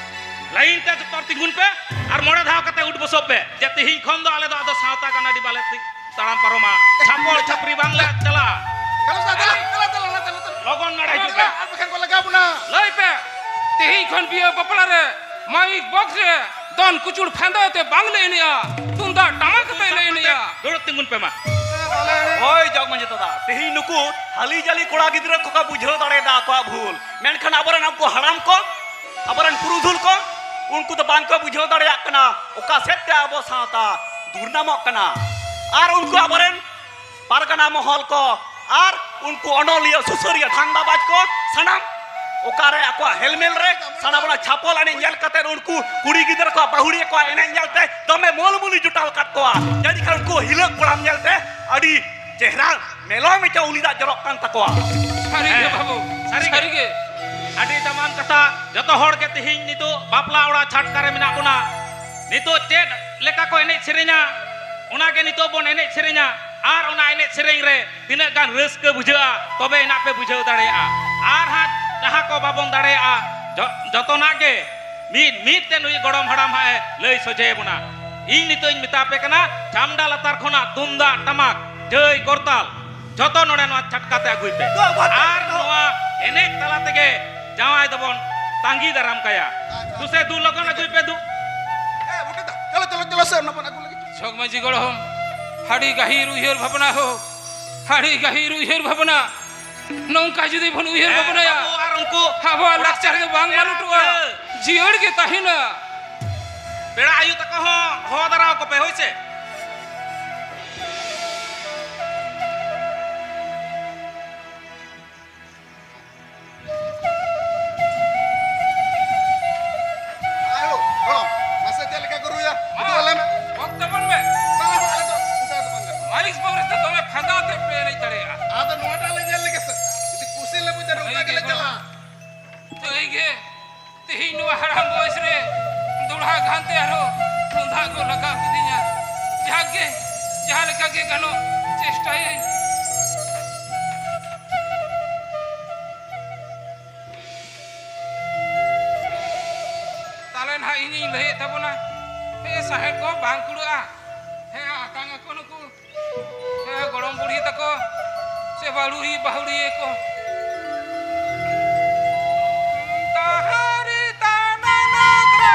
ᱞᱟᱭᱤᱱ ᱛᱮ ᱡᱚᱛᱚ ᱦᱚᱲ ᱛᱤᱸᱜᱩᱱ ᱯᱮ ᱟᱨ ᱢᱚᱬᱮ ᱫᱷᱟᱣ ᱠᱟᱛᱮ ᱩᱰ ᱵᱚᱥᱚᱜ ᱯᱮ ᱡᱮ ᱛᱮᱦᱮᱧ ᱠᱷᱚᱱ ᱫᱚ ᱟᱞᱮ ᱫᱚ ᱟᱫᱚ ᱥᱟᱶᱛᱟ ᱜᱟᱱᱟᱰᱤ ᱵᱟᱞᱮ ᱛᱤ-, ᱛᱟᱲᱟᱢ ᱯᱟᱨᱚᱢᱟ᱾ ᱪᱷᱟᱯᱚᱲ ᱪᱷᱟᱯᱨᱤ ᱵᱟᱝᱞᱮ ᱪᱟᱞᱟᱜᱼᱟ᱾ ᱫᱮᱞᱟ, ᱫᱮᱞᱟ, ᱫᱮᱞᱟ, ᱫᱮᱞᱟ, ᱫᱮᱞᱟ᱾ ᱞᱚᱜᱚᱱ ᱱᱚᱰᱮ ᱦᱤᱡᱩᱜ ᱯᱮ᱾ ᱟᱨ ᱵᱟᱠᱷᱟᱱ ᱠᱚ ᱞᱟᱜᱟ ᱵᱚᱱᱟ᱾ ᱞᱟᱹᱭ ᱯᱮ, ᱛᱮᱦᱮᱧ ᱠᱷᱚᱱ ᱵᱤᱦᱟᱹ ᱵᱟᱯᱞᱟ ᱨᱮ ᱢᱟᱭᱤᱠ ᱵᱚᱠᱥ ᱨᱮ ᱫᱚᱱ ᱠᱩᱪᱩᱲ ᱯᱷᱮᱸᱫᱟ ᱛᱮ ᱵᱟᱝ ᱞᱮ ᱮᱱᱮᱡᱼᱟ, ᱛᱩᱢᱫᱟᱜ ᱴᱟᱢᱟᱠ ᱟᱛᱮ ᱞᱮ ᱮᱱᱮᱡᱼᱟ᱾ ᱫᱩᱲᱩᱵ ᱛᱤᱸᱜᱩᱱ ᱯᱮ ᱢᱟ᱾ ᱦᱳᱭ, ᱡᱚᱜᱽ ᱢᱟᱹᱡᱷᱤ ᱫᱟᱫᱟ, ᱛᱮᱦᱮᱧ ᱱᱩᱠᱩ ᱦᱟᱹᱞᱤ ᱡᱟᱹᱞᱤ ᱠᱚᱲᱟ ᱜᱤᱫᱽᱨᱟᱹ ᱠᱚᱠᱚ ᱵᱩᱡᱷᱟᱹᱣ ᱫᱟᱲᱮᱭᱟᱫᱟ ᱟᱠᱚᱣᱟᱜ ᱵᱷᱩᱞ, ᱢᱮᱱᱠᱷᱟᱱ ᱟᱵᱚᱨᱮᱱ ᱩᱱᱠᱩ ᱦᱟᱲᱟᱢ ᱠᱚ, ᱟᱵᱚᱨᱮᱱ ᱯᱩᱨᱩᱫᱷᱩᱞ ᱠᱚ, ᱩᱱᱠᱩ ᱫᱚ ᱵᱟᱝ ᱠᱚ ᱵᱩᱡᱷᱟᱹᱣ ᱫᱟᱲᱮᱭᱟᱜ ᱠᱟᱱᱟ ᱚᱠᱟ ᱥᱮᱫ ᱛᱮ ᱟᱵᱚ ᱥᱟᱶᱛᱟ ᱫᱩᱨᱱᱟᱢᱚᱜ ᱠᱟᱱᱟ᱾ ᱟᱨ ᱩᱱᱠᱩ ᱟᱵᱚᱨᱮᱱ ᱯᱟᱨᱜᱟᱱᱟ ᱢᱚᱦᱚᱞ ᱠᱚ ᱟᱨ ᱩᱱᱠᱩ ᱚᱱᱚᱞᱤᱭᱟᱹ, ᱥᱩᱥᱟᱹᱨᱤᱭᱟᱹ, ᱫᱷᱟᱱᱫᱟᱵᱟᱡᱽ ᱠᱚ ᱥᱟᱱᱟᱢ ᱚᱠᱟᱨᱮ ᱟᱠᱚᱣᱟᱜ ᱦᱮᱞᱢᱮᱞ ᱨᱮ ᱥᱟᱱᱟ ᱵᱚᱱᱟ ᱪᱷᱟᱯᱚᱞ ᱮᱱᱮᱡ ᱧᱮᱞ ᱠᱟᱛᱮ ᱩᱱᱠᱩ ᱠᱩᱲᱤ ᱜᱤᱫᱽᱨᱟᱹ ᱠᱚᱣᱟᱜ ᱵᱟᱹᱦᱩᱲᱤᱭᱟᱹ ᱠᱚᱣᱟᱜ ᱮᱱᱮᱡ ᱧᱮᱞᱛᱮ ᱫᱚᱢᱮ ᱢᱚᱞ ᱢᱩᱞᱤ ᱡᱩᱴᱟᱣ ᱟᱠᱟᱫ ᱠᱚᱣᱟ᱾ ᱡᱟᱹᱱᱤᱡ ᱠᱷᱟᱱ ᱩᱱᱠᱩ ᱦᱤᱞᱟᱹᱜ ᱠᱚᱲᱟᱢ ᱧᱮᱞᱛᱮ ᱟᱹᱰᱤ ᱪᱮᱦᱨᱟ ᱢᱮᱞᱚ ᱢᱮᱪᱟ ᱩᱞᱤ ᱫᱟᱜ ᱡᱚᱨᱚᱜ ᱠᱟᱱ ᱛᱟᱠᱚᱣᱟ᱾ ᱥᱟᱹᱨᱤ ᱜᱮ ᱦᱮᱸ, ᱵᱟᱹᱵᱩ, ᱥᱟᱹᱨᱤ ᱜᱮ᱾ ᱥᱟᱹᱨᱤ ᱜᱮ᱾ ᱟᱹᱰᱤ ᱫᱟᱢᱟᱱ ᱠᱟᱛᱷᱟ᱾ ᱡᱚᱛᱚ ᱦᱚᱲ ᱜᱮ ᱛᱮᱦᱮᱧ ᱱᱤᱛᱚᱜ ᱵᱟᱯᱞᱟ ᱚᱲᱟᱜ ᱪᱷᱟᱴᱠᱟ ᱨᱮ ᱢᱮᱱᱟᱜ ᱵᱚᱱᱟ᱾ ᱱᱤᱛᱚᱜ ᱪᱮᱫ ᱞᱮᱠᱟ ᱠᱚ ᱮᱱᱮᱡ ᱥᱮᱨᱮᱧᱟ, ᱚᱱᱟᱜᱮ ᱱᱤᱛᱚᱜ ᱵᱚᱱ ᱮᱱᱮᱡ ᱥᱮᱨᱮᱧᱟ᱾ ᱟᱨ ᱚᱱᱟ ᱮᱱᱮᱡ ᱥᱮᱨᱮᱧ ᱨᱮ ᱛᱤᱱᱟᱹᱜ ᱜᱟᱱ ᱨᱟᱹᱥᱠᱟᱹ ᱵᱩᱡᱷᱟᱹᱜᱼᱟ, ᱛᱚᱵᱮ ᱮᱱᱟᱜ ᱯᱮ ᱵᱩᱡᱷᱟᱹᱣ ᱫᱟᱲᱮᱭᱟᱜᱼᱟ᱾ ᱟᱨ ᱦᱟᱸᱜ ᱡᱟᱦᱟᱸ ᱠᱚ ᱵᱟᱵᱚᱱ ᱫᱟᱲᱮᱭᱟᱜᱼᱟ, ᱡᱚ-, ᱡᱚᱛᱚᱱᱟᱜ ᱜᱮ ᱢᱤᱫ ᱢᱤᱫ ᱛᱮ ᱱᱩᱭ ᱜᱚᱲᱚᱢ ᱦᱟᱲᱟᱢ ᱦᱟᱸᱜ ᱮ ᱞᱟᱹᱭ ᱥᱚᱡᱷᱮ ᱵᱚᱱᱟ᱾ ᱤᱧ ᱱᱤᱛᱚᱜ ᱤᱧ ᱢᱮᱛᱟ ᱯᱮ ᱠᱟᱱᱟ, ᱪᱷᱟᱢᱰᱟ ᱞᱟᱛᱟᱨ ᱠᱷᱚᱱᱟᱜ ᱛᱩᱢᱫᱟᱜ, ᱴᱟᱢᱟᱠ, ᱡᱷᱟᱹᱭ, ᱠᱚᱨᱛᱟᱞ, ᱡᱷᱚᱛᱚ ᱱᱚᱰᱮ ᱱᱚᱣᱟ ᱪᱷᱟᱴᱠᱟ ᱛᱮ ᱟᱹᱜᱩᱭ ᱯᱮ᱾ ᱫᱩ, ᱵᱟᱹᱴᱤ, ᱟᱨ ᱫᱩ᱾ ᱱᱚᱣᱟ ᱮᱱᱮᱡ ᱛᱟᱞᱟ ᱛᱮᱜᱮ ᱡᱟᱶᱟᱭ ᱫᱚᱵᱚᱱ ᱛᱟᱸᱜᱤ ᱫᱟᱨᱟᱢ ᱠᱟᱭᱟ᱾ ᱟᱪᱪᱷᱟ᱾ ᱫᱩ ᱥᱮ ᱫᱩ, ᱞᱚᱜᱚᱱ ᱟᱹᱜᱩᱭ ᱯᱮ ᱫᱩ᱾ ᱮ, ᱵᱩᱴᱤ ᱫᱟ, ᱪᱚᱞᱚ, ᱪᱚᱞᱚ, ᱪᱚᱞᱚ ᱥᱮ, ᱚᱱᱟ ᱵᱚᱱ ᱟᱹᱜᱩ ᱞᱟᱹᱜᱤᱫ᱾ ᱡᱚᱜᱽ ᱢᱟᱹᱡᱷᱤ ᱜᱚᱲᱚᱢ, ᱟᱹᱰᱤ ᱜᱟᱹᱦᱤᱨ ᱩᱭᱦᱟᱹᱨ ᱵᱷᱟᱵᱽᱱᱟ ᱦᱳ, ᱟᱹᱰᱤ ᱜᱟᱹᱦᱤᱨ ᱩᱭᱦᱟᱹᱨ ᱵᱷᱟᱵᱽᱱᱟ᱾ ᱱᱚᱝᱠᱟ ᱡᱩᱫᱤ ᱵᱚᱱ ᱩᱭᱦᱟᱹᱨ ᱦᱮᱸ, ᱵᱷᱟᱵᱽᱱᱟᱭᱟ, ᱵᱟᱹᱵᱩ, ᱟᱨ ᱩᱱᱠᱩ ᱟᱵᱚᱣᱟᱜ ᱚᱲᱟᱜ ᱞᱟᱠᱪᱟᱨ ᱫᱚ ᱵᱟᱝ ᱯᱮᱲᱟ ᱢᱟᱞᱚᱴᱚᱜᱼᱟ, ᱯᱟᱹᱲᱦᱟᱹ᱾ ᱡᱤᱭᱟᱹᱲ ᱜᱮ ᱛᱟᱦᱮᱱᱟ᱾ ᱯᱮᱲᱟ ᱟᱭᱳ ᱛᱟᱠᱚ ᱦᱚᱸ ᱦᱚᱦᱚ ᱫᱟᱨᱟ ᱟᱠᱚ ᱯᱮ, ᱦᱳᱭ ᱥᱮ᱾ ᱟᱭᱳ, ᱜᱚᱲᱚᱢ, ᱢᱟᱥᱮ ᱪᱮᱫ ᱞᱮᱠᱟ ᱠᱚ ᱨᱩᱭᱟ? ᱩᱫᱩᱜ ᱟᱞᱮ ᱢᱮ᱾ ᱚᱠᱛᱚ ᱵᱚᱱ ᱢᱮ᱾ ᱵᱟᱝ, ᱵᱟᱝ, ᱟᱞᱮ ᱫᱚ ᱚᱱᱠᱟ ᱫᱚ ᱵᱟᱝ ᱜᱟᱱᱚᱜᱼᱟ᱾ ᱢᱟᱹᱞᱤᱥ ᱵᱚᱝ ᱨᱮ ᱫᱚᱢᱮ ᱯᱷᱟᱸᱫᱟ ᱟᱛᱮ ᱯᱮ ᱮᱱᱮᱡ ᱫᱟᱲᱮᱭᱟᱜᱼᱟ᱾ ᱟᱫᱚ ᱱᱚᱣᱟᱴᱟᱜ ᱞᱮ ᱧᱮᱞ ᱞᱮᱜᱮ ᱥᱮ᱾ ᱡᱩᱫᱤ ᱠᱩᱥᱤ ᱞᱮ ᱵᱩᱡᱟ, ᱱᱚᱝᱠᱟ ᱜᱮᱞᱮ ᱪᱟᱞᱟᱜᱼᱟ᱾ ᱛᱚ ᱮᱭ ᱜᱮ, ᱛᱮᱦᱮᱧ ᱱᱚᱣᱟ ᱦᱟᱲᱟᱢ ᱵᱚᱭᱮᱥ ᱨᱮ ᱫᱚᱲᱦᱟ ᱜᱟᱱᱛᱮ ᱟᱨᱦᱚᱸ ᱛᱩᱢᱫᱟᱜ ᱠᱚ ᱞᱟᱜᱟᱣ ᱠᱤᱫᱤᱧᱟ᱾ ᱡᱟᱠ ᱜᱮ, ᱡᱟᱦᱟᱸ ᱞᱮᱠᱟ ᱜᱮ ᱜᱟᱱᱚᱜ, ᱪᱮᱥᱴᱟᱭᱟᱹᱧ᱾ ᱛᱟᱦᱞᱮ ᱱᱟᱦᱟᱜ ᱤᱧᱤᱧ ᱞᱟᱹᱭᱮᱫ ᱛᱟᱵᱚᱱᱟ, ᱦᱮᱸ, ᱥᱟᱦᱮᱫ ᱠᱚ ᱵᱟᱝ ᱠᱩᱲᱟᱹᱜᱼᱟ᱾ ᱦᱮᱸ, ᱟᱛᱟᱝ ᱟᱠᱚ ᱱᱩᱠᱩ, ᱦᱮᱸ, ᱜᱚᱲᱚᱢ ᱵᱩᱲᱦᱤ ᱛᱟᱠᱚ, ᱥᱮ ᱵᱟᱹᱦᱩᱲᱤ, ᱵᱟᱹᱦᱩᱲᱤᱭᱟᱹ ᱠᱚ᱾ ᱛᱟᱦᱟᱨᱤ ᱛᱟᱱᱟᱱᱟ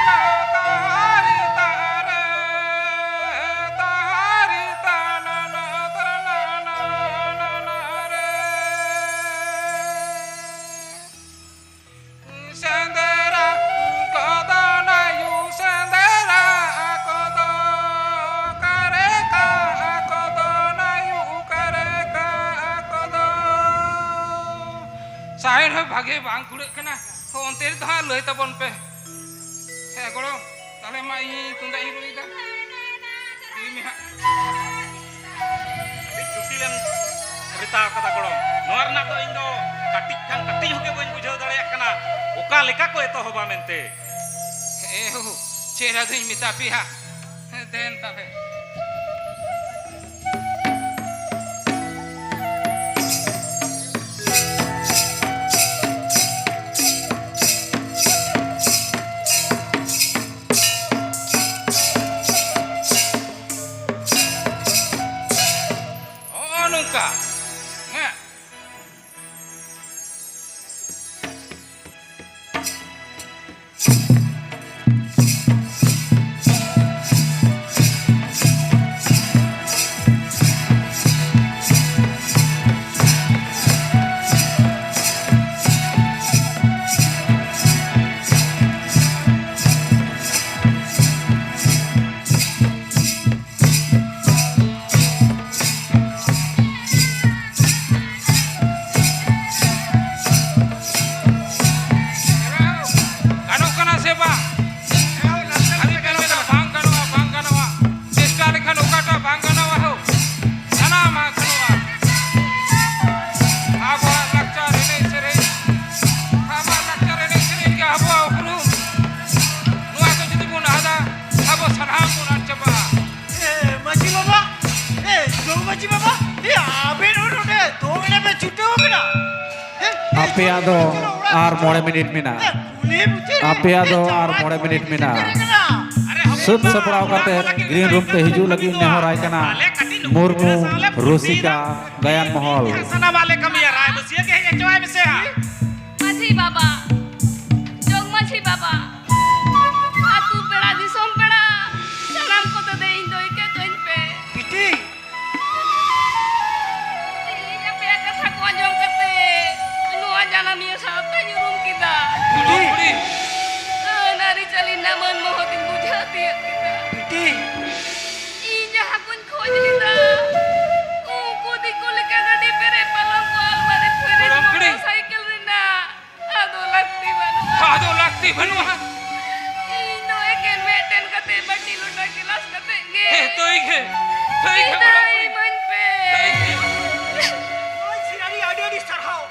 ᱮᱱᱦᱚᱸ ᱵᱷᱟᱜᱮ ᱵᱟᱝ ᱠᱩᱲᱟᱹᱜ ᱠᱟᱱᱟ᱾ ᱦᱚᱸ, ᱚᱱᱛᱮ ᱨᱮᱫᱚ ᱦᱟᱸᱜ ᱞᱟᱹᱭ ᱛᱟᱵᱚᱱ ᱯᱮ᱾ ᱦᱮᱸ ᱜᱚᱲᱚᱢ, ᱛᱟᱦᱞᱮ ᱢᱟ ᱤᱧ ᱛᱩᱢᱫᱟᱜ ᱤᱧ ᱨᱩᱭᱮᱫᱟ᱾ ᱤᱫᱤ ᱢᱮ ᱦᱟᱸᱜ᱾ ᱟᱹᱰᱤ ᱡᱚᱴᱤᱞᱮᱢ ᱨᱤᱛᱟ ᱟᱠᱟᱫᱟ ᱜᱚᱲᱚᱢ᱾ ᱱᱚᱣᱟ ᱨᱮᱱᱟᱜ ᱫᱚ ᱤᱧ ᱫᱚ ᱠᱟᱹᱴᱤᱡ ᱠᱷᱟᱱ ᱠᱟᱹᱴᱤᱡ ᱦᱚᱸᱜᱮ ᱵᱟᱹᱧ ᱵᱩᱡᱷᱟᱹᱣ ᱫᱟᱲᱮᱭᱟᱜ ᱠᱟᱱᱟ, ᱚᱠᱟ ᱞᱮᱠᱟ ᱠᱚ ᱮᱛᱚᱦᱚᱵᱟ ᱢᱮᱱᱛᱮ᱾ ᱮ ᱦᱳ, ᱪᱮᱫ ᱟᱫᱚᱧ ᱢᱮᱛᱟ ᱯᱮᱭᱟ? ᱫᱮᱱ ᱛᱟᱦᱞᱮ᱾ ᱦᱚᱸᱜᱼᱚ ᱱᱚᱝᱠᱟ᱾ ᱦᱮᱸ᱾ ᱜᱟᱱᱚᱜ ᱠᱟᱱᱟ ᱥᱮ ᱵᱟᱝ? ᱟᱹᱰᱤ ᱜᱟᱱᱚᱜ ᱠᱟᱱᱟ᱾ ᱵᱟᱝ ᱜᱟᱱᱚᱜᱼᱟ, ᱵᱟᱝ ᱜᱟᱱᱚᱜᱼᱟ᱾ ᱪᱮᱥᱴᱟ ᱞᱮᱠᱷᱟᱱ ᱚᱠᱟᱴᱟᱜ ᱵᱟᱝ ᱜᱟᱱᱚᱜᱼᱟ ᱦᱳ? ᱥᱟᱱᱟᱢᱟᱜ ᱜᱟᱱᱚᱜᱼᱟ᱾ ᱟᱵᱚᱣᱟᱜ ᱞᱟᱠᱪᱟᱨ ᱮᱱᱮᱡ ᱥᱮᱨᱮᱧ, ᱟᱵᱚᱣᱟᱜ ᱞᱟᱠᱪᱟᱨ ᱮᱱᱮᱡ ᱥᱮᱨᱮᱧ ᱜᱮ ᱟᱵᱚᱣᱟᱜ ᱩᱯᱨᱩᱢ᱾ ᱱᱚᱣᱟ ᱠᱚ ᱡᱩᱫᱤ ᱵᱚᱱ ᱟᱫᱟ, ᱟᱵᱚ ᱥᱟᱱᱟᱢ ᱵᱚᱱ ᱟᱫ ᱪᱟᱵᱟᱜᱼᱟ᱾ ᱮ, ᱢᱟᱹᱡᱷᱤ ᱵᱟᱵᱟ, ᱮ, ᱡᱚᱜᱽ ᱢᱟᱹᱡᱷᱤ ᱵᱟᱵᱟ, ᱮ, ᱟᱵᱮᱱ ᱦᱚᱸ ᱱᱚᱰᱮ ᱫᱚᱝ ᱮᱱᱮᱡ ᱵᱮᱱ ᱪᱷᱩᱴᱟᱹᱣ ᱠᱟᱱᱟ? ᱮ, ᱮ, ᱟᱯᱮᱭᱟᱜ ᱫᱚ ᱪᱚᱞᱚ, ᱪᱚᱞᱚ, ᱚᱲᱟᱜ ᱟᱨ ᱥᱮᱫ ᱢᱚᱬᱮ ᱪᱚᱞᱚ᱾ ᱢᱤᱱᱤᱴ ᱢᱮᱱᱟᱜᱼᱟ᱾ ᱮ, ᱠᱩᱞᱦᱤ ᱢᱩᱪᱟᱹᱫ ᱨᱮ ᱟᱯᱮᱭᱟᱜ ᱫᱚ ᱟᱨ ᱡᱟᱶᱟᱭ ᱢᱚᱬᱮ ᱠᱚᱲᱟ ᱢᱤᱱᱤᱴ ᱠᱚ ᱢᱮᱱᱟᱜᱼᱟ᱾ ᱥᱮᱴᱮᱨ ᱠᱟᱱᱟ᱾ ᱥᱟᱹᱛ ᱥᱟᱯᱲᱟᱣ ᱠᱟᱛᱮ ᱜᱨᱤᱱ ᱨᱩᱢ ᱛᱮ ᱦᱤᱡᱩᱜ ᱞᱟᱹᱜᱤᱫ ᱱᱮᱦᱚᱨᱟᱭ ᱠᱟᱱᱟ ᱢᱩᱨᱢᱩ ᱨᱩᱥᱤᱠᱟ ᱜᱟᱭᱟᱱ ᱢᱚᱦᱚᱞ᱾ ᱥᱟᱱᱟᱢᱟᱜ ᱞᱮ ᱠᱟᱹᱢᱤᱭᱟ, ᱨᱟᱭᱵᱟᱹᱥᱤᱭᱟᱹ ᱜᱮ ᱦᱮᱡ ᱦᱚᱪᱚᱣᱟᱭ ᱢᱮᱥᱮ᱾ ᱢᱟᱹᱡᱷᱤ ᱵᱟᱵᱟ, ᱡᱚᱜᱽ ᱢᱟᱹᱡᱷᱤ ᱵᱟᱵᱟ, ᱟᱹᱛᱩ ᱯᱮᱲᱟ, ᱫᱤᱥᱚᱢ ᱯᱮᱲᱟ, ᱥᱟᱱᱟᱢ ᱠᱚᱛᱮ ᱫᱮ ᱤᱧ ᱫᱚ ᱤᱠᱟᱹ ᱠᱟᱹᱧ ᱯᱮ᱾ ᱵᱤᱴᱤ! ᱤᱧ ᱟᱯᱮᱭᱟᱜ ᱠᱟᱛᱷᱟ ᱠᱚ ᱟᱸᱡᱚᱢ ᱠᱟᱛᱮ ᱱᱚᱣᱟ ᱡᱟᱱᱟᱢᱤᱭᱟᱹ ᱥᱟᱶᱛᱟᱧ ᱩᱨᱩᱢ ᱠᱮᱫᱟ᱾ ᱵᱤᱴᱤ! ᱟᱹᱱ ᱟᱹᱨᱤᱪᱟᱹᱞᱤ ᱨᱮᱱᱟᱜ ᱢᱟᱹᱱ ᱢᱚᱦᱚᱛ ᱤᱧ ᱵᱩᱡᱷᱟᱹᱣ ᱛᱤᱭᱟᱹᱜ ᱠᱮᱫᱟ᱾ ᱵᱤᱴᱤ! ᱤᱧ ᱡᱟᱦᱟᱸ ᱠᱚᱧ ᱠᱷᱚᱡᱽ ᱞᱮᱫᱟ, ᱩᱱᱠᱩ ᱫᱤᱠᱩ ᱞᱮᱠᱟ ᱜᱟᱹᱰᱤ ᱯᱮᱨᱮᱡ ᱯᱟᱞᱚᱝ ᱠᱚ, ᱟᱞᱢᱟᱨᱤ ᱯᱷᱤᱨᱤᱡᱽ, ᱜᱚᱲᱚᱢ ᱠᱩᱲᱤ᱾ ᱢᱚᱴᱚᱨ ᱥᱟᱭᱠᱮᱞ ᱨᱮᱱᱟᱜ ᱛᱤ ᱵᱟᱹᱱᱩᱜᱼᱟ᱾ ᱤᱧ ᱫᱚ ᱮᱠᱮᱱ ᱢᱮᱫᱴᱮᱱ ᱠᱟᱛᱮ ᱵᱟᱹᱴᱤ ᱞᱚᱴᱟ ᱜᱮᱞᱟᱥ ᱠᱟᱛᱮ ᱜᱮ᱾ ᱦᱮᱸ, ᱛᱟᱹᱭ ᱜᱮ᱾ ᱛᱟᱹᱭ ᱜᱮ, ᱜᱤᱫᱽᱨᱟᱹ ᱵᱟᱹᱵᱩ᱾ ᱤᱢᱟᱹᱧ ᱯᱮ᱾ ᱛᱟᱹᱭ ᱜᱮ᱾ ᱱᱚᱜᱼᱚᱭ ᱥᱤᱨᱟᱹᱞᱤ, ᱟᱹᱰᱤ ᱟᱹᱰᱤ ᱥᱟᱨᱦᱟᱣ᱾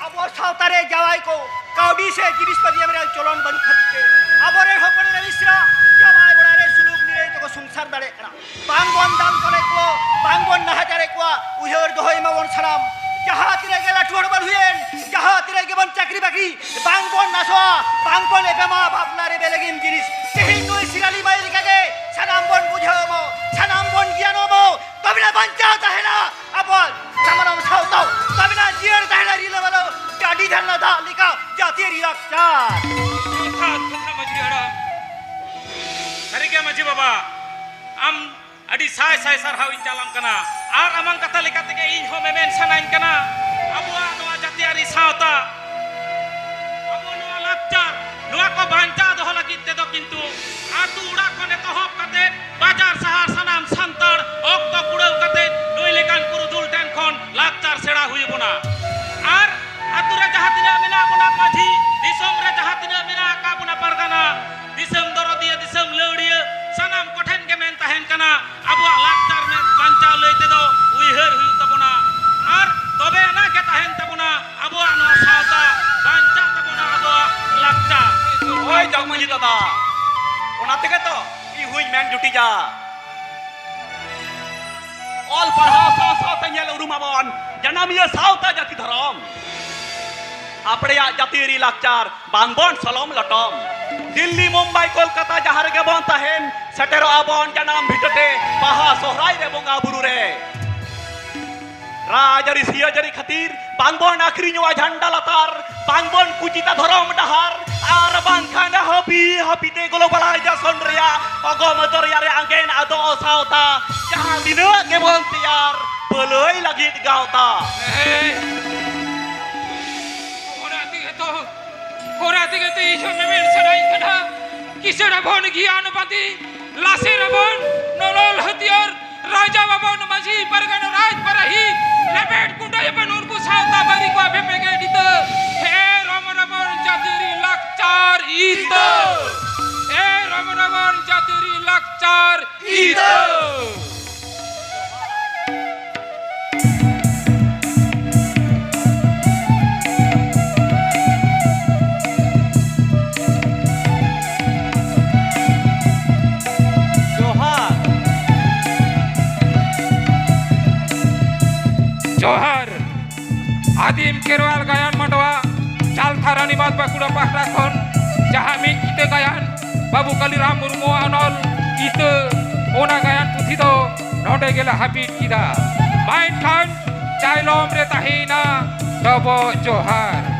ᱟᱵᱚ ᱥᱟᱶᱛᱟ ᱨᱮ ᱡᱟᱶᱟᱭ ᱠᱚ ᱠᱟᱹᱣᱰᱤ ᱥᱮ ᱡᱤᱱᱤᱥ ᱯᱟᱹᱛᱤ ᱮᱢ ᱨᱮᱭᱟᱜ ᱪᱚᱞᱚᱱ ᱵᱟᱹᱱᱩᱜ ᱠᱷᱟᱹᱛᱤᱨ ᱛᱮ ᱟᱵᱚᱨᱮᱱ ᱦᱚᱯᱚᱱ ᱮᱨᱟ ᱢᱤᱥᱨᱟ ᱡᱟᱶᱟᱭ ᱚᱲᱟᱜ ᱨᱮ ᱥᱩᱞᱩᱠ ᱱᱤᱨᱟᱹᱭ ᱛᱮᱠᱚ ᱥᱚᱝᱥᱟᱨ ᱫᱟᱲᱮᱭᱟᱜ ᱠᱟᱱᱟ᱾ ᱵᱟᱝ ᱵᱚᱱ ᱫᱟᱞ ᱛᱚᱞᱮᱫ ᱠᱚᱣᱟ, ᱵᱟᱝ ᱵᱚᱱ ᱱᱟᱦᱟᱪᱟᱨᱮᱫ ᱠᱚᱣᱟ᱾ ᱩᱭᱦᱟᱹᱨ ᱫᱚᱦᱚᱭ ᱢᱟᱵᱚᱱ ᱥᱟᱱᱟᱢ, ᱡᱟᱦᱟᱸ ᱛᱤᱱᱟᱹᱜ ᱜᱮ ᱞᱟᱹᱴᱩ ᱦᱚᱲ ᱵᱚᱱ ᱦᱩᱭᱮᱱ, ᱡᱟᱦᱟᱸ ᱛᱤᱱᱟᱹᱜ ᱜᱮᱵᱚᱱ ᱪᱟᱹᱠᱨᱤ ᱵᱟᱹᱠᱨᱤ, ᱵᱟᱝ ᱵᱚᱱ ᱱᱟᱥᱚᱜᱼᱟ, ᱵᱟᱝ ᱵᱚᱱ ᱮᱯᱮᱢᱟ ᱵᱟᱯᱞᱟ ᱨᱮ ᱵᱮᱞᱮᱜᱤᱢ ᱡᱤᱱᱤᱥ᱾ ᱛᱮᱦᱮᱧ ᱱᱩᱭ ᱥᱤᱨᱟᱹᱞᱤ ᱢᱟᱹᱭ ᱞᱮᱠᱟᱜᱮ ᱥᱟᱱᱟᱢ ᱵᱚᱱ ᱵᱩᱡᱷᱟᱹᱣ ᱢᱟ, ᱥᱟᱱᱟᱢ ᱵᱚᱱ ᱜᱮᱭᱟᱱᱚᱜ ᱢᱟ, ᱛᱚᱵᱮᱱᱟ ᱵᱟᱧᱪᱟᱣ ᱛᱟᱦᱮᱱᱟ ᱟᱵᱚᱣᱟᱜ ᱥᱟᱢᱟᱱᱚᱢ ᱥᱟᱶᱛᱟ, ᱛᱚᱵᱮᱱᱟ ᱡᱤᱭᱟᱹᱲ ᱛᱟᱦᱮᱱᱟ ᱨᱤᱞᱟᱹᱢᱟᱞᱚ ᱰᱟᱹᱰᱤ ᱡᱷᱟᱨᱱᱟ ᱫᱟᱜ ᱞᱮᱠᱟ ᱡᱟᱹᱛᱤᱭᱟᱹᱨᱤ ᱞᱟᱠᱪᱟᱨ᱾ ᱡᱚᱛᱷᱟᱛ ᱠᱟᱛᱷᱟ ᱢᱟᱹᱡᱷᱤ ᱦᱟᱲᱟᱢ᱾ ᱥᱟᱹᱨᱤᱜᱮ ᱢᱟᱹᱡᱷᱤ ᱵᱟᱵᱟ, ᱟᱢ ᱟᱹᱰᱤ ᱥᱟᱭ ᱥᱟᱭ ᱥᱟᱨᱦᱟᱣ ᱤᱧ ᱪᱟᱞᱟᱢ ᱠᱟᱱᱟ᱾ ᱟᱨ ᱟᱢᱟᱝ ᱠᱟᱛᱷᱟ ᱞᱮᱠᱟ ᱛᱮᱜᱮ ᱤᱧ ᱦᱚᱸ ᱢᱮᱢᱮᱱ ᱥᱟᱱᱟᱧ ᱠᱟᱱᱟ, ᱟᱵᱚᱣᱟᱜ ᱱᱚᱣᱟ ᱡᱟᱹᱛᱤᱭᱟᱹᱨᱤ ᱥᱟᱶᱛᱟ, ᱟᱵᱚ ᱱᱚᱣᱟ ᱞᱟᱠᱪᱟᱨ, ᱱᱚᱣᱟ ᱠᱚ ᱵᱟᱧᱪᱟᱣ ᱫᱚᱦᱚ ᱞᱟᱹᱜᱤᱫ ᱛᱮᱫᱚ ᱠᱤᱱᱛᱩ ᱟᱹᱛᱩ ᱚᱲᱟᱜ ᱠᱷᱚᱱ ᱮᱛᱚᱦᱚᱵ ᱠᱟᱛᱮ ᱵᱟᱡᱟᱨ ᱥᱟᱦᱟᱨ ᱥᱟᱱᱟᱢ ᱥᱟᱱᱛᱟᱲ ᱚᱠᱛᱚ ᱠᱩᱲᱟᱹᱣ ᱠᱟᱛᱮ ᱱᱩᱭ ᱞᱮᱠᱟᱱ ᱯᱩᱨᱩᱫᱷᱩᱞ ᱴᱷᱮᱱ ᱠᱷᱚᱱ ᱞᱟᱠᱪᱟᱨ ᱥᱮᱬᱟ ᱦᱩᱭ ᱟᱵᱚᱱᱟ᱾ ᱟᱨ ᱟᱹᱛᱩ ᱨᱮ ᱡᱟᱦᱟᱸ ᱛᱤᱱᱟᱹᱜ ᱢᱮᱱᱟᱜ ᱵᱚᱱᱟ ᱢᱟᱹᱡᱷᱤ, ᱫᱤᱥᱚᱢ ᱨᱮ ᱡᱟᱦᱟᱸ ᱛᱤᱱᱟᱹᱜ ᱢᱮᱱᱟᱜ ᱟᱠᱟᱫ ᱵᱚᱱᱟ ᱯᱟᱨᱜᱟᱱᱟ, ᱫᱤᱥᱚᱢ ᱫᱚᱨᱚᱫᱤᱭᱟᱹ, ᱫᱤᱥᱚᱢ ᱞᱟᱹᱣᱲᱤᱭᱟᱹ, ᱥᱟᱱᱟᱢ ᱠᱚᱴᱷᱮᱱ ᱜᱮ ᱢᱮᱱ ᱛᱟᱦᱮᱱ ᱠᱟᱱᱟ, ᱟᱵᱚᱣᱟᱜ ᱞᱟᱠᱪᱟᱨ ᱢᱮ-, ᱵᱟᱧᱪᱟᱣ ᱞᱟᱹᱭ ᱛᱮᱫᱚ ᱩᱭᱦᱟᱹᱨ ᱦᱩᱭᱩᱜ ᱛᱟᱵᱚᱱᱟ᱾ ᱟᱨ ᱛᱚᱵᱮ ᱟᱱᱟᱜ ᱜᱮ ᱛᱟᱦᱮᱱ ᱛᱟᱵᱚᱱᱟ ᱟᱵᱚᱣᱟᱜ ᱱᱚᱣᱟ ᱥᱟᱶᱛᱟ, ᱵᱟᱧᱪᱟᱜ ᱛᱟᱵᱚᱱᱟ ᱟᱵᱚᱣᱟᱜ ᱞᱟᱠᱪᱟᱨ᱾ ᱦᱳᱭ, ᱡᱚᱜᱽ ᱢᱟᱹᱡᱷᱤ ᱫᱟᱫᱟ, ᱚᱱᱟ ᱛᱮᱜᱮ ᱛᱚ ᱤᱧ ᱦᱚᱸᱧ ᱢᱮᱱ ᱡᱩᱴᱤᱡᱟ᱾ ᱚᱞ ᱯᱟᱲᱦᱟᱣ ᱥᱟᱶ ᱥᱟᱶᱛᱮ ᱧᱮᱞ ᱩᱨᱩᱢ ᱟᱵᱚᱱ ᱡᱟᱱᱟᱢᱤᱭᱟᱹ ᱥᱟᱶᱛᱟ ᱡᱟᱹᱛᱤ ᱫᱷᱚᱨᱚᱢ᱾ ᱟᱯᱲᱮᱭᱟᱜ ᱡᱟᱹᱛᱤᱭᱟᱹᱨᱤ ᱞᱟᱠᱪᱟᱨ ᱵᱟᱝ ᱵᱚᱱ ᱥᱚᱞᱚᱢ ᱞᱚᱴᱚᱢ᱾ ᱫᱤᱞᱞᱤ, ᱢᱩᱢᱵᱟᱭ, ᱠᱳᱞᱠᱟᱛᱟ ᱡᱟᱦᱟᱸ ᱨᱮᱜᱮ ᱵᱚᱱ ᱛᱟᱦᱮᱱ, ᱥᱮᱴᱮᱨᱚᱜᱼᱟ ᱵᱚᱱ ᱡᱟᱱᱟᱢ ᱵᱷᱤᱴᱟᱹ ᱛᱮ ᱵᱟᱦᱟ ᱥᱚᱦᱨᱟᱭ ᱨᱮ ᱵᱚᱸᱜᱟ ᱵᱩᱨᱩ ᱨᱮ᱾ ᱨᱟᱡᱽᱟᱹᱨᱤ ᱥᱤᱭᱟᱹᱡᱟᱹᱨᱤ ᱠᱷᱟᱹᱛᱤᱨ ᱵᱟᱝ ᱵᱚᱱ ᱟᱹᱠᱷᱨᱤᱧᱚᱜᱼᱟ ᱡᱷᱟᱱᱰᱟ ᱞᱟᱛᱟᱨ, ᱵᱟᱝ ᱵᱚᱱ ᱠᱩᱪᱤᱛᱟ ᱫᱷᱚᱨᱚᱢ ᱰᱟᱦᱟᱨ, ᱟᱨ ᱵᱟᱝᱠᱷᱟᱱ ᱦᱟᱹᱯᱤ ᱦᱟᱹᱯᱤ ᱛᱮ globalization ᱨᱮᱭᱟᱜ ᱚᱜᱚᱢ ᱫᱚᱨᱭᱟ ᱨᱮ ᱟᱸᱜᱮᱱ ᱟᱫᱚᱜ ᱥᱟᱶᱛᱟ᱾ ᱡᱟᱦᱟᱸ ᱛᱤᱱᱟᱹᱜ ᱜᱮᱵᱚᱱ ᱛᱮᱭᱟᱨ ᱵᱷᱟᱹᱞᱟᱹᱭ ᱞᱟᱹᱜᱤᱫ ᱜᱟᱶᱛᱟ᱾ ᱦᱮᱸ, ᱚᱱᱟ ᱛᱮᱜᱮ ᱛᱚ, ᱚᱱᱟ ᱛᱮᱜᱮ ᱛᱚ ᱤᱧ ᱦᱚᱸ ᱢᱮᱢᱮᱱ ᱥᱟᱱᱟᱧ ᱠᱟᱱᱟ, ᱠᱤᱥᱟᱹᱬ ᱟᱵᱚᱱ ᱜᱮᱭᱟᱱ ᱵᱟᱹᱫᱤ, ᱞᱟᱥᱮᱨ ᱟᱵᱚᱱ ᱱᱚᱱᱚᱞ ᱦᱟᱹᱛᱭᱟᱹᱨ, ᱨᱟᱡᱟ ᱵᱟᱵᱚᱱ ᱢᱟᱹᱡᱷᱤ ᱯᱟᱨᱜᱟᱱᱟ ᱨᱟᱡᱽ ᱯᱟᱨᱟᱦᱤ, ᱞᱮᱵᱮᱫ ᱜᱩᱸᱰᱟᱹᱭ ᱟᱵᱚᱱ ᱩᱱᱠᱩ ᱥᱟᱶᱛᱟ ᱵᱟᱹᱨᱤ ᱠᱚᱣᱟᱜ ᱵᱮᱯᱮ ᱜᱮ ᱰᱤᱛᱟᱹ᱾ ᱦᱮ ᱨᱚᱢᱚᱱ ᱟᱵᱚᱱ ᱡᱟᱹᱛᱤᱭᱟᱹᱨᱤ ᱞᱟᱠᱪᱟᱨ, ᱠᱷᱮᱨᱣᱟᱞ ᱜᱟᱭᱟᱱ ᱢᱟᱰᱣᱟ, ᱪᱟᱞᱛᱷᱟ ᱨᱟᱱᱤᱵᱟᱸᱫᱷ ᱵᱟᱸᱠᱩᱲᱟ ᱯᱟᱦᱴᱟ ᱠᱷᱚᱱ ᱡᱟᱦᱟᱸ ᱢᱤᱫ ᱠᱤᱛᱟᱹ ᱜᱟᱭᱟᱱ ᱵᱟᱹᱵᱩ ᱠᱟᱞᱤᱨᱟᱢ ᱢᱩᱨᱢᱩᱣᱟᱜ ᱚᱱᱚᱞ ᱤᱛᱟᱹ, ᱚᱱᱟ ᱜᱟᱭᱟᱱ ᱯᱩᱛᱷᱤ ᱫᱚ ᱱᱚᱰᱮ ᱜᱮᱞᱮ ᱦᱟᱹᱯᱤᱫ ᱠᱮᱫᱟ᱾ ᱢᱟ ᱮᱱᱠᱷᱟᱱ ᱪᱟᱭᱞᱚᱢ ᱨᱮ ᱛᱟᱦᱮᱸᱭᱮᱱᱟ ᱰᱚᱵᱚᱜ ᱡᱚᱦᱟᱨ᱾